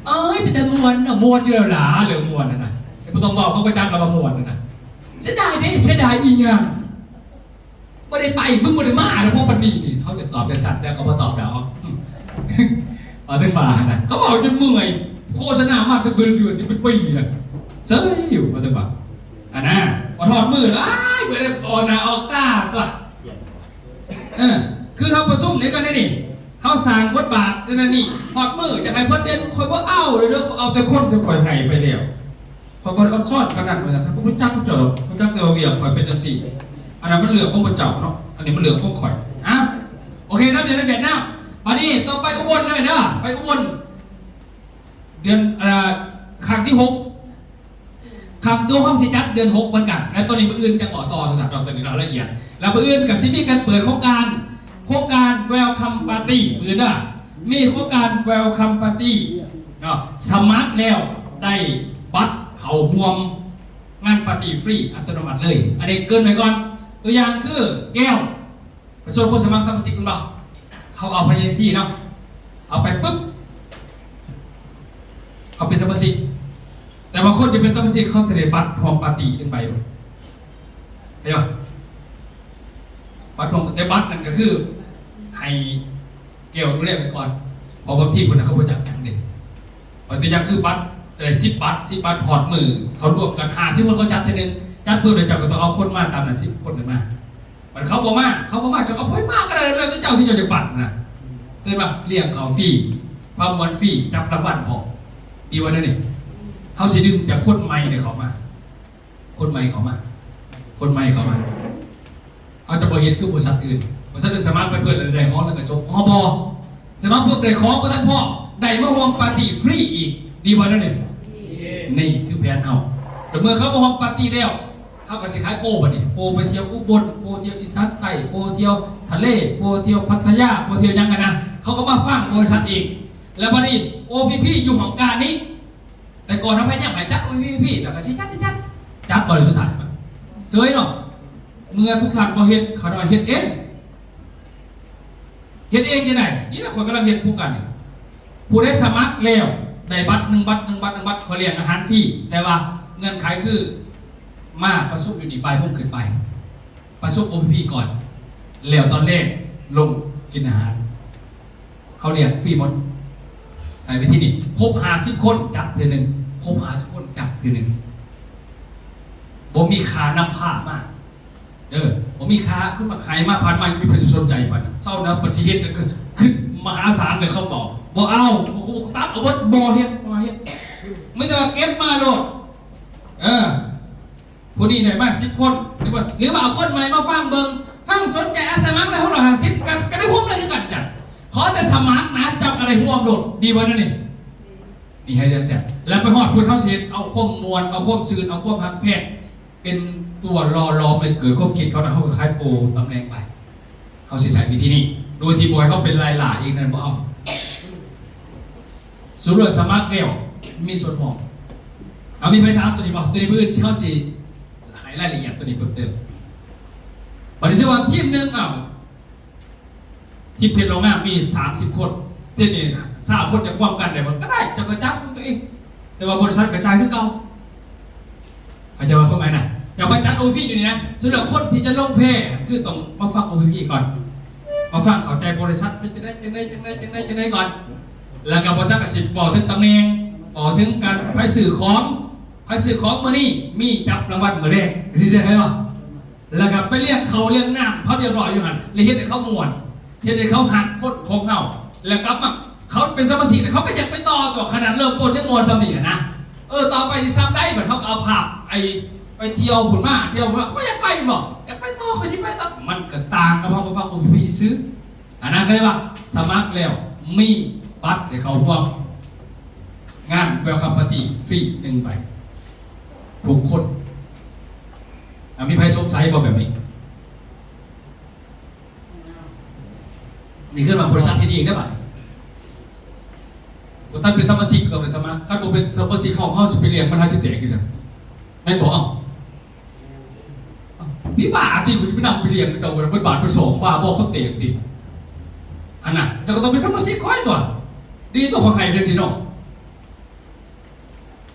ເອີຍ ເປັນຕາມ່ວນເນາະ ມ່ວນຢູ່ແລ້ວຫຼາ ເລື່ອງມ່ວນຫັ້ນນະ ບໍ່ຕ້ອງເວົ້າ ເຂົາກໍຈັກແລ້ວວ່າມ່ວນຫັ້ນນະ. ເສຍດາຍເດ້ ເສຍດາຍອີ່ຫຍັງ ບໍ່ໄດ້ໄປ ມຶງບໍ່ໄດ້ມາແລ້ວ ພໍປານນີ້ນີ້ ເຂົາຈະຕອບຈັ່ງຊັ້ນ ແຕ່ເຂົາບໍ່ຕອບດອກ ເອົາເຖິງວ່າຫັ້ນນະ ເຂົາເວົ້າຈົນເມື່ອຍ ໂຄສະນາມາແຕ່ເບິ່ງຢູ່ ຈະເປັນປີແລ້ວ ເຊີຍຢູ່ ວ່າແຕ່ວ່າ ອັນນະ ພໍຮອດມື້ ອ້າຍ ບໍ່ໄດ້ອອກໜ້າອອກຕາຕົວະ. ເອີ ຄືເຮົາປະຊຸມໃນກັນນີ້ ເຮົາສ້າງບົດບາດນັ້ນນີ້ ຮອດມື້ຢາກໃຫ້ເພິ່ນເດັ່ນ ຂ້ອຍບໍ່ເອົາເດີ້ ເອົາແຕ່ຄົນທີ່ຂ້ອຍໃຫ້ໄປແລ້ວ. ຂ້ອຍບໍ່ໄດ້ອອນຊອນປານນັ້ນ ຂ້ອຍບໍ່ຮູ້ຈັກເຈົ້າດອກ ຮູ້ຈັກແຕ່ວ່າວຽກຂ້ອຍເປັນຈັ່ງຊີ້ ອັນນັ້ນມັນເລື່ອງຂອງພວກເຈົ້າເນາະ ອັນນີ້ມັນເລື່ອງຂອງຂ້ອຍ. ອາ ໂອເຄເນາະ ເລື່ອງໃນຫວຽດນາມ ບາດນີ້ຕໍ່ໄປອຸບົນເດີ ໄປອຸບົນ ເດືອນ ເອີ ຄັ້ງທີຫົກ ຄັ້ງໂຕເຮົາຊິຈັດເດືອນຫົກເໝືອນກັນ ແລະ ໂຕນີ້ມື້ອື່ນຈັ່ງເວົ້າຕໍ່ ໂຕນີ້ລາຍລະອຽດ ແລ້ວມື້ອື່ນກໍຊິມີການເປີດໂຄງການ ໂຄງການ Welcome Party ມື້ອື່ນເດີ ມີໂຄງການ Welcome Party ເນາະ ສະໝັກແລ້ວໄດ້ບັດເຂົ້າຮ່ວມງານປາຕີຟຣີອັດຕະໂນມັດເລີຍ. ອັນນີ້ເກີ່ນໄວ້ກ່ອນ ຕົວຢ່າງຄືແກ້ວ ໄປຊວນຄົນສະໝັກສະມາຊິກແມ່ນບໍ່? ເຂົາເອົາພະຍາຊີເນາະ ເອົາໄປປຶບ ເຂົາເປັນສະມາຊິກ ແຕ່ວ່າຄົນທີ່ເປັນສະມາຊິກ ເຂົາຊິໄດ້ບັດຮ່ວມປາຕີໜຶ່ງໃບໂລດ ເຫັນບໍ່? ບັດຮ່ວມ ແຕ່ບັດນັ້ນກໍຄືໃຫ້ແກ້ວດູແລໄວ້ກ່ອນ ເພາະບາງທີເພິ່ນນະເຂົາບໍ່ຈັກຫຍັງເດ້. ຍົກຕົວຢ່າງຄືບັດໄດ້ສິບບັດ ສິບບັດ ຮອດມື້ເຂົາລວມກັນຫ້າສິບຄົນ ເຂົາຈັດເທື່ອໜຶ່ງ ຈັດປຶບແລ້ວເຈົ້າກໍຕ້ອງເອົາຄົນມາຕາມນັ້ນສິບຄົນນັ້ນມາ. ບັດເຂົາບໍ່ມາ ເຂົາບໍ່ມາ ເຈົ້າກໍບໍ່ໃຫ້ມາກໍໄດ້ ແລ້ວແຕ່ເຈົ້າທີ່ເຈົ້າຈະບັດນະ ເອີ້ນວ່າລ້ຽງເຂົ້າຟຣີ ພາມ່ວນຟຣີ ຈັບລາງວັນພ້ອມ ດີບໍ່ແນວນີ້? ເຮົາຊິດຶງຈາກຄົນໃໝ່ນີ້ເຂົ້າມາ ຄົນໃໝ່ເຂົ້າມາ ຄົນໃໝ່ເຂົ້າມາ ເຮົາຈະບໍ່ເຮັດຄືບໍລິສັດອື່ນ ບໍລິສັດອື່ນສະໝັກໄປເພິ່ນແລ້ວໄດ້ຂອງແລ້ວກໍຈົບ ເຮົາບໍ່ ສະໝັກເພິ່ນໄດ້ຂອງບໍ່ທັນພໍ ໄດ້ມາຮ່ວມປາຕີຟຣີອີກ ດີບໍ່ແນວນີ້? ນີ້ຄືແຜນເຮົາ ແຕ່ເມື່ອເຂົາມາຮ່ວມປາຕີແລ້ວ ເຮົາກໍຊິຂາຍໂປບັດນີ້ ໂປໄປທ່ຽວອຸບົນ ໂປທ່ຽວອີສານໃຕ້ ໂປທ່ຽວທະເລ ໂປທ່ຽວພັດທະຍາ ໂປທ່ຽວຫຍັງຫັ້ນນະ ເຂົາກໍມາຟັງບໍລິສັດເອງ ແລ້ວບັດນີ້ໂອພີພີຢູ່ຫ້ອງການນີ້ ແຕ່ກ່ອນເຮົາພະຍາຍາມໃຫ້ຈັດໂອພີພີ ແລ້ວກໍຊິຈັດ ຈັດ ຈັດ ບັດນີ້ສຸດທ້າຍເຊີຍເນາະ ເມື່ອທຸກທ່ານບໍ່ເຮັດ ຂ້ານ້ອຍເຮັດເອງ ເຮັດເອງຈັ່ງໃດ? ນີ້ລະ ຂ້ອຍກຳລັງເຮັດໂຄງການນີ້ ຜູ້ໃດສະໝັກແລ້ວໄດ້ບັດໜຶ່ງບັດ ໜຶ່ງບັດ ໜຶ່ງບັດ ຂ້ອຍລ້ຽງອາຫານຟຣີ ແຕ່ວ່າເງື່ອນໄຂຄືມາປະຊຸມຢູ່ນີ້ບ່າຍໂມງຂຶ້ນໄປ ປະຊຸມໂອພີພີກ່ອນ ແລ້ວຕອນແລງລົງກິນອາຫານ ເຮົາລ້ຽງຟຣີໝົດ ໃຊ້ວິທີນີ້ ຄົບຫ້າສິບຄົນຈັດເທື່ອໜຶ່ງ ຄົບຫ້າສິບຄົນຈັດເທື່ອໜຶ່ງ ບໍ່ມີຄ່ານຳພາມາ ເອີ ບໍ່ມີຄ່າ ຄືມາຂາຍມາຜ່ານມາ ມີໃຜຊິສົນໃຈປານນັ້ນ ເຊົາແລ້ວປະຕິເສດ ຄື ຄືມະຫາສານເລີຍ ເຂົາບອກ ບໍ່ເອົາ ຕັດເອົາເບິດ ບໍ່ເຮັດ ບໍ່ເຮັດ ມີແຕ່ວ່າເກັບມາໂລດ ເອີ ຜູ້ນີ້ໄດ້ມາສິບຄົນ ຫຼືວ່າ ຫຼືວ່າເອົາຄົນໃໝ່ມາຟັງເບິ່ງ ຟັງສົນໃຈ ອາ ສະໝັກໄດ້ຫົກຮ້ອຍຫ້າສິບ ກໍ ກໍໄດ້ຮ່ວມເລີຍຄືກັນ ຂໍແຕ່ສະໝັກນະ ເຈົ້າກໍໄດ້ຮ່ວມໂລດ ດີບໍ່ແນວນີ້? ນີ້ໃຫ້ເລື່ອງແຊບ ແລ້ວໄປຮອດພຸ້ນ ເຮົາຊິເຮັດເອົາຄວາມມ່ວນ ເອົາຄວາມຊື່ນ ເອົາຄວາມຮັກແພງ ເປັນຕົວຫຼໍ່ຫຼອມໃຫ້ເກີດຄວາມຄິດເຂົານະ ເຮົາກໍຂາຍໂປຕຳແໜ່ງໄປ ເຮົາຊິໃຊ້ວິທີນີ້ ໂດຍທີ່ບໍ່ໃຫ້ເຂົາເປັນລາຍລ້າອີກນັ້ນ ບໍ່ເອົາ. ສົມມຸດວ່າສະໝັກແລ້ວມີສ່ວນຮ່ວມ ເອົາ ມີໃຜຖາມຕົວນີ້ບໍ່? ຕົວນີ້ມື້ອື່ນເຮົາຊິໃຫ້ລາຍລະອຽດຕົວນີ້ເພີ່ມເຕີມ. ບັດນີ້ຖືວ່າທີມໜຶ່ງ ເອົາ ທີມເພັດໂລງງານມີສາມສິບຄົນ ທີມນີ້ຊາວຄົນຈະຮ່ວມກັນໄດ້ບໍ່? ກໍໄດ້ ເຈົ້າກໍຈັດຂອງຕົວເອງ ແຕ່ວ່າບໍລິສັດກໍຈ່າຍຄືເກົ່າ. ເຂົ້າໃຈວ່າຄວາມໝາຍນະ ຢ່າໄປຈັດໂອພີຢູ່ນີ້ນະ ສຳລັບຄົນທີ່ຈະລົງແພ ຄືຕ້ອງມາຟັງໂອພີພີກ່ອນ ມາຟັງເຂົ້າໃຈບໍລິສັດເປັນຈັ່ງໃດ ຈັ່ງໃດ ຈັ່ງໃດ ຈັ່ງໃດ ຈັ່ງໃດກ່ອນ ແລ້ວກໍບໍລິສັດກໍຊິເວົ້າເຖິງຕຳແໜ່ງ ເວົ້າເຖິງການໃຜຊື້ຂອງ ໃຜຊື້ຂອງມື້ນີ້ ມີຈັບລາງວັນມື້ແລງ ຊິເຊື່ອໃຜບໍ່? ແລ້ວກໍໄປລ້ຽງເຂົ້າລ້ຽງນ້ຳເຂົາຮຽບຮ້ອຍຢູ່ຫັ້ນ ແລ້ວເຮັດໃຫ້ເຂົາມ່ວນ ເຮັດໃຫ້ເຂົາຮັກຄົນຂອງເຮົາ ແລ້ວກັບມາ ເຂົາເປັນສະມາຊິກ ເຂົາກໍຢາກໄປຕໍ່ຕົວະ ຂະໜາດເລີ່ມຕົ້ນຍັງມ່ວນສ່ຳນີ້ນະ. ເອີ ຕໍ່ໄປຊິສ່ຳໃດ ບັດເຮົາກໍເອົາພາບໄອ້ໄປທ່ຽວພຸ້ນມາ ທ່ຽວພຸ້ນມາ ເຂົາກໍຢາກໄປແມ່ນບໍ່? ຢາກໄປຕໍ່ ຂ້ອຍຊິໄປຕໍ່. ມັນກໍຕ່າງກັບເຮົາມາຟັງໂອພີພີຊື່ໆ ອັນນັ້ນເຂົາເອີ້ນວ່າສະໝັກແລ້ວມີບັດໃຫ້ເຂົ້າຮ່ວມງານ Welcome Party ຟຣີໜຶ່ງໃບທຸກຄົນ. ອາ ມີໃຜສົງໄສບໍ່ແບບນີ້? ນີ້ຄືວ່າບໍລິສັດເຮັດເອງໄດ້ບາດນີ້. ບໍ່ທັນເປັນສະມາຊິກກໍໄປສະໝັກ, ຄັນບໍ່ເປັນສະມາຊິກຂອງເຮົາຊິໄປລ້ຽງມັນ ເຮົາຊິແຕກຄືຫຍັງ ແມ່ນບໍ່? ເອົ້າ ເອົ້າ ມີບ້າຕິ ກູຈະໄປນຳໄປລ້ຽງເຂົາເຈົ້າເບິດບາດເບິດສອງ ບ້າບໍ່ ເຂົາແຕກຕິ. ອັນນັ້ນເຈົ້າກໍຕ້ອງເປັນສະມາຊິກຂ້ອຍຕົວະ ດີຕົວະ ຂ້ອຍໃຫ້ຈັ່ງຊີ້ເນາະ.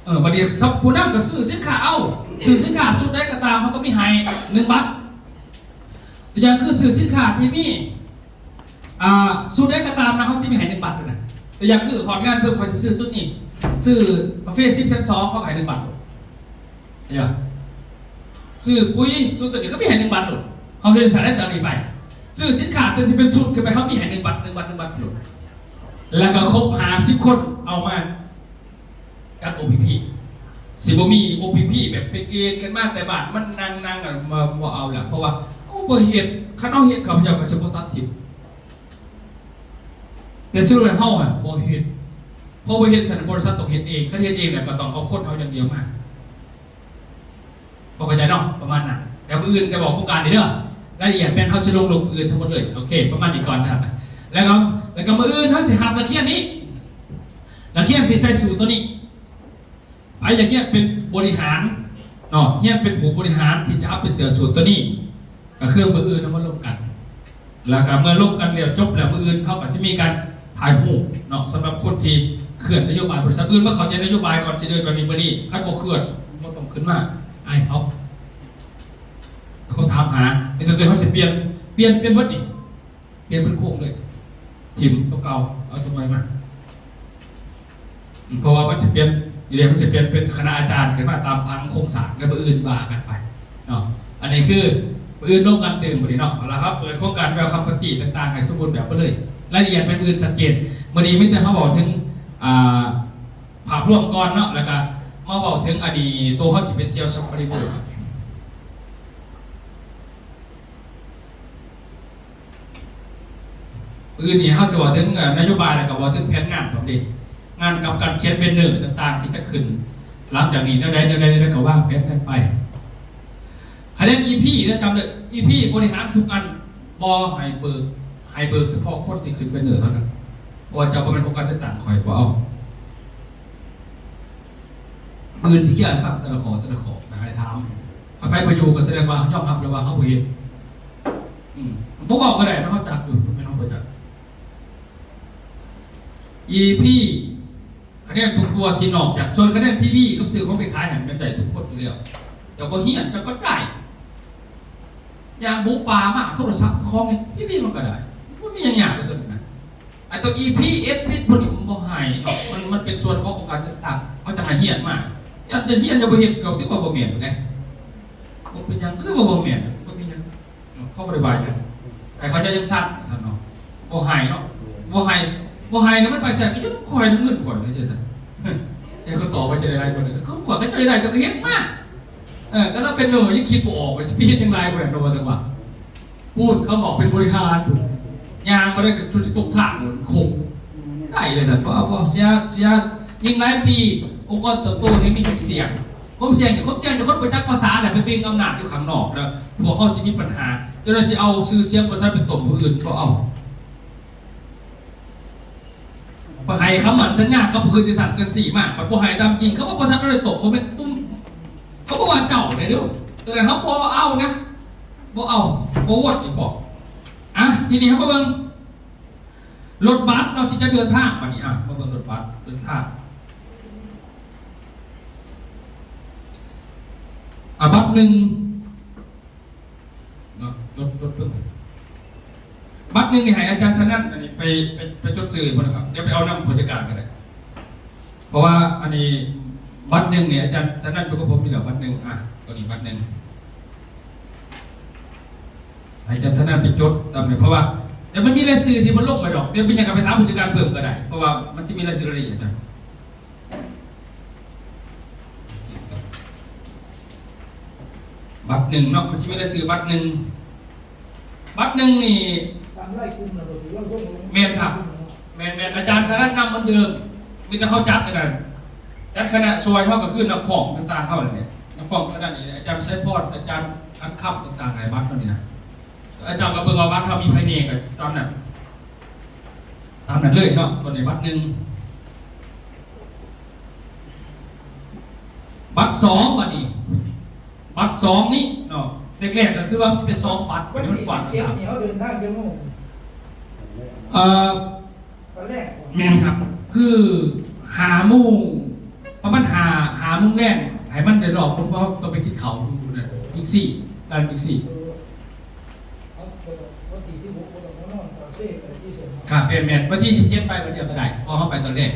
ເອີ ບັດນີ້ຜູ້ນຳກໍຊື້ສິນຄ້າເອົາ, ຊື້ສິນຄ້າຊຸດໃດກໍຕາມ ເຮົາກໍມີໃຫ້ໜຶ່ງບາດ. ຕົວຢ່າງຄືຊື້ສິນຄ້າທີ່ມີ ອ່າ ຊຸດໃດກໍຕາມນະ ເຮົາຊິມີໃຫ້ໜຶ່ງບາດເລີຍນະ. ຕົວຢ່າງຄືຮອດງານເພິ່ນ ຂ້ອຍຊິຊື້ຊຸດນີ້ ຊື້ກາເຟສິບແຖມສອງ ເຮົາໃຫ້ໜຶ່ງບາດ. ເຫັນບໍ່? ຊື້ປຸ໋ຍຊຸດຕົວນີ້ກໍມີໃຫ້ໜຶ່ງບາດໂລດ. ເຮົາເຮັດໃສ່ໄດ້ຕາມນີ້ໄປ. ຊື້ສິນຄ້າຕົວທີ່ເປັນຊຸດຂຶ້ນໄປ ເຮົາມີໃຫ້ໜຶ່ງບາດ, ໜຶ່ງບາດ, ໜຶ່ງບາດໂລດ. ແລ້ວກໍຄົບຫ້າສິບຄົນເອົາມາຈັດໂອພີພີ. ຊິບໍ່ມີໂອພີພີແບບໄປເກນກັນມາແຕ່ບ້ານ ມັນນັ່ງໆ ມາ ບໍ່ເອົາລະ ເພາະວ່າ ໂອ້ ບໍ່ເຮັດ. ຄັນເຮົາເຮັດ ຂ້າພະເຈົ້າກໍຈະບໍ່ຕັດຖິ້ມ. ແຕ່ສະຫຼຸບແລ້ວເຮົາອະບໍ່ເຮັດ. ເພາະບໍ່ເຮັດ ສະນັ້ນບໍລິສັດຕ້ອງເຮັດເອງ. ຄັນເຮັດເອງແລ້ວກໍຕ້ອງເອົາຄົນເຮົາຢ່າງດຽວມາ. ພໍເຂົ້າໃຈເນາະ ປະມານນັ້ນ. ແລ້ວມື້ອື່ນຈະບອກໂຄງການເດີ ລາຍລະອຽດແມ່ນເຮົາຊິລົງລົງມື້ອື່ນທັງໝົດເລີຍ. ໂອເຄ ປະມານນີ້ກ່ອນນະ. ແລ້ວກໍ ແລ້ວກໍມື້ອື່ນເຮົາຊິຮັບນັກຮຽນນີ້ ນັກຮຽນທີ່ໃສ່ສູດໂຕນີ້ ໃຜຢາກຮຽນເປັນບໍລິຫານເນາະ ຮຽນເປັນຜູ້ບໍລິຫານທີ່ຈະເອົາໄປເສື້ອສູດໂຕນີ້ ກໍຄືມື້ອື່ນເຮົາມາລົມກັນ. ແລ້ວກໍເມື່ອລົມກັນແລ້ວ ຈົບແລ້ວ ມື້ອື່ນເຮົາກໍຊິມີການຖ່າຍຮູບເນາະ ສຳລັບຄົນທີ່ເຄື່ອນນະໂຍບາຍບໍລິສັດ. ມື້ອື່ນມາເຂົ້າໃຈນະໂຍບາຍກ່ອນ ຊິເດີນໄປນີ້ໄປນີ້. ຄັນບໍ່ເຄື່ອນ ບໍ່ຕ້ອງຂຶ້ນມາ ອາຍເຂົາ. ເຂົາຖາມຫາ ມີແຕ່ຕົວເຮົາຊິປ່ຽນ ປ່ຽນ ປ່ຽນໝົດນີ້ ປ່ຽນເບິດໂຄງເລີຍ ຖິ້ມຕົວເກົ່າ ເອົາຕົວໃໝ່ມາ. ເພາະວ່າມັນຊິປ່ຽນຢູ່ແລ້ວ ມັນຊິປ່ຽນເປັນຄະນະອາຈານຂຶ້ນມາຕາມຜັງໂຄງສ້າງ ແລ້ວມື້ອື່ນວ່າກັນໄປເນາະ. ອັນນີ້ຄືມື້ອື່ນລົມກັນຕື່ມບັດນີ້ເນາະ. ເອົາລະ ເຮົາເປີດໂຄງການ Welcome Party ຕ່າງໆ ໃຫ້ສົມບູນແບບໄປເລີຍ. ລາຍລະອຽດແມ່ນມື້ອື່ນຊັດເຈນ. ມື້ນີ້ມີແຕ່ເຮົາເວົ້າເຖິງ ອ່າ ພາບລວມກ່ອນເນາະ ແລ້ວກະມາເວົ້າເຖິງອັນນີ້ ໂຕເຮົາຊິໄປທ່ຽວ Safari World. ມື້ນີ້ເຮົາຊິເວົ້າເຖິງ ເອີ ນະໂຍບາຍ ແລ້ວກໍເວົ້າເຖິງແຜນງານພ້ອມເດ້ ງານກັບການຂຽນແບນເນີຕ່າງໆ ທີ່ຈະຂຶ້ນຫຼັງຈາກນີ້ ແນວໃດ ແນວໃດ ແນວໃດ ກໍວາງແຜນກັນໄປ. ຄະແນນອີພີເດີ ຈຳເດີ ອີພີບໍລິຫານທຸກອັນ ບໍ່ໃຫ້ເບີກ ໃຫ້ເບີກສະເພາະຄົນທີ່ຂຶ້ນແບນເນີເທົ່ານັ້ນ ເພາະວ່າເຈົ້າບໍ່ແມ່ນອົງການຈັດຕັ້ງ ຂ້ອຍບໍ່ເອົາ. ມື້ອື່ນຊິເຄຍໃຫ້ຟັງແຕ່ລະຂໍ້ ແຕ່ລະຂໍ້ ແລ້ວໃຫ້ຖາມ. ຖ້າໃຜບໍ່ຢູ່ກໍສະແດງວ່າຍອມຮັບແລ້ວວ່າເຮົາບໍ່ເຮັດ. ອືມ ບໍ່ເວົ້າກໍໄດ້ເນາະ ເຮົາຈັກຢູ່ ແມ່ນເຮົາບໍ່ຈັກ. ອີພີ ຄະແນນທຸກຕົວທີ່ນອກຈາກ ສ່ວນຄະແນນພີບີກັບຊື້ຂອງໄປຂາຍຫັ້ນແມ່ນໄດ້ທຸກຄົນຢູ່ແລ້ວ. ເຈົ້າບໍ່ຮຽນເຈົ້າກໍໄດ້. ຢ່າງໝູປ່າມາ ໂທລະສັບຂອງນີ້ ພີບີມັນກໍໄດ້. ມັນມີຫຍັງຍາກກວ່າຕົວນີ້ນະ? ໄອ້ຕົວອີພີເອັສພີພວກນີ້ມັນບໍ່ໃຫ້ເນາະ ມັນ ມັນເປັນສ່ວນຂອງອົງການຈັດຕັ້ງ ເຂົາຈະໃຫ້ຮຽນມາ. ຢ້ານຈະຮຽນຈະບໍ່ເຮັດ ກໍຖືວ່າບໍ່ແມ່ນແຫຼະ. ບໍ່ເປັນຫຍັງ ຄືວ່າບໍ່ແມ່ນ ບໍ່ມີຫຍັງເນາະ ເຂົາບໍ່ໄດ້ວ່າຫຍັງ. ໃຫ້ເຂົາເຈົ້າຈັ່ງຊັ້ນ ທ່ານເນາະ ບໍ່ໃຫ້ເນາະ ບໍ່ໃຫ້ ບໍ່ໃຫ້ນະ ມັນໄປໃສກໍຢູ່ນຳຂ້ອຍ ນຳເງິນຂ້ອຍ ເຂົາເຈົ້າຊັ້ນ. ຊິເຂົາຕອບວ່າຈະໄດ້ຫຼາຍກວ່ານັ້ນ ຄືວ່າເຂົາເຈົ້າໄດ້ ເຈົ້າກໍເຮັດມາ. ເອີ ກໍລາວເປັນໜີ້ ຍັງຄິດບໍ່ອອກວ່າຈະໄປເຮັດຫຍັງຫຼາຍກວ່ານັ້ນ ວ່າຊັ້ນວ່າ. ປູນເຂົາບອກເປັນບໍລິຫານ ປູນຍ່າງມາໄດ້ກໍຈົນຊິຕົກທາງໂອ້ນຄົງໄດ້ເລີຍນະ. ບໍ່ ບໍ່ເສຍ ເສຍ ຍິ່ງຫຼາຍປີ ອົງກອນເຕີບໂຕແຮ່ງມີຄວາມສ່ຽງ. ຄວາມສ່ຽງ ຄວາມສ່ຽງຈາກຄົນບໍ່ຈັກພາສາແຫຼະ ໄປເບັ່ງອຳນາດຢູ່ຂ້າງນອກ ແລ້ວພວກເຮົາຊິມີບັນຫາ. ເຈົ້າໜ້າທີ່ເອົາຊື່ສຽງບໍລິສັດໄປຕົ້ມຜູ້ອື່ນ ບໍ່ເອົາ. ໄປໃຫ້ຄຳໝັ້ນສັນຍາກັບຜູ້ອື່ນຈັ່ງຊັ້ນຈັ່ງຊີ້ມາ ບັດບໍ່ໃຫ້ຕາມຈິງ ເຂົາວ່າບໍລິສັດເຮົາໄດ້ຕົກ ບໍ່ແມ່ນ ເຂົາບໍ່ວ່າເຈົ້າເດ້ເດີ. ສະແດງເຮົາບໍ່ເອົານະ ບໍ່ເອົາ ບໍ່ໂຫວດອີກບໍ່. ອ່ະ ທີນີ້ເຮົາມາເບິ່ງລົດບັສເນາະ ທີ່ຈະເດີນທາງບັດນີ້. ອ່ະ ມາເບິ່ງລົດບັສເດີນທາງ. ອ່ະ ບັດໜຶ່ງ ເນາະ ລົດ ລົດເບິ່ງ ບັດໜຶ່ງນີ້ໃຫ້ອາຈານທ່ານນັ້ນ ອັນນີ້ໄປ ໄປ ໄປຈົດຊື່ເພິ່ນນະຄັບ ດຽວໄປເອົານຳຜູ້ຈັດການກໍໄດ້ ເພາະວ່າອັນນີ້ບັດໜຶ່ງນີ້ອາຈານທ່ານນັ້ນຢູ່ກັບຜົມຢູ່ແລ້ວ ບັດໜຶ່ງ. ອ່ະ ຕົວນີ້ບັດໜຶ່ງ ໃຫ້ອາຈານທ່ານນັ້ນໄປຈົດຕາມນີ້ ເພາະວ່າດຽວມັນມີລາຍຊື່ທີ່ບໍ່ລົງໄປດອກ ດຽວເປັນຫຍັງກໍໄປຖາມຜູ້ຈັດການເພີ່ມກໍໄດ້ ເພາະວ່າມັນຊິມີລາຍຊື່ລາຍລະອຽດນະ. ບັດໜຶ່ງເນາະ ມັນຊິມີລາຍຊື່ບັດໜຶ່ງ ບັດໜຶ່ງນີ້ ຕາມລາຍກຸ່ມນະ ແມ່ນຄັບ ແມ່ນໆ ອາຈານທະນາດນຳເໝືອນເດີມ ມີແຕ່ເຮົາຈັດອັນນັ້ນ ຈັດຄະນະຊ່ວຍເຮົາກໍຄືນັກຮ້ອງຕ່າງໆເຮົານັ້ນແຫຼະ ນັກຮ້ອງອັນນັ້ນນີ້ ອາຈານໄຊພອນ ອາຈານອັນຄຳຕ່າງໆ ໃນບັດເຮົານີ້ນະ ອາຈານກໍເບິ່ງວ່າບັດເຮົາມີໃຜແດ່ກໍຕາມນັ້ນ. ຕາມນັ້ນເລີຍເນາະ ຕົວນີ້ບັດໜຶ່ງ ບັດສອງ ບັດນີ້ ບັດສອງນີ້ເນາະ ແລກໆ ກໍຄືວ່າມັນເປັນສອງບັດ ວັນທີ ມັນກວ້າງ ສິບເຈັດ ສາມ ນີ້ເຮົາເດີນທາງຈັກໂມງ? ເອີ ຕອນແລກບໍ່? ແມ່ນຄັບ ຄືຫ້າໂມງ ປະມານຫ້າ ຫ້າໂມງແລງ ໃຫ້ມັນໄດ້ລອບ ເພາະເຮົາຕ້ອງໄປກິນເຂົ້າຢູ່ນັ້ນ ບິກຊີ ຮ້ານບິກຊີ. ເອີ ເອົາ ວັນທີ ສິບຫົກ ບໍ່ຕ້ອງມານອນປາກເຊ ໄປທີ່ເຊີນ ຄັບ ແມ່ນໆ ວັນທີ ສິບເຈັດ ໄປວັນດຽວກໍໄດ້ ເພາະເຮົາໄປຕອນແລກ.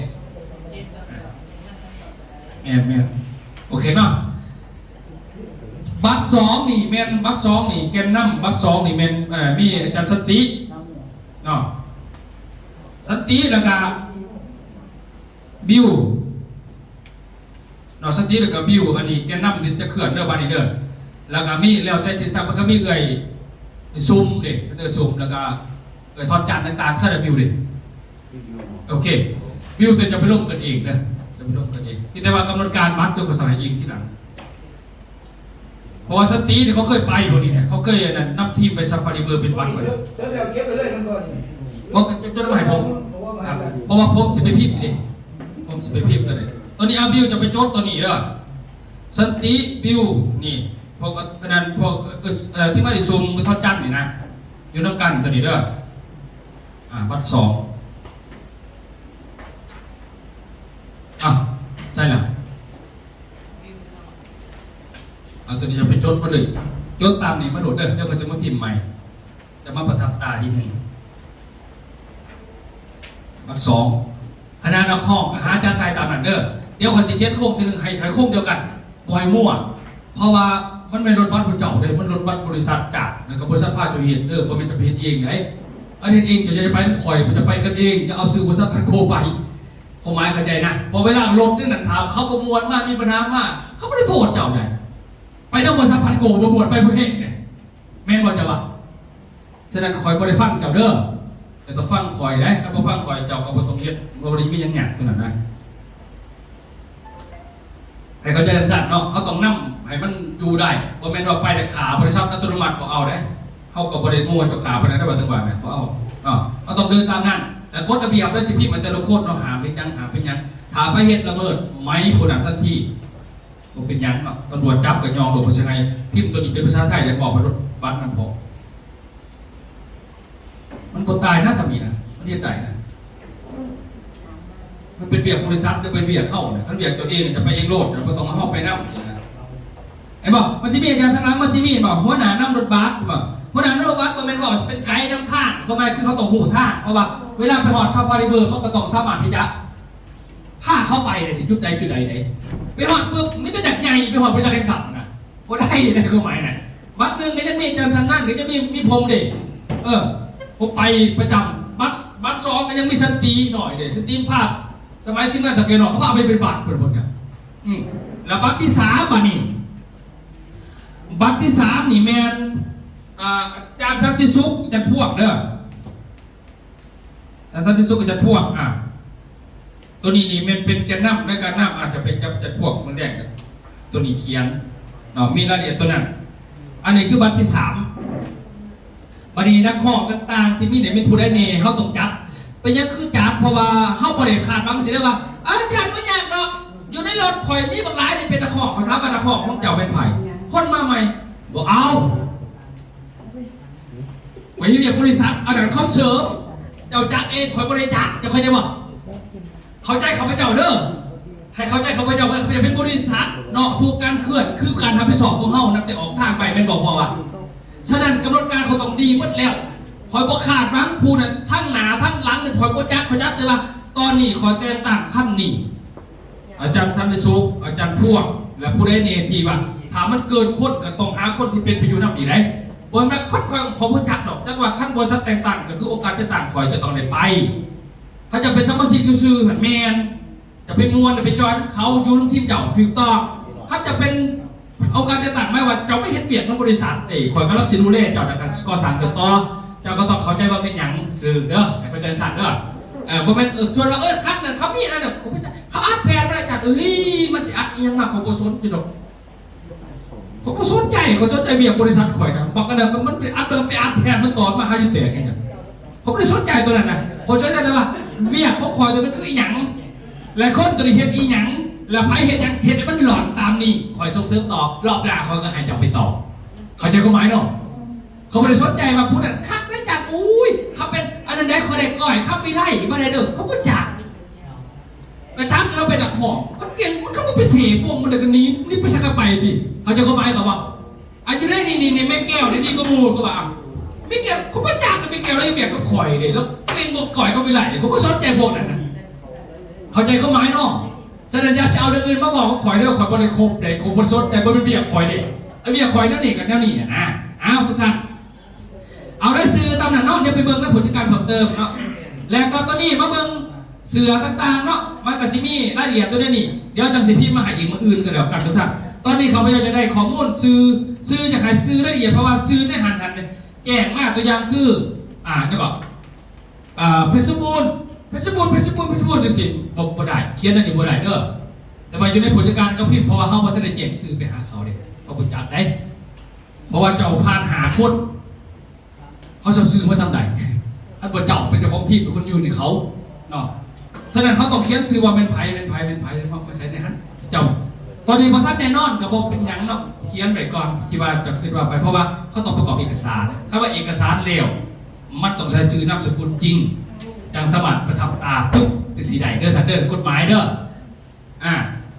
ແມ່ນໆ ໂອເຄເນາະ ບັດສອງນີ້ແມ່ນ ບັດສອງນີ້ ແກນນຳບັດສອງນີ້ແມ່ນ ເອີ ມີອາຈານສັນຕິເນາະ ສັນຕິ ແລ້ວກະບິວເນາະ ສັນຕິ ແລ້ວກະບິວ ອັນນີ້ແກນນຳທີ່ຈະເຄື່ອນເດີ ບັດນີ້ເດີ ແລ້ວກະມີ ແລ້ວແຕ່ຊິສັກ ມັນກໍມີເອື້ອຍຊຸມເດ້ ເອື້ອຍຊຸມ ແລ້ວກະ ເອີ ທອດຈານຕ່າງໆ ໃສ່ລະບິວເດ້ ໂອເຄ ບິວ ແຕ່ຈະໄປລົງກັນເອງເດີ ຈະໄປລົງກັນເອງ ມີແຕ່ວ່າກຳນົດການບັດ ເຈົ້າກໍສັ່ງໃຫ້ອີງທີຫຼັງ ເພາະວ່າສັນຕິນີ້ເຂົາເຄີຍໄປພວກນີ້ນະ ເຂົາເຄີຍອັນນັ້ນ ນຳທີມໄປຊາຟາຣີເວີລເປັນບັດ ເອີ ເກັບໄປເລີຍ ມັນບໍ່ນີ້ ບໍ່ ຈະ ຈະໄດ້ມາໃຫ້ຜົມ ເພາະວ່າ ເພາະວ່າຜົມຊິໄປພິມເດ້ ຜົມຊິໄປພິມຕົວນີ້ ຕົວນີ້ ອາ ບິວ ຈະໄປຈົດຕົວນີ້ເດີ ສັນຕິ ບິວ ນີ້ ພວກອັນນັ້ນ ພວກ ເອີ ເອີ ທີ່ມາໄດ້ຊຸມ ທອດຈັນນີ້ນະ ຢູ່ນຳກັນຕົວນີ້ເດີ. ອ່າ ບັດສອງ ເອົ້າ ໃສ່ແລ້ວ ເອົາຕົວນີ້ຈະໄປຈົດມາເລີຍ ຈົດຕາມນີ້ມາໂລດເດີ ດຽວຂ້ອຍຊິມາພິມໃໝ່ ຈະມາປະທັບຕາອີກໜຶ່ງ ບັດສອງ ຄະນະນັກຮ້ອງກໍຫາຈັດໃສ່ຕາມນັ້ນເດີ ດຽວຂ້ອຍຊິຂຽນໂຄງທີໜຶ່ງ ໃຫ້ ໃຫ້ໂຄງດຽວກັນ. ບໍ່ໃຫ້ມົ້ວ ເພາະວ່າມັນແມ່ນລົດບັດຜູ້ເຈົ້າເດ້ ມັນລົດບັດບໍລິສັດຈາກ ແລ້ວກໍບໍລິສັດພາເຈົ້າເຮັດເດີ ບໍ່ແມ່ນຈະໄປເຮັດເອງໃດ ອັນເຮັດເອງເຈົ້າຢ່າໄປນຳຂ້ອຍ ເຈົ້າໄປກັນເອງ ຢ່າເອົາຊື່ບໍລິສັດພັດໂກໄປ ຄວາມໝາຍເຂົ້າໃຈນະ ເພາະເວລາລົດນີ້ນັ້ນ ຖ້າເຂົາບໍ່ມ່ວນມາ ມີບັນຫາມາ ເຂົາບໍ່ໄດ້ໂທດເຈົ້າໃດ ໄປນຳບໍລິສັດພັດໂກບໍ່ມ່ວນ ໄປບໍ່ແຮງເດ້ ແມ່ນບໍ່ເຈົ້າວ່າ? ສະນັ້ນຂ້ອຍບໍ່ໄດ້ຟັງເຈົ້າເດີ ເຈົ້າຕ້ອງຟັງຂ້ອຍເດ້ ຄັນບໍ່ຟັງຂ້ອຍເຈົ້າກໍບໍ່ຕ້ອງເຮັດ ບໍ່ໄດ້ມີຫຍັງຍາກຕົວນັ້ນນະ ໃຫ້ເຂົ້າໃຈຈັ່ງຊັ້ນເນາະ ເຮົາຕ້ອງນຳໃຫ້ມັນຢູ່ໄດ້ ບໍ່ແມ່ນວ່າໄປແລ້ວຂ້າບໍລິສັດອັດຕະໂນມັດບໍ່ເອົາເດ້ ເຮົາກໍບໍ່ໄດ້ໂງ່ເຈົ້າຂ້າປານນັ້ນເດ້ ວ່າຈັ່ງວ່ານະ ບໍ່ເອົາເນາະ ເຮົາຕ້ອງເດີນຕາມນັ້ນ ແຕ່ກົດລະບຽບແລ້ວຊິພິມໃຫ້ແຕ່ລະຄົນເນາະ ຫ້າມເຮັດຫຍັງ ຫ້າມເຮັດຫຍັງ ຖ້າໄປເຮັດລະເມີດໄໝຜູ້ນັ້ນທັນທີ ບໍ່ເປັນຫຍັງເນາະ ຕຳຫຼວດຈັບກໍຍອມໂລດ ເພິ່ນຊິໃຫ້ພິມຕົວນີ້ເປັນພາສາໄທ ແລ້ວບອກໄປລົດບັດນຳພໍ ມັນບໍ່ຕາຍນະ ສ່ຳນີ້ນະ ມັນເຮັດໄດ້ນະ ມັນເປັນວຽກບໍລິສັດ ຫຼື ເປັນວຽກເຮົານະ ຄັນວຽກຕົວເອງຈະໄປເອງໂລດນະ ບໍ່ຕ້ອງເອົາເຮົາໄປນຳນະ ເຫັນບໍ່? ມັນຊິມີອາຈານທາງຫຼັງ ມັນຊິມີ ເຫັນບໍ່? ຫົວໜ້ານຳລົດບັດ ເຫັນບໍ່? ຫົວໜ້ານຳລົດບັດບໍ່ແມ່ນເວົ້າເປັນໄກນຳທາງ ຄວາມໝາຍຄືເຮົາຕ້ອງຮູ້ທາງ ເພາະວ່າເວລາໄປຮອດຊາຟາຣີເວີລ ມັນກໍຕ້ອງສາມາດທີ່ຈະ ພາເຂົາໄປເດ້ ຈຸດໃດຈຸດໃດເດ້ ໄປຮອດປຶບ ມີແຕ່ຈັກໃຫຍ່ ໄປຮອດບໍ່ຈັກແຮງສັບນະ ບໍ່ໄດ້ເດ້ ຄວາມໝາຍນະ ບັດໜຶ່ງກໍຍັງມີຈັນທັນນັ້ນ ກໍຍັງມີ ມີຜົມເດ້ ເອີ ຜົມໄປປະຈຳ ບັດ ບັດສອງກໍຍັງມີສັນຕິໜ້ອຍເດ້ ສັນຕິພາບ ສະໄໝທີມງານເຖົ້າແກ່ນ້ອຍ ເຂົາພາໄປເປັນບັດພຸ້ນນະ ອືມ ແລ້ວບັດທີສາມ ບາດນີ້ ບັດທີສາມນີ້ແມ່ນ ອ່າ ອາຈານສັນຕິສຸກ ຈັນພວງເດີ ອາຈານສັນຕິສຸກ ຈັນພວງ ອ່າ ຕົວນີ້ນີ້ແມ່ນເປັນແກນນຳໃນການນຳ ອາດຈະໄປຈັບຈັນພວງມື້ແລງ ຕົວນີ້ຂຽນເນາະ ມີລາຍລະອຽດຕົວນັ້ນ ອັນນີ້ຄືບັດທີສາມ ບັດນີ້ນັກຮ້ອງຕ່າງໆທີ່ມີນີ້ແມ່ນຜູ້ໃດແດ່ ເຮົາຕ້ອງຈັດ ເປັນຫຍັງຄືຈັດ ເພາະວ່າເຮົາບໍ່ໄດ້ຄາດຫວັງຊິໄດ້ວ່າ ອາຈານບໍ່ຍາກດອກ ຢູ່ໃນລົດຂ້ອຍມີບັກຫຼາຍນີ້ເປັນນັກຮ້ອງ ຂ້ອຍຖາມວ່ານັກຮ້ອງຂອງເຈົ້າແມ່ນໃຜ ຄົນມາໃໝ່ ບໍ່ເອົາ ຂ້ອຍເຮັດວຽກບໍລິສັດ ອັນນັ້ນເຂົາເສີມ ເຈົ້າຈັກເອງ ຂ້ອຍບໍ່ໄດ້ຈັກ ເຈົ້າເຂົ້າໃຈບໍ່? ເຂົ້າໃຈຂ້າພະເຈົ້າເດີ ໃຫ້ເຂົ້າໃຈຂ້າພະເຈົ້າ ເພິ່ນເປັນບໍລິສັດເນາະ ທຸກການເຄື່ອນຄືການຮັບຜິດຊອບຂອງເຮົາ ນັບແຕ່ອອກທາງໄປ ແມ່ນບໍ່ພໍ່ວ່າ? ສະນັ້ນກຳນົດການເຂົາຕ້ອງດີໝົດແລ້ວ ຂ້ອຍບໍ່ຄາດຫວັງຜູ້ນັ້ນ ທັງໜ້າທັງຫຼັງນີ້ ຂ້ອຍບໍ່ຈັກ ຂ້ອຍຈັກແຕ່ວ່າຕອນນີ້ຂ້ອຍແຕ່ງຕັ້ງຄັນນີ້ ອາຈານສັນຕິສຸກ ອາຈານພວງ ແລະ ຜູ້ໃດແດ່ທີ່ວ່າ ຖ້າມັນເກີນຄົນກໍຕ້ອງຫາຄົນທີ່ເປັນໄປຢູ່ນຳອີກໃດ໋ ບໍ່ແມ່ນວ່າຄົນຂ້ອຍ ຂ້ອຍບໍ່ຈັກດອກ ຈັກວ່າຄັນບໍລິສັດແຕ່ງຕັ້ງ ກໍຄືໂອກາດຈະຕັ້ງຂ້ອຍຈະຕ້ອງໄດ້ໄປ ຄັນຈະເປັນສະມາຊິກຊື່ໆຫັ້ນແມ່ນ ຈະໄປມ່ວນໄປຈອຍນຳເຂົາ ຢູ່ນຳທີມເຈົ້າ ຖືກຕ້ອງ ຄັນຈະເປັນ ໂອກາດຈະຕັ້ງໝາຍວ່າເຈົ້າໄປເຮັດວຽກນຳບໍລິສັດ ເອີ ຂ້ອຍກຳລັງຊິດູແລເຈົ້າ ແລ້ວກໍກໍ່ສ້າງເດີຕໍ່ ເຈົ້າກໍຕ້ອງເຂົ້າໃຈວ່າເປັນຫຍັງຊື່ເດີ ໃຫ້ເຂົ້າໃຈຊັ້ນເດີ ເອີ ບໍ່ແມ່ນ ເອີ ຊວນວ່າ ເອີ ຄັນນັ້ນເຂົາມີອັນນັ້ນ ເຂົາອັດແຜ່ນມາ ອາຈານ ເອີຍ ມັນຊິອັດອີ່ຫຍັງມາ ຂ້ອຍບໍ່ສົນໃຈດອກ ຂ້ອຍບໍ່ສົນໃຈ ຂ້ອຍສົນໃຈວຽກບໍລິສັດຂ້ອຍນະ ບັກອັນນັ້ນມັນໄປອັດ ໄປອັດແຜ່ນມັນຕອນມາຫາຢູ່ແຕກຫຍັງ ຂ້ ຂ້ອຍບໍ່ໄດ້ສົນໃຈໂຕນັ້ນນະ. ຂ້ອຍສົນໃຈແຕ່ວ່າວຽກຂອງຂ້ອຍໂຕນັ້ນຄືອີ່ຫຍັງ ແລະ ຄົນໂຕນີ້ເຮັດອີ່ຫຍັງ ແລະ ໃຜເຮັດຫຍັງ ເຮັດໃຫ້ມັນຫຼອດຕາມນີ້. ຂ້ອຍສົ່ງເສີມຕໍ່ ຮອບໜ້າຂ້ອຍກໍໃຫ້ເຈົ້າໄປຕໍ່. ເຂົ້າໃຈຄວາມໝາຍເນາະ? ຂ້ອຍບໍ່ໄດ້ສົນໃຈວ່າຜູ້ນັ້ນຄັກໄດ້ຈັກ ໂອ້ຍ ເຂົາເປັນອັນນັ້ນໃດ ຂ້ອຍໄດ້ກ້ອຍຄຳວິໄລມາໄດ້ເດີ້ ເຂົາບໍ່ຈັກ ກະຈັກລາວເປັນນັກຮ້ອງ ເຂົາເກັ່ງ ມັນກໍບໍ່ໄປເສບວົງມັນ ແລ້ວກໍໜີ ໜີໄປໃສກໍໄປຕິ. ເຂົ້າໃຈຄວາມໝາຍກໍບໍ່? ອັນຢູ່ໃນນີ້ ນີ້ ນີ້ແມ່ແກ້ວນີ້ດີກວ່າໝູ່ ເຂົາວ່າ ແມ່ແກ້ວ ເຂົາບໍ່ຈັກແມ່ແກ້ວ ລາວວຽກກັບຂ້ອຍເດ້ ລາວເກັ່ງກວ່າກ້ອຍຄຳວິໄລ ຂ້ອຍບໍ່ສົນໃຈພວກນັ້ນນະ. ເຂົ້າໃຈຄວາມໝາຍເນາະ? ສະນັ້ນຢ່າຊິເອົາເລື່ອງອື່ນມາເວົ້າກັບຂ້ອຍເດີ້ ຂ້ອຍບໍ່ໄດ້ຄົບເດ້ ຂ້ອຍບໍ່ສົນໃຈ ບໍ່ແມ່ນວຽກຂ້ອຍເດ້ ອັນວຽກຂ້ອຍແນວນີ້ກັບແນວນີ້ນະ. ອ້າວ ທຸກທ່ານ ເອົາລາຍຊື່ຕາມນັ້ນເນາະ ດຽວໄປເບິ່ງໃນຜົນຈັດການເພີ່ມເຕີມເນາະ. ແລ້ວກໍຕອນນີ້ມາເບິ່ງເສືອຕ່າງໆເນາະ ມັນກໍຊິມີລາຍລະອຽດຢູ່ໃນນີ້ ດຽວຈັ່ງຊິພິມມາໃຫ້ອີກມື້ອື່ນກໍແລ້ວກັນທຸກທ່ານ. ຕອນນີ້ຂ້າພະເຈົ້າຈະໄດ້ຂໍ້ມູນຊື່ ຊື່ ຢາກໃຫ້ຊື່ລາຍລະອຽດ ເພາະວ່າຊື່ໃນຫັ້ນຫັ້ນແຈ້ງມາ ຕົວຢ່າງຄື ອ່າ ຫຍັງເກາະ ອ່າ ເພັດສະບູນ ເພັດສະບູນ ເພັດສະບູນ ເພັດສະບູນ ຈັ່ງຊີ້ ບໍ່ ບໍ່ໄດ້ ຂຽນອັນນີ້ບໍ່ໄດ້ເດີ້. ແຕ່ວ່າຢູ່ໃນຜົນຈັດການກໍພິມ ເພາະວ່າເຮົາບໍ່ທັນໄດ້ແຈ້ງຊື່ໄປຫາເຂົາເດ້ ເຂົາບໍ່ຈັກໄດ. ເພາະວ່າເຈົ້າຜ່ານຫ້າຄົນ ເຂົາຊິເອົາຊື່ມາທາງໃດ ຄັນບໍ່ເຈົ້າເປັນເຈົ້າຂອງທີມ ເປັນຄົນຍື່ນໃຫ້ເຂົາເນາະ. ສະນັ້ນເຮົາຕ້ອງຂຽນຊື່ວ່າແມ່ນໃຜ ແມ່ນໃຜ ແມ່ນໃຜ ເອົາມາໃສ່ໃນຫັ້ນ ເຈົ້າ. ຕອນນີ້ບໍ່ທັນແນ່ນອນກໍບໍ່ເປັນຫຍັງເນາະ ຂຽນໄວ້ກ່ອນທີ່ວ່າເຈົ້າຄິດວ່າໄປ ເພາະວ່າເຂົາຕ້ອງປະກອບເອກະສານ. ຄັນວ່າເອກະສານແລ້ວ ມັນຕ້ອງໃສ່ຊື່ນາມສະກຸນຈິງ ຈັ່ງສາມາດປະທັບຕາປຶບ ຈັ່ງຊິໄດ້ເດີ້ທ່ານເດີ້ ກົດໝາຍເດີ້. ອ່າ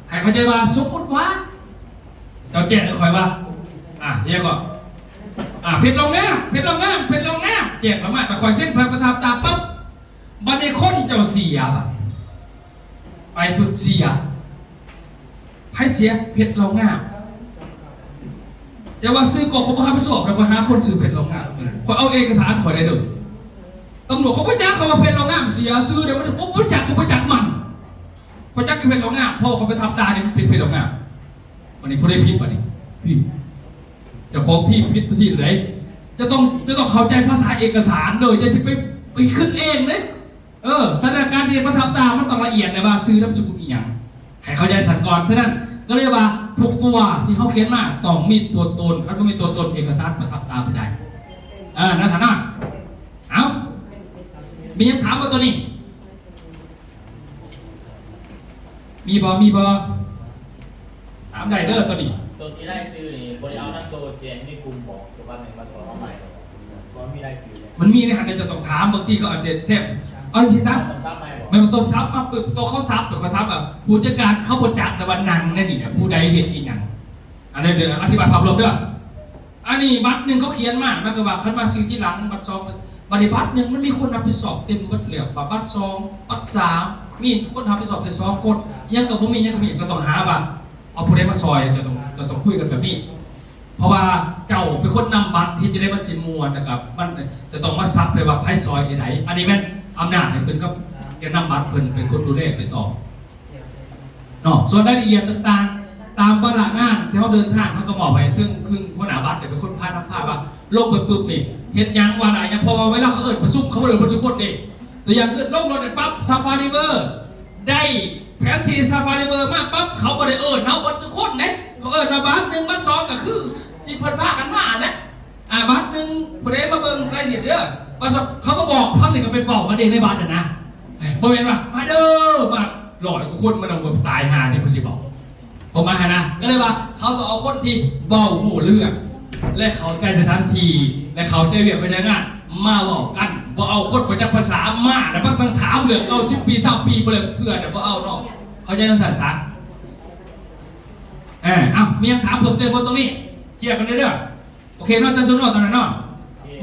ໃຫ້ເຂົ້າໃຈວ່າ ສົມມຸດວ່າ ເຈົ້າແຈ້ງໃຫ້ຂ້ອຍວ່າ ອ່າ ແລ້ວກໍ ອ່າ ເພັດລອງນາມ ເພັດລອງນາມ ເພັດລອງນາມ ແຈ້ງຂ້ອຍມາ ແຕ່ຂ້ອຍເຊັນ ຂ້ອຍປະທັບຕາປັບ ບັດນີ້ຄົນເຈົ້າເສຍ ບັດນີ້ໄປປຶບເສຍ ໃຜເສຍ? ເພັດລອງນາມ. ແຕ່ວ່າຊື່ກໍຂ້ອຍບໍ່ຮັບຜິດຊອບ ແລ້ວຂ້ອຍຫາຄົນຊື່ເພັດລອງນາມ ຂ້ອຍເອົາເອກະສານຂ້ອຍໄດ້ເດີ້. ຕຳຫຼວດເຂົາບໍ່ຈັກ ເຂົາວ່າເພັດລອງນາມເສຍຊື່ເດ້ ບໍ່ ບໍ່ຈັກ ເຂົາບໍ່ຈັກມັນ. ຂ້ອຍຈັກເປັນເພດລອງງາມ ເພາະວ່າຂ້ອຍໄປທຳຕານີ້ເປັນເພດລອງງາມ. ບັດນີ້ຜູ້ໃດຜິດບັດນີ້? ຜິດ. ເຈົ້າຂອງທີມຜິດ ທີມໃດ? ຈະຕ້ອງ ຈະຕ້ອງເຂົ້າໃຈພາສາເອກະສານເດີ ຢ່າຊິໄປ ໄປຄິດເອງເດ້. ເອີ ສະນັ້ນການທີ່ມາທຳຕາ ມັນຕ້ອງລະອຽດແດ່ວ່າຊື່ນາມສະກຸນອີ່ຫຍັງ ໃຫ້ເຂົ້າໃຈຊັ້ນກ່ອນ. ສະນັ້ນກໍເລີຍວ່າທຸກຕົວທີ່ເຮົາຂຽນມາຕ້ອງມີຕົວຕົນ, ຄັນບໍ່ມີຕົວຕົນ ເອກະສານປະທັບຕາບໍ່ໄດ້. ເອີ ໃນຖານະ ເອົ້າ ມີຫຍັງຖາມບໍ່ຕົວນີ້? ມີບໍ່? ມີບໍ່? ຖາມໄດ້ເດີຕົວນີ້. ຕົວທີ່ລາຍຊື່ນີ້ບໍ່ໄດ້ເອົານຳໂຕແຈ້ງໃນກຸ່ມບໍ? ຕົວບັດໜຶ່ງບັດສອງເອົາໃໝ່ບໍ່? ບໍ່ມີລາຍຊື່ເລີຍ. ມັນມີໃນຫັ້ນ ແຕ່ເຈົ້າຕ້ອງຖາມ ບາງທີເຂົາອາດຈະແຊມ. ເອົາຈັ່ງຊີ້ຊະ ຕ້ອງສັບໃໝ່ບໍ່? ແມ່ນບໍ່? ຕ້ອງສັບມາປຶບ ໂຕເຂົາສັບ ຂ້ອຍຖາມວ່າ ຜູ້ຈັດການເຂົາບໍ່ຈັກ ແຕ່ວ່ານັ່ງໃນນີ້ນະ ຜູ້ໃດເຮັດອີ່ຫຍັງ? ອັນນີ້ເດີ ອະທິບາຍພາບລວມເດີ. ອັນນີ້ບັດໜຶ່ງເຂົາຂຽນມາ ໝາຍຄວາມວ່າຄັນມາຊື່ທີຫຼັງ ບັດສອງ ບັດນີ້ບັດໜຶ່ງມັນມີຄົນຮັບຜິດຊອບເຕັມເບິດແລ້ວ ວ່າບັດສອງ ບັດສາມ ມີຄົນຮັບຜິດຊອບແຕ່ສອງຄົນ ຫຍັງກໍບໍ່ມີ ຫຍັງກໍບໍ່ມີ ກໍຕ້ອງຫາວ່າເອົາຜູ້ໃດມາຊ່ອຍ. ຈະຕ້ອງ ຈະຕ້ອງຄຸຍກັນແບບນີ້ ເພາະວ່າເຈົ້າເປັນຄົນນຳບັດ ເຮັດຈັ່ງໃດມັນຊິມ່ວນ ແລ້ວກໍມັນຈະຕ້ອງມາສັບໄປວ່າໃຜຊ່ອຍໃດ. ອັນນີ້ແມ່ນອຳນາດໃຫ້ເພິ່ນກັບແກນນຳບັດ ເພິ່ນເປັນຄົນດູແລໄປຕໍ່. ເນາະ ສ່ວນລາຍລະອຽດຕ່າງໆ ຕາມວາລະງານທີ່ເຮົາເດີນທາງ ເຮົາກໍມອບໃຫ້ເຖິງ ເຖິງຫົວໜ້າບັດ ເປັນຄົນພານຳພາວ່າລົງໄປປຶບນີ້ເຮັດຫຍັງ ວາລະຫຍັງ ເພາະວ່າເວລາເຂົາເອີ້ນປະຊຸມ ເຂົາບໍ່ໄດ້ເອີ້ນເບິດທຸກຄົນເດ້. ຕົວຢ່າງຄືລົງລົດໄດ້ປັບ Safari River ໄດ້ແຜນທີ່ Safari River ມາປັບ ເຂົາບໍ່ໄດ້ເອີ້ນເຮົາເບິດທຸກຄົນເດ້. ເຂົາເອີ້ນມາບັດໜຶ່ງ ບັດສອງ ກໍຄືທີ່ເພິ່ນພາກັນມາຫັ້ນແຫຼະ. ອ່າ ບັດໜຶ່ງ ຜູ້ໃດມາເບິ່ງລາຍລະອຽດເດີ ບັດສອງ ເຂົາກໍບອກ ພັກນີ້ກໍໄປເວົ້າກັນເອງໃນບັດຫັ້ນນະ ບໍ່ແມ່ນວ່າ ມາເດີ ມາຮ້ອຍກວ່າຄົນ ມານຳ ຕາຍຫ່ານີ້ ຜູ້ຊິເວົ້າ ປະມານຫັ້ນນະ. ກໍເລີຍວ່າເຂົາຕ້ອງເອົາຄົນທີ່ເວົ້າຮູ້ເລື່ອງ ແລະ ເຂົ້າໃຈສະຖານທີ່ ແລະ ເຂົ້າໃຈວຽກເຂົ້າໃຈງານມາເວົ້າກັນ ບໍ່ເອົາຄົນບໍ່ຈັກພາສາມາ ແລ້ວມາຕັ້ງຖາມເລື່ອງເກົ່າ ສິບປີ ຊາວປີ ບໍ່ແລ້ວເທື່ອ ແຕ່ບໍ່ເອົາເນາະ. ເຂົ້າໃຈຈັ່ງຊັ້ນຊະ. ເອີ ເອົ້າ ມີຫຍັງຖາມເພີ່ມເຕີມບໍ່ຕົງນີ້? ເຄຍກັນເດີ. ໂອເຄເນາະ ເຈົ້າສຸນເນາະ ຕອນນັ້ນເນາະ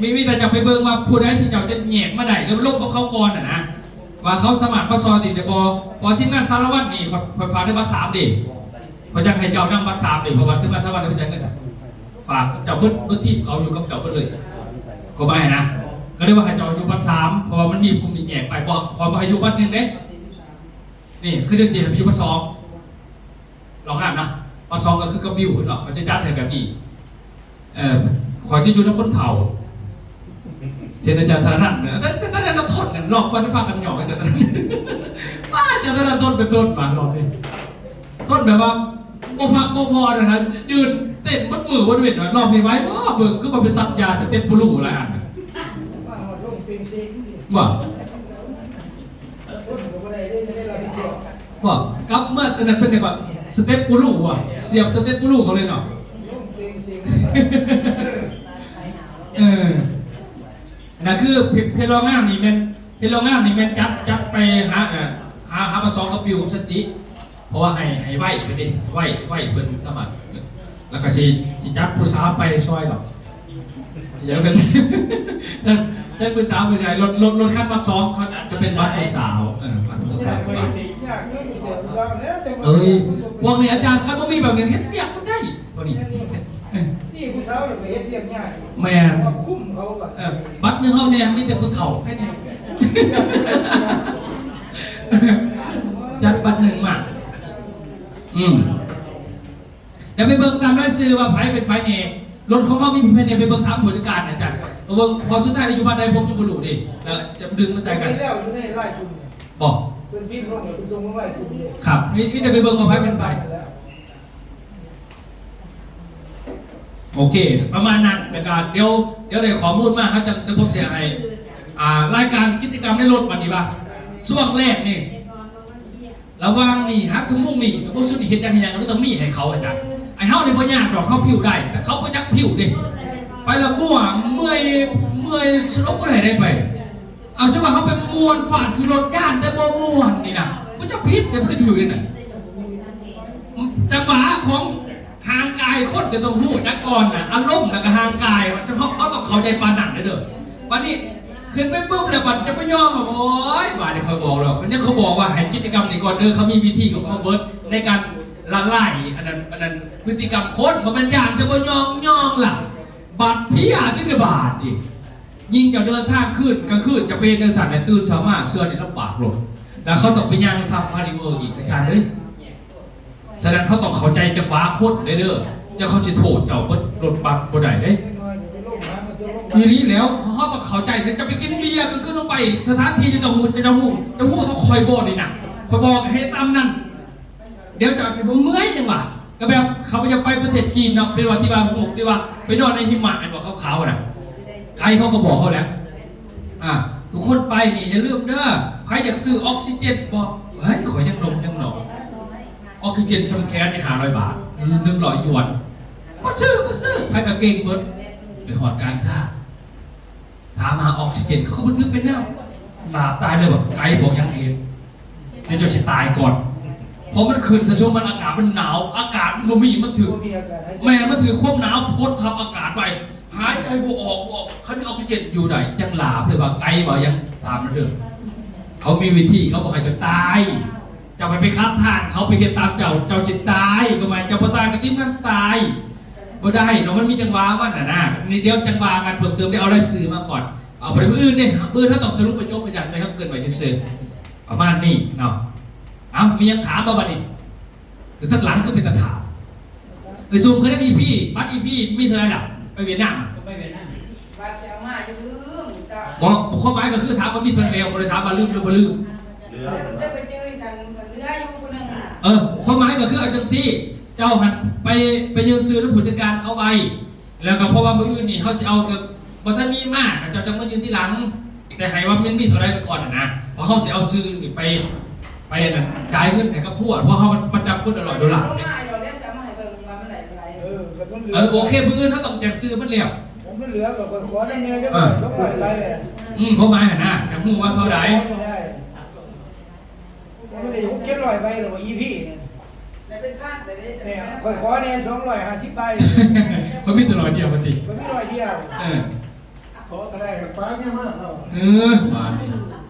ມີ ມີແຕ່ເຈົ້າໄປເບິ່ງວ່າຜູ້ໃດທີ່ເຈົ້າຈະແຍກມາໄດ້ ຫຼືລົມກັບເຂົາກ່ອນຫັ້ນນະ ວ່າເຂົາສາມາດມາຊ່ອຍໄດ້ບໍ່. ເພາະວ່າທີມງານສາລະວັນນີ້ ຂ້ອຍ ຂ້ອຍຝາກໄດ້ບັດສາມເດ້ ຂ້ອຍຢາກໃຫ້ເຈົ້ານຳບັດສາມເດ້ ເພາະວ່າທີມງານສາລະວັນນີ້ເພິ່ນຈ່າຍເງິນ ຝາກເຈົ້າເບິດ ເບິດທີມເຂົາຢູ່ກັບເຈົ້າເບິດເລີຍ ກໍໝາຍນະ ກໍເລີຍວ່າໃຫ້ເຈົ້າຢູ່ບັດສາມ ເພາະວ່າມັນມີກຸ່ມນີ້ແຍກໄປ. ບໍ່ ຂ້ອຍບໍ່ໃຫ້ຢູ່ບັດໜຶ່ງເດ້ ນີ້ຄືຈັ່ງຊີ້ ໃຫ້ໄປຢູ່ບັດສອງ. ລອງອ່ານນະ ປະສອງກໍຄືກັບວິວເນາະ ເຂົາຈະຈັດໃຫ້ແບບນີ້. ເອີ ຂ້ອຍຈະຢູ່ນຳຄົນເຖົ້າ ເຊັ່ນອາຈານທະນະນັນ ແຕ່ ແຕ່ ແຕ່ລະຄົນນັ້ນ ລອງກ່ອນ ພາກັນຫຍອກອາຈານທະນະນັນ ວ່າອາຈານທະນະນັນຕົ້ນເປັນຕົ້ນມາລອບນີ້ ຕົ້ນແບບວ່າບໍ່ພັກບໍ່ຜ່ອນນະ ຢືນເຕັ້ນໝົດມື້ໝົດເວັນ. ລອບນີ້ໄວບໍ່ເບິ່ງ ຄືວ່າໄປສັກຢາສະເຕັບປູລູຫຼາຍອັນ ວ່າເຮົາລົງເປັງເຊັງ ບໍ່ ບໍ່ ກັບເມື່ອອັນນັ້ນເປັນໄດ໋ກໍ ສະເຕັບປູລູບໍ່ ສຽບສະເຕັບປູລູເຂົາເລີຍເນາະ ເອີ ນັ້ນຄືເພ ເພລາງາມນີ້ແມ່ນ ເພລາງາມນີ້ແມ່ນຈັດ ຈັດໄປຫາ ເອີ ຫາ ຫາປະສອງກັບປິວກັບສະຕິ ເພາະວ່າໃຫ້ ໃຫ້ໄວເພິ່ນເດ້ ໄວ ໄວເພິ່ນສາມາດ ແລ້ວກໍຊິ ຊິຈັດຜູ້ສາວໄປຊ່ອຍດອກ ດຽວເພິ່ນ ຈັດ ຈັດຜູ້ສາວໄປຊ່ອຍ ລົດ ລົດ ລົດຄັນບັດສອງ ເຂົາຈະເປັນບັດຜູ້ສາວ ເອີ ບັດຜູ້ສາວ ບັດ ເອີຍ ພວກນີ້ອາຈານ ຄັນບໍ່ມີແບບນີ້ເຮັດວຽກບໍ່ໄດ້ ພວກນີ້ ເອີ ນີ້ຜູ້ສາວລະໄປເຮັດວຽກຍາກ ແມ່ນ ເພາະວ່າຄຸ້ມເຂົາບັດ ເອີ ບັດໜຶ່ງເຮົາແດ່ ມີແຕ່ຜູ້ເຖົ້າແຄ່ນີ້ ຈັດບັດໜຶ່ງມາ ອືມ ດຽວໄປເບິ່ງຕາມລາຍຊື່ວ່າໃຜເປັນໃຜແດ່ ລົດຂອງເຮົາມີໃຜແດ່ ໄປເບິ່ງຖາມຜູ້ຈັດການອາຈານ ໄປເບິ່ງ ເພາະສຸດທ້າຍແລ້ວຢູ່ບ້ານໃດ ຜົມຍັງບໍ່ຮູ້ເດ້ ແລ້ວຈະດຶງມາໃສ່ກັນ ແລ້ວຢູ່ໃນລາຍກຸ່ມ ບໍ່ ເພິ່ນພິມລົງ ເພິ່ນສົ່ງລົງລາຍກຸ່ມເດ້ ຄັບ ມີ ມີແຕ່ໄປເບິ່ງວ່າໃຜເປັນໃຜ ໂອເຄ ປະມານນັ້ນ ແລ້ວກະດຽວ ດຽວໄດ້ຂໍ້ມູນມາ ເຮົາຈະ ດຽວຜົມຊິໃຫ້ ອ່າ ລາຍການກິດຈະກຳໃນລົດບັດນີ້ວ່າ ຊ່ວງແລກນີ້ ລະຫວ່າງນີ້ຫາຊົ່ວໂມງນີ້ ພວກຊຸມນີ້ເຮັດຫຍັງ ເຮັດຫຍັງ ມັນຕ້ອງມີໃຫ້ເຂົາ ອາຈານ ໄອ້ເຮົານີ້ບໍ່ຍາກດອກ ເຮົາພິວໄດ້ ແຕ່ເຂົາບໍ່ຈັກພິວເດ້ ໄປລະມົວ ເມື່ອຍ ເມື່ອຍ ສະຫຼົບບໍ່ໄດ້ໄດ້ໄປ ເອົາ ສົມມຸດວ່າເຮົາໄປມ່ວນຟາດຂີ່ລົດ ຢ້ານແຕ່ບໍ່ມ່ວນນີ້ນະ ບໍ່ຈັກຜິດເດ້ ບໍ່ໄດ້ຖືກເດ້ນະ ຈັງຫວະຂອງຮ່າງກາຍຄົນຈະຕ້ອງຮູ້ຈັກກ່ອນນະ ອາລົມ ແລ້ວກະຮ່າງກາຍ ເຮົາ ເຮົາຕ້ອງເຂົ້າໃຈປານນັ້ນເດີ. ບັດນີ້ຂຶ້ນໄປປຶບແລ້ວ ບັດຈະບໍ່ຍອມ ໂອ້ຍ ວ່ານີ້ຂ້ອຍບອກແລ້ວ ຄັນຍັງເຂົາບອກວ່າໃຫ້ກິດຈະກຳນີ້ກ່ອນເດີ ເຂົາມີວິທີຂອງເຂົາເບິດໃນການລະລາຍ ອັນນັ້ນ ອັນນັ້ນ ພຶດຕິກຳຄົນ ບໍ່ແມ່ນຢ້ານຈະບໍ່ຍອມ ຍອມລະ ບັດເພຍຕິລະບາດອີກ ຍິ່ງເຈົ້າເດີນທາງຄືນ ກາງຄືນຈະເປັນຈັ່ງຊັ້ນແຫຼະ ຕື່ນເຊົ້າມາເຊື່ອນີ້ລຳບາກໂລດ ແລ້ວເຂົາຕ້ອງໄປຍ່າງຊັບພາຣີເວີອີກ ອາຈານເອີຍ. ສະນັ້ນເຮົາຕ້ອງເຂົ້າໃຈຈັງຫວະຄົນເດີ ເດີ ເຈົ້າ ເຂົາຊິໂທດເຈົ້າເບິດ ລົດບັດບໍ່ໄດ້ເດ້ ອີ່ຫຼີແລ້ວ ເຮົາຕ້ອງເຂົ້າໃຈ ເຈົ້າໄປກິນເບຍກາງຄືນລົງໄປ ສະຖານທີ່ເຈົ້າຮູ້ ເຈົ້າຮູ້ ເຈົ້າຮູ້ເທົ່າຂ້ອຍບໍ່ນີ້ນະ ຂ້ອຍບອກໃຫ້ຕາມນັ້ນ ດຽວເຈົ້າຊິບໍ່ເມື່ອຍຫຍັງຫວາ ກໍແບບເຂົາຢາກໄປປະເທດຈີນເນາະ ເປັນວ່າທີ່ວ່າຮູບທີ່ວ່າໄປນອນໃນຫິມະແມ່ນບໍ່ ຂາວໆນະ ໄກເຂົາກໍບອກເຂົາແລ້ວ ອ່າ ທຸກຄົນໄປນີ້ຢ່າລືມເດີ ໃຜຢາກຊື້ອອກຊີເຈນບໍ່ ເຮີ້ຍ ຂ້ອຍຍັງໜຸ່ມຍັງໜອຍ ອອກຊີເຈນຊ່ຳແຂນນີ້ຫ້າຮ້ອຍບາດ ໜຶ່ງຮ້ອຍຢວນ ບໍ່ຊື້ ບໍ່ຊື້ ໃຜກໍເກັ່ງເບິດ ໄປຮອດກາງທາງ ຖາມຫາອອກຊີເຈນ ເຂົາກໍບໍ່ຖືກເປັນແນວ ຫຼາບຕາຍເລີຍວ່າ ໄກບອກຫຍັງເຮັດ ແລ້ວເຈົ້າຊິຕາຍກ່ອນ ເພາະມັນຂຶ້ນສະຊຸມ ມັນອາກາດມັນໜາວ ອາກາດມັນບໍ່ມີ ມັນຖືກ ບໍ່ມີອາກາດຫາຍໃຈ ແມ່ນ ມັນຖືກຄວາມໜາວກົດທັບອາກາດໄວ້ ຫາຍໃຈບໍ່ອອກ ບໍ່ອອກ ຄັນມີອອກຊີເຈນຢູ່ໄດ້ ຈັ່ງຫຼາບເລີຍວ່າ ໄກວ່າຫຍັງ ຕາມນັ້ນເດີ ເຂົາມີວິທີ ເຂົາບໍ່ໃຫ້ເຈົ້າຕາຍ ເຈົ້າໄປ ໄປຂັດທາງເຂົາ ໄປເຮັດຕາມເຈົ້າ ເຈົ້າຊິຕາຍ ກໍໝາຍເຈົ້າບໍ່ຕາຍກໍທີມງານຕາຍ ບໍ່ໄດ້ເນາະ ມັນມີຈັງຫວະມັນນະນະ ນີ້ດຽວຈັ່ງວ່າກັນເພີ່ມເຕີມ ໄດ້ເອົາລາຍຊື່ມາກ່ອນ ເອົາໄປມື້ອື່ນເດ້ ມື້ອື່ນເຮົາຕ້ອງສະຫຼຸບໄປຈົບໄປຈັດ ໄປເຮົາເກີນໄປຊື່ໆ ປະມານນີ້ເນາະ ເອົ້າ ມີຫຍັງຖາມບໍ່ບັດນີ້ ຄືທາງຫຼັງຄືເປັນຕາຖາມ ໄປຊຸມຄືນັ້ນ ອີພີ ບັດອີພີມີເທົ່າໃດລະ ໄປຫວຽດນາມ ໄປຫວຽດນາມ ວ່າຊິເອົາມາຢູ່ມື້ມື້ເຊົ້າ ບໍ່ ຄວາມໝາຍກໍຄືຖາມວ່າມີເທົ່າໃດ ບໍ່ໄດ້ຖາມວ່າລືມຫຼືບໍ່ລືມ ເຫຼືອ ໄດ້ໄປຈື່ສັນເຫຼືອຢູ່ຜູ້ໜຶ່ງນະ ເອີ ຄວາມໝາຍກໍຄືເອົາຈັ່ງຊີ້ ເຈົ້າຫັ້ນໄປ ໄປຍື່ນຊື່ນຳຜູ້ຈັດການເຂົາໄວ້ ແລ້ວກໍເພາະວ່າມື້ອື່ນນີ້ເຮົາຊິເອົາ ກໍບໍ່ທັນມີມາ ເຈົ້າຈັ່ງມາຍື່ນທີຫຼັງ ແຕ່ໃຫ້ວ່າມັນມີເທົ່າໃດໄປກ່ອນຫັ້ນນະ ເພາະເຮົາຊິເອົາຊື່ນີ້ໄປ ໄປອັນນັ້ນ ຈ່າຍເງິນໃຫ້ກັບພວກ ເພາະເຮົາມັນປະຈຳຄົນລະຮ້ອຍໂດລາເດ້ ເອີ ກໍມັນເຫຼືອ ເອີ ໂອເຄ ມື້ອື່ນເຮົາຕ້ອງແຈ້ງຊື່ມັນແລ້ວ ມັນເຫຼືອກໍຂ້ອຍຂໍນຳແດ່ຈັກຮ້ອຍສອງຮ້ອຍໄປ ອືມ ຄວາມໝາຍຫັ້ນນະ ຢາກຮູ້ວ່າເທົ່າໃດ ມັນໄດ້ຫົກເຈັດຮ້ອຍໃບແລ້ວບໍ່ ອີພີ ແລ້ວເປັນພັນໄປເດ້ ແມ່ນ ຂ້ອຍຂໍແດ່ສອງຮ້ອຍຫ້າສິບໃບ ຂ້ອຍມີແຕ່ຮ້ອຍດຽວວ່າຕິ ຂ້ອຍມີຮ້ອຍດຽວ ເອີ ຂໍກໍໄດ້ ປາເມຍມາເນາະ ເອີ ວ່ານີ້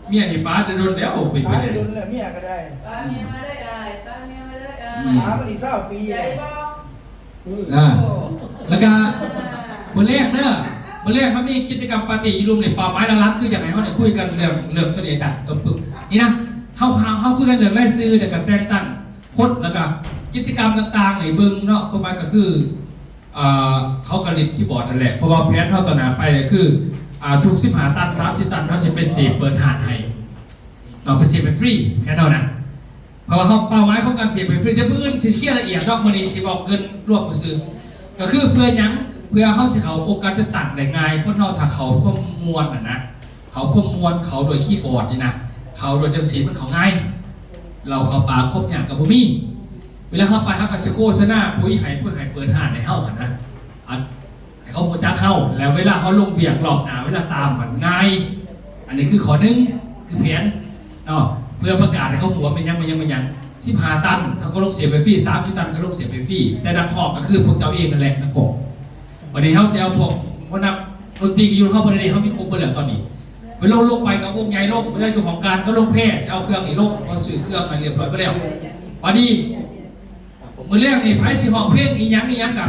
ເມຍນີ້ປາແຕ່ດົນແລ້ວ ເປັນໄປໄດ້ ປາແຕ່ດົນແລ້ວ ເມຍກໍໄດ້ ປາເມຍມາເດີອ້າຍ ປາເມຍມາເດີອ້າຍ ອືມ ປາມານີ້ຊາວປີ ໃຈບໍ່? ອ່າ ແລ້ວກະມື້ແລກເດີ ມື້ແລກມັນມີກິດຈະກຳປາຕີ້ຢູ່ລຸ່ມນີ້ ເປົ້າໝາຍຫຼັກໆຄືຢາກໃຫ້ເຮົາໄດ້ຄຸຍກັນເລື່ອງ ເລື່ອງໂຕນີ້ອາຈານ ປຶບ ນີ້ນະ ເຮົາ ເຮົາ ເຮົາຄຸຍກັນເລື່ອງລາຍຊື່ ແລ້ວກະແຕ່ງຕັ້ງຄົນ ແລ້ວກະກິດຈະກຳຕ່າງໆໃຫ້ເບິ່ງເນາະ ຄວາມໝາຍກໍຄື ເອີ ເຂົາກໍຫຼິ້ນຄີບອດນັ້ນແຫຼະ ເພາະວ່າແຜນເຮົາຕໍ່ໜ້າໄປກໍຄື ອ່າ ທຸກສິບຫ້າຕັນ ສາມສິບຕັນ ເຮົາຊິໄປເສບເປີດຮ້ານໃຫ້ ເນາະ ໄປເສບໃຫ້ຟຣີ ແມ່ນເນາະນະ ເພາະວ່າເຮົາ ເປົ້າໝາຍຂອງການເສບໃຫ້ຟຣີ ແຕ່ມື້ອື່ນຊິເຄລຽລະອຽດດອກ ມື້ນີ້ຊິເວົ້າເກີນລວມຊື່ໆ ກໍຄືເພື່ອຫຍັງ? ເພື່ອເຮົາຊິເຂົ້າອົງການຈັດຕັ້ງໄດ້ງ່າຍ ຄົນເຮົາຖ້າເຂົ້າຄວາມມ່ວນຫັ້ນນະ ເຂົ້າຄວາມມ່ວນ ເຂົ້າດ້ວຍຄີບອດນີ້ນະ ເຂົ້າດ້ວຍຈັ່ງຊີ້ມັນເຂົ້າງ່າຍ. ເຫຼົ້າເຂົ້າປາກ ຄວາມຍາກກໍບໍ່ມີ. ເວລາເຮົາໄປ ເຮົາກໍຊິໂຄສະນາປຸ໋ຍໃຫ້ ເພື່ອໃຫ້ເປີດຮ້ານໃຫ້ເຮົາຫັ້ນນະ ອັນ ໃຫ້ເຂົາຮູ້ຈັກເຮົາ ແລ້ວເວລາເຮົາລົງວຽກລອບໜ້າ ເວລາຕາມມັນງ່າຍ. ອັນນີ້ຄືຂໍ້ໜຶ່ງ ຄືແຜນເນາະ ເພື່ອປະກາດໃຫ້ເຂົາຮູ້ວ່າແມ່ນຫຍັງ ແມ່ນຫຍັງ ແມ່ນຫຍັງ. ສິບຫ້າຕັນ ເຮົາກໍລົງເສບໃຫ້ຟຣີ ສາມສິບຕັນກໍລົງເສບໃຫ້ຟຣີ ແຕ່ນັກຮ້ອງກໍຄືພວກເຈົ້າເອງນັ້ນແຫຼະ ນັກຮ້ອງ. ບັດນີ້ເຮົາຊິເອົາພວກຫົວໜ້າດົນຕີຢູ່ເຮົາບໍ່ໄດ້ເດ້ ເຮົາມີຄົບເບິດແລ້ວຕອນນີ້. ເວລາລົງໄປກໍວົງໃຫຍ່ລົງ ເວລາຢູ່ຫ້ອງການກໍລົງແພ ຊິເອົາເຄື່ອງນີ້ລົງ ເຮົາຊື້ເຄື່ອງໃຫ້ຮຽບຮ້ອຍເບິດແລ້ວ. ບັດນີ້ ມື້ແລງນີ້ໃຜຊິຮ້ອງເພງອີ່ຫຍັງອີ່ຫຍັງກໍ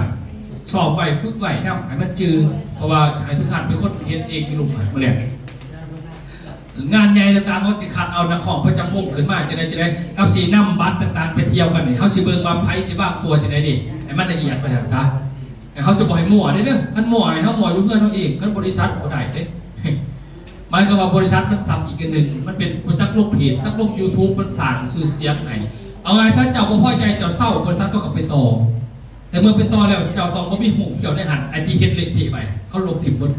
ສອບໄວ້ ຝຶກໄວ້ນຳໃຫ້ມັນຈື່ ເພາະວ່າໃຫ້ທຸກທ່ານເປັນຄົນເຮັດເອງຢູ່ລຸ່ມໃຫ້ມື້ແລງ. ງານໃຫຍ່ຕ່າງໆ ເຮົາຊິຄັດເອົານັກຮ້ອງປະຈຳວົງຂຶ້ນມາ ຈັ່ງໃດ ຈັ່ງໃດ ກັບຊິນຳບັດຕ່າງໆໄປທ່ຽວກັນນີ້ ເຮົາຊິເບິ່ງວ່າໃຜຊິວາງຕົວຈັ່ງໃດນີ້ ໃຫ້ມັນລະອຽດວ່າຊັ້ນຊະ. ແຕ່ເຮົາຊິບໍ່ໃຫ້ມົ່ວເດ້ເດີ ຄັນມົ່ວໃຫ້ເຮົາມົ່ວຢູ່ເຮືອນເຮົາເອງ ຄັນບໍລິສັດບໍ່ໄດ້ເດ້. ໝາຍຄວາມວ່າບໍລິສັດມັນສ່ຳອີກອັນໜຶ່ງ ມັນເປັນ ບໍ່ຈັກລົງເພຈ ຈັກລົງຢູທູບ ມັນສ້າງຊື່ສຽງໃຫ້. ເອົາງ່າຍຊະ ເຈົ້າບໍ່ພໍໃຈ ເຈົ້າເຊົາ ບໍລິສັດກໍເຂົ້າໄປຕໍ່ ແຕ່ເມື່ອໄປຕໍ່ແລ້ວ ເຈົ້າຕ້ອງບໍ່ມີຮູບເຈົ້າໃນຫັ້ນ ໄອ້ທີ່ເຮັດເລະເທະໄປ ເຂົາລົບຖິ້ມເບິດ.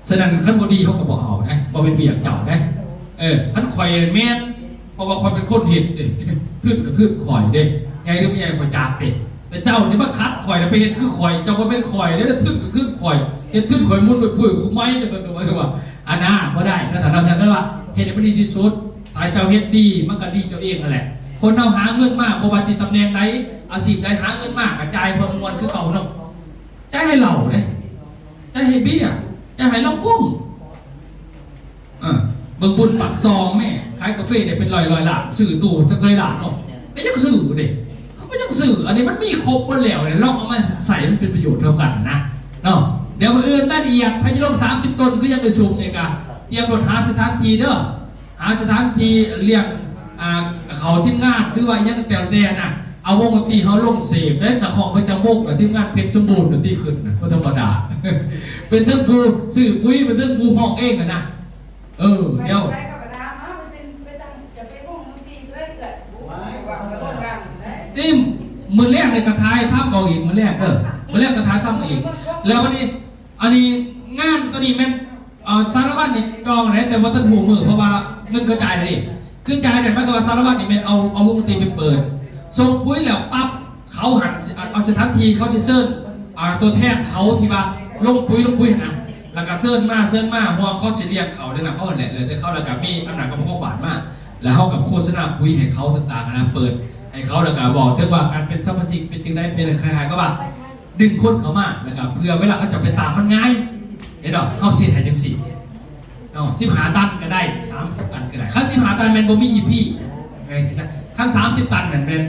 ສະນັ້ນ ຄັນບໍ່ດີເຮົາກໍບໍ່ເອົາເດ້ ບໍ່ແມ່ນວຽກເຈົ້າເດ້. ເອີ ຄັນຂ້ອຍແມ່ນ ເພາະວ່າຂ້ອຍເປັນຄົນເຮັດເດ້ ທຶນກໍທຶນຂ້ອຍເດ້ ໃຫຍ່ຫຼືບໍ່ໃຫຍ່ຂ້ອຍຈັກເດ້. ແຕ່ເຈົ້ານີ້ມາຂັດຂ້ອຍ ແລ້ວໄປເຮັດຄືຂ້ອຍ ເຈົ້າບໍ່ແມ່ນຂ້ອຍເດ້ ທຶນກໍທຶນຂ້ອຍ ເຮັດທຶນຂ້ອຍໝູນໄປປຸ້ຍກູໄມ້ ແລ້ວກໍວ່າ ອັນນັ້ນບໍ່ໄດ້ນະ. ຖ້າເຮົາຊັ້ນວ່າເຮັດໃຫ້ມັນດີທີ່ສຸດ ຖ້າເຈົ້າເຮັດດີ ມັນກໍດີເຈົ້າເອງນັ້ນແຫຼະ. ຄົນເຮົາຫາເງິນມາ ບໍ່ວ່າຊິຕຳແໜ່ງໃດ ອາຊີບໃດ ຫາເງິນມາກໍຈ່າຍເພື່ອມ່ວນຄືເກົ່າເນາະ ຈ່າຍໃຫ້ເຫຼົ້າເດ້ ຈະໃຫ້ເບຍ ຈະໃຫ້ລຳວົງ. ເອີ ເບິ່ງບຸນປາກຊ່ອງແມ້ ຂາຍກາເຟໄດ້ເປັນຮ້ອຍໆລ້ານ ຊື້ຕູ້ຈັກເທົ່າໃດລ້ານເນາະ ກໍຍັງຊື້ເດ້ ເຂົາກໍຍັງຊື້. ອັນນີ້ມັນມີຄົບເບິດແລ້ວ ລອງເອົາມາໃຊ້ໃຫ້ມັນເປັນປະໂຫຍດເທົ່າກັນນະເນາະ. ດຽວມື້ອື່ນລາຍລະອຽດ ໃຜຈະລົງສາມສິບຕົນ ຄືຍັງໄດ້ຊຸມນີ້ ກະຕຽມໂລດ ຫາສະຖານທີ່ເດີ. ຫາສະຖານທີ່ລ້ຽງ ອ່າ ເຂົ້າທີມງານ ຫຼືວ່າອີ່ຫຍັງແຕ່ແຕ່ນະ ເອົາວົງດົນຕີເຮົາລົງເສບເດ້. ນັກຮ້ອງປະຈຳວົງກັບທີມງານເພັດສົມບູນ ດົນຕີຂຶ້ນນະ ບໍ່ທຳມະດາ ເປັນເຖິງຜູ້ຊື້ປຸ໋ຍ ເປັນເຖິງຜູ້ຮ້ອງເອງຫັ້ນນະ. ເອີ ດຽວ ນີ້ ມື້ແລງນີ້ກໍຖ່າຍທຳເອົາອີກ ມື້ແລງເດີ ມື້ແລງກໍຖ່າຍທຳເອົາອີກ. ແລ້ວບັດນີ້ ອັນນີ້ງານຕົວນີ້ແມ່ນ ເອີ ສາລະວັດນີ້ຈອງແລ້ວ ແຕ່ບໍ່ທັນຮູ້ມື້ ເພາະວ່າເງິນເຂົາຈ່າຍແລ້ວເດ້. ຄືຈ່າຍແລ້ວ ໝາຍຄວາມວ່າສາລະວັດນີ້ແມ່ນເອົາ ເອົາວົງດົນຕີໄປເປີດ ສົ່ງປຸ໋ຍແລ້ວປັບ ເຂົາຫັ້ນຊິເອົາສະຖານທີ່ ເຂົາຊິເຊີນ ອ່າ ຕົວແທນເຂົາທີ່ວ່າລົງປຸ໋ຍ ລົງປຸ໋ຍຫັ້ນນະ ແລ້ວກໍເຊີນມາ ເຊີນມາ ຮ່ວມ ເຂົາຊິລ້ຽງເຂົາເດ້ນະ ເຂົາຫັ້ນແຫຼະ ແລ້ວແຕ່ເຂົາ ແລ້ວກໍມີອຳນາດການປົກຄອງບ້ານມາ ແລ້ວເຮົາກໍໂຄສະນາປຸ໋ຍໃຫ້ເຂົາຕ່າງໆຫັ້ນນະ ເປີດໃຫ້ເຂົາ ແລ້ວກໍເວົ້າເຖິງວ່າການເປັນສະມາຊິກເປັນຈັ່ງໃດ ເປັນຄ້າຍໆກັບວ່າ ດຶງຄົນເຂົ້າມາ ແລ້ວກໍເພື່ອເວລາເຂົາເຈົ້າໄປຕາມມັນງ່າຍ ເຫັນບໍ່? ເຮົາເຊັດໃຫ້ຈັ່ງຊີ້ເນາະ ສິບຫ້າຕັນກໍໄດ້ ສາມສິບຕັນກໍໄດ້. ຄັນສິບຫ້າຕັນແມ່ນບໍ່ມີອີພີ ງ່າຍຊິນະ. ຄັນສາມສິບຕັນນັ້ນແມ່ນ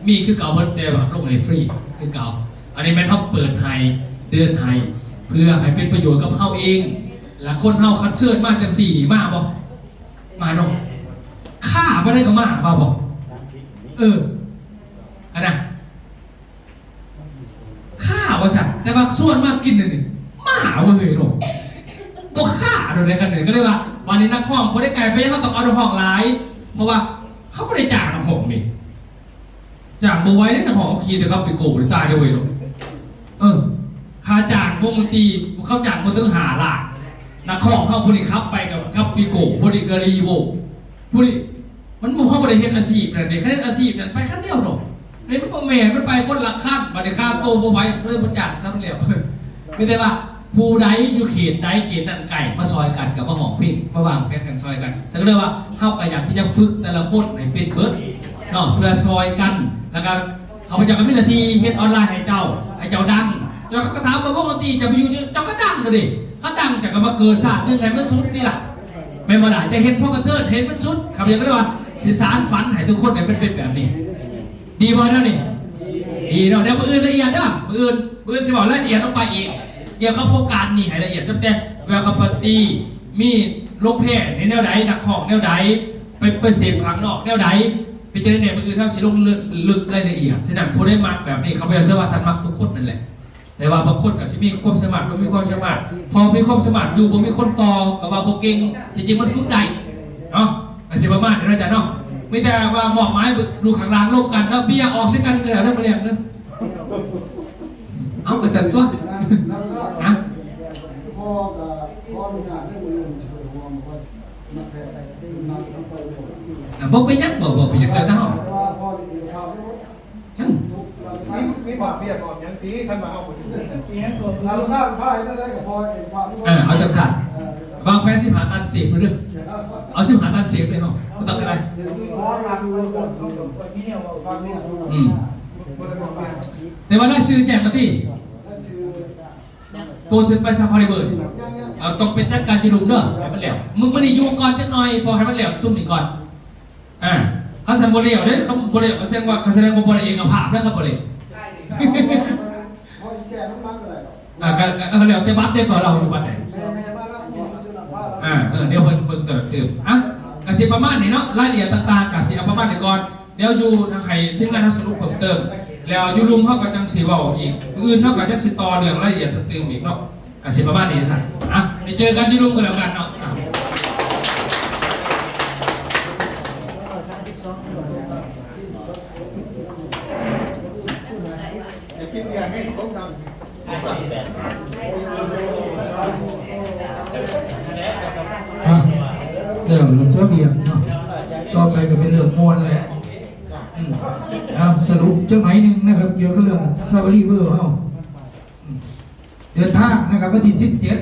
ມີຄືເກົ່າເບິດ ແຕ່ວ່າລົງໃຫ້ຟຣີຄືເກົ່າ. ອັນນີ້ແມ່ນເຮົາເປີດໃຫ້ ເດີນໃຫ້ ເພື່ອໃຫ້ເປັນປະໂຫຍດກັບເຮົາເອງ ແລະ ຄົນເຮົາຄັນເຊີນມາຈັ່ງຊີ້ນີ້ ມາບໍ່? ມາເນາະ. ຄ້າບໍ່ໄດ້ກໍມາ ມາບໍ່? ເອີ ອັນນະ ຄ້າວ່າຊັ້ນ ແຕ່ວ່າຊວນມາກິນນີ້ ມາເວີ້ຍເນາະ ບໍ່ຄ້າໂດດໃດຄັນນີ້. ກໍເລີຍວ່າ ບາດນີ້ນັກຮ້ອງບໍ່ໄດ້ໄກ ເພາະຫຍັງເຮົາຕ້ອງເອົານັກຮ້ອງຫຼາຍ? ເພາະວ່າເຮົາບໍ່ໄດ້ຈ້າງນັກຮ້ອງນີ້ ຈ້າງບໍ່ໄຫວເດ້ ນັກຮ້ອງເຂົາຂີ່ແຕ່ຂັບວີໂກ້ ຕາຍເລີຍເວີ້ຍເນາະ. ເອີ ຄ່າຈ້າງວົງດົນຕີ ເຂົາຈ້າງບໍ່ເຖິງຫ້າລ້ານ ນັກຮ້ອງເຮົາຜູ້ນີ້ຂັບໄປກັບ ກັບວີໂກ້ ຜູ້ນີ້ກໍລີໂວ້ ຜູ້ນີ້ ມັນບໍ່ ເຮົາບໍ່ໄດ້ເຮັດອາຊີບນັ້ນເດ້. ຄັນເຮັດອາຊີບນັ້ນໄປຄັນດຽວເນາະ. ນີ້ມັນບໍ່ແມ່ນ ມັນໄປຄົນລະຄັນ. ບາດນີ້ຄ່າໂຕບໍ່ໄຫວ ເລີຍບໍ່ຈ້າງຊະ ມັນແລ້ວ. ມີແຕ່ວ່າຜູ້ໃດຢູ່ເຂດໃດເຂດນັ້ນໃກ້ ມາຊ່ອຍກັນ ກໍມາຮ້ອງເພງ ມາວາງແຜນກັນຊ່ອຍກັນ. ສະນັ້ນເລີຍວ່າ ເຮົາກໍຢາກທີ່ຈະຝຶກແຕ່ລະຄົນໃຫ້ເປັນເບິດເນາະ ເພື່ອຊ່ອຍກັນ. ແລ້ວກໍຂ້າພະເຈົ້າກໍມີໜ້າທີ່ເຮັດອອນລາຍໃຫ້ເຈົ້າ ໃຫ້ເຈົ້າດັງ. ເຈົ້າກໍຖາມວ່າວົງດົນຕີເຈົ້າໄປຢູ່ນີ້ ເຈົ້າກໍດັງແລ້ວເດ້. ຄັນດັງເຈົ້າກໍມາເກີດຊາດໜຶ່ງໃຫ້ມັນສຸດນີ້ລະ. ແມ່ນບໍ່ລະ? ຈະເຮັດພໍກະເທີນ ເຮັດມັນສຸດ. ຂ້າພະເຈົ້າກໍເລີຍວ່າ ຊິສານຝັນໃຫ້ທຸກຄົນໃຫ້ມັນເປັນແບບນີ້. ດີບໍ່ແນວນີ້? ດີເນາະ. ດຽວມື້ອື່ນລະອຽດເດີ ມື້ອື່ນ ມື້ອື່ນຊິເວົ້າລາຍລະອຽດລົງໄປອີກ ກ່ຽວກັບໂຄງການນີ້ໃຫ້ລະອຽດ ຕັ້ງແຕ່ welcome party ມີລົງແພໃນແນວໃດ ນັກຮ້ອງແນວໃດ ໄປ ໄປເສບຂ້າງນອກແນວໃດ ເປັນຈັ່ງໃດແດ່. ມື້ອື່ນເຮົາຊິລົງເລິກ ເລິກລາຍລະອຽດ. ສະນັ້ນ ຜູ້ໃດມັກແບບນີ້ ຂ້າພະເຈົ້າເຊື່ອວ່າທ່ານມັກທຸກຄົນນັ້ນແຫຼະ. ແຕ່ວ່າບາງຄົນກໍຊິມີຄວາມສາມາດ ບໍ່ມີຄວາມສາມາດ ພໍມີຄວາມສາມາດຢູ່ ບໍ່ມີຄົນຕໍ່ ກໍວ່າບໍ່ເກັ່ງ. ທີ່ຈິງມັນຝຶກໄດ້ເນາະ ກໍຊິປະມານນັ້ນເນາະ ອາຈານເນາະ. ມີແຕ່ວ່າມອບໝາຍ ຢູ່ຂ້າງລ່າງລົມກັນເນາະ ເບຍອອກໃສ່ກັນກໍແລ້ວເດີ ມາແລ້ງເດີ. ເອົ້າ ກໍຊັ້ນຕົວະ ຮະ ພໍ່ກໍຂໍອະນຸຍາດໃຫ້ມື້ອື່ນຊ່ວຍຫົວ ອ່ະ ບໍ່ເປັນຫຍັງ ບໍ່ ບໍ່ເປັນຫຍັງ ແລ້ວແຕ່ເຮົາ ອືມ ມີ ມີບອກເບ້ຍບອກຫຍັງຕິ ຄັນວ່າເຮົາບໍ່ໄດ້ ອີຫຍັງກໍ ເອົາຈັງຊັ້ນ ວາງແຜນສິບຫ້າຕັນເສບເດີ ເອົາສິບຫ້າຕັນເສບເລີຍເຮົາ ບໍ່ຕ້ອງກໍໄດ້ ອືມ ແຕ່ວ່າລາຍຊື່ແຈ້ງມາຕິ ໂຕເຊິ່ງໄປຊາຟາຣີເວີລ ເອົາ ຕ້ອງໄປຈັດການຢູ່ລຸ່ມເດີ ໃຫ້ມັນແລ້ວ ມື້ ມື້ນີ້ຢູ່ກ່ອນຈັກໜ່ອຍ ພໍໃຫ້ມັນແລ້ວຊຸມນີ້ກ່ອນ ອ່າ ຄັນຊັ້ນບໍ່ແລ້ວເດ້ ຄັນບໍ່ແລ້ວກໍແສດງວ່າ ຄັນແສດງວ່າບໍ່ໄດ້ເອກະພາບເດີ ຄັນບໍ່ແລ້ວ ອ່າ ກໍ ກໍແລ້ວແຕ່ບັດເດ້ ກໍລາວຢູ່ບັດໃດ ອ່າ ເອີ ດຽວເພິ່ນເບິ່ງຕະຫຼອດຕື່ມ ອ່ະ ກໍຊິປະມານນີ້ເນາະ ລາຍລະອຽດຕ່າງໆ ກໍຊິເອົາປະມານນີ້ກ່ອນ ດຽວຢູ່ໃຫ້ທີມງານເຮົາສະຫຼຸບເພີ່ມເຕີມ ແລ້ວຢູ່ລຸ່ມເຮົາກໍຈັ່ງຊິເວົ້າອີກ ມື້ອື່ນເຮົາກໍຍັງຊິຕໍ່ເລື່ອງລາຍລະອຽດຕື່ມອີກເນາະ ກໍຊິປະມານນີ້ທ່ານ ອ່ະ ໄປເຈີກັນຢູ່ລຸ່ມກໍແລ້ວກັນເນາະ ອ່ະ ໄປກິນເບຍໃຫ້ຕົກນ້ຳ ອ່ະ ແລ້ວເລື່ອງຕົວເບຍເນາະ ຕໍ່ໄປກໍເປັນເລື່ອງມ່ວນແຫຼະ ອືມ ເອົາ ສະຫຼຸບຈັກໜ້ອຍໜຶ່ງນະຄັບ ກ່ຽວກັບເລື່ອງຊາຟາຣີເວີລເຮົາ ອືມ ເດີນທາງນະຄັບ ວັນທີສິບເຈັດ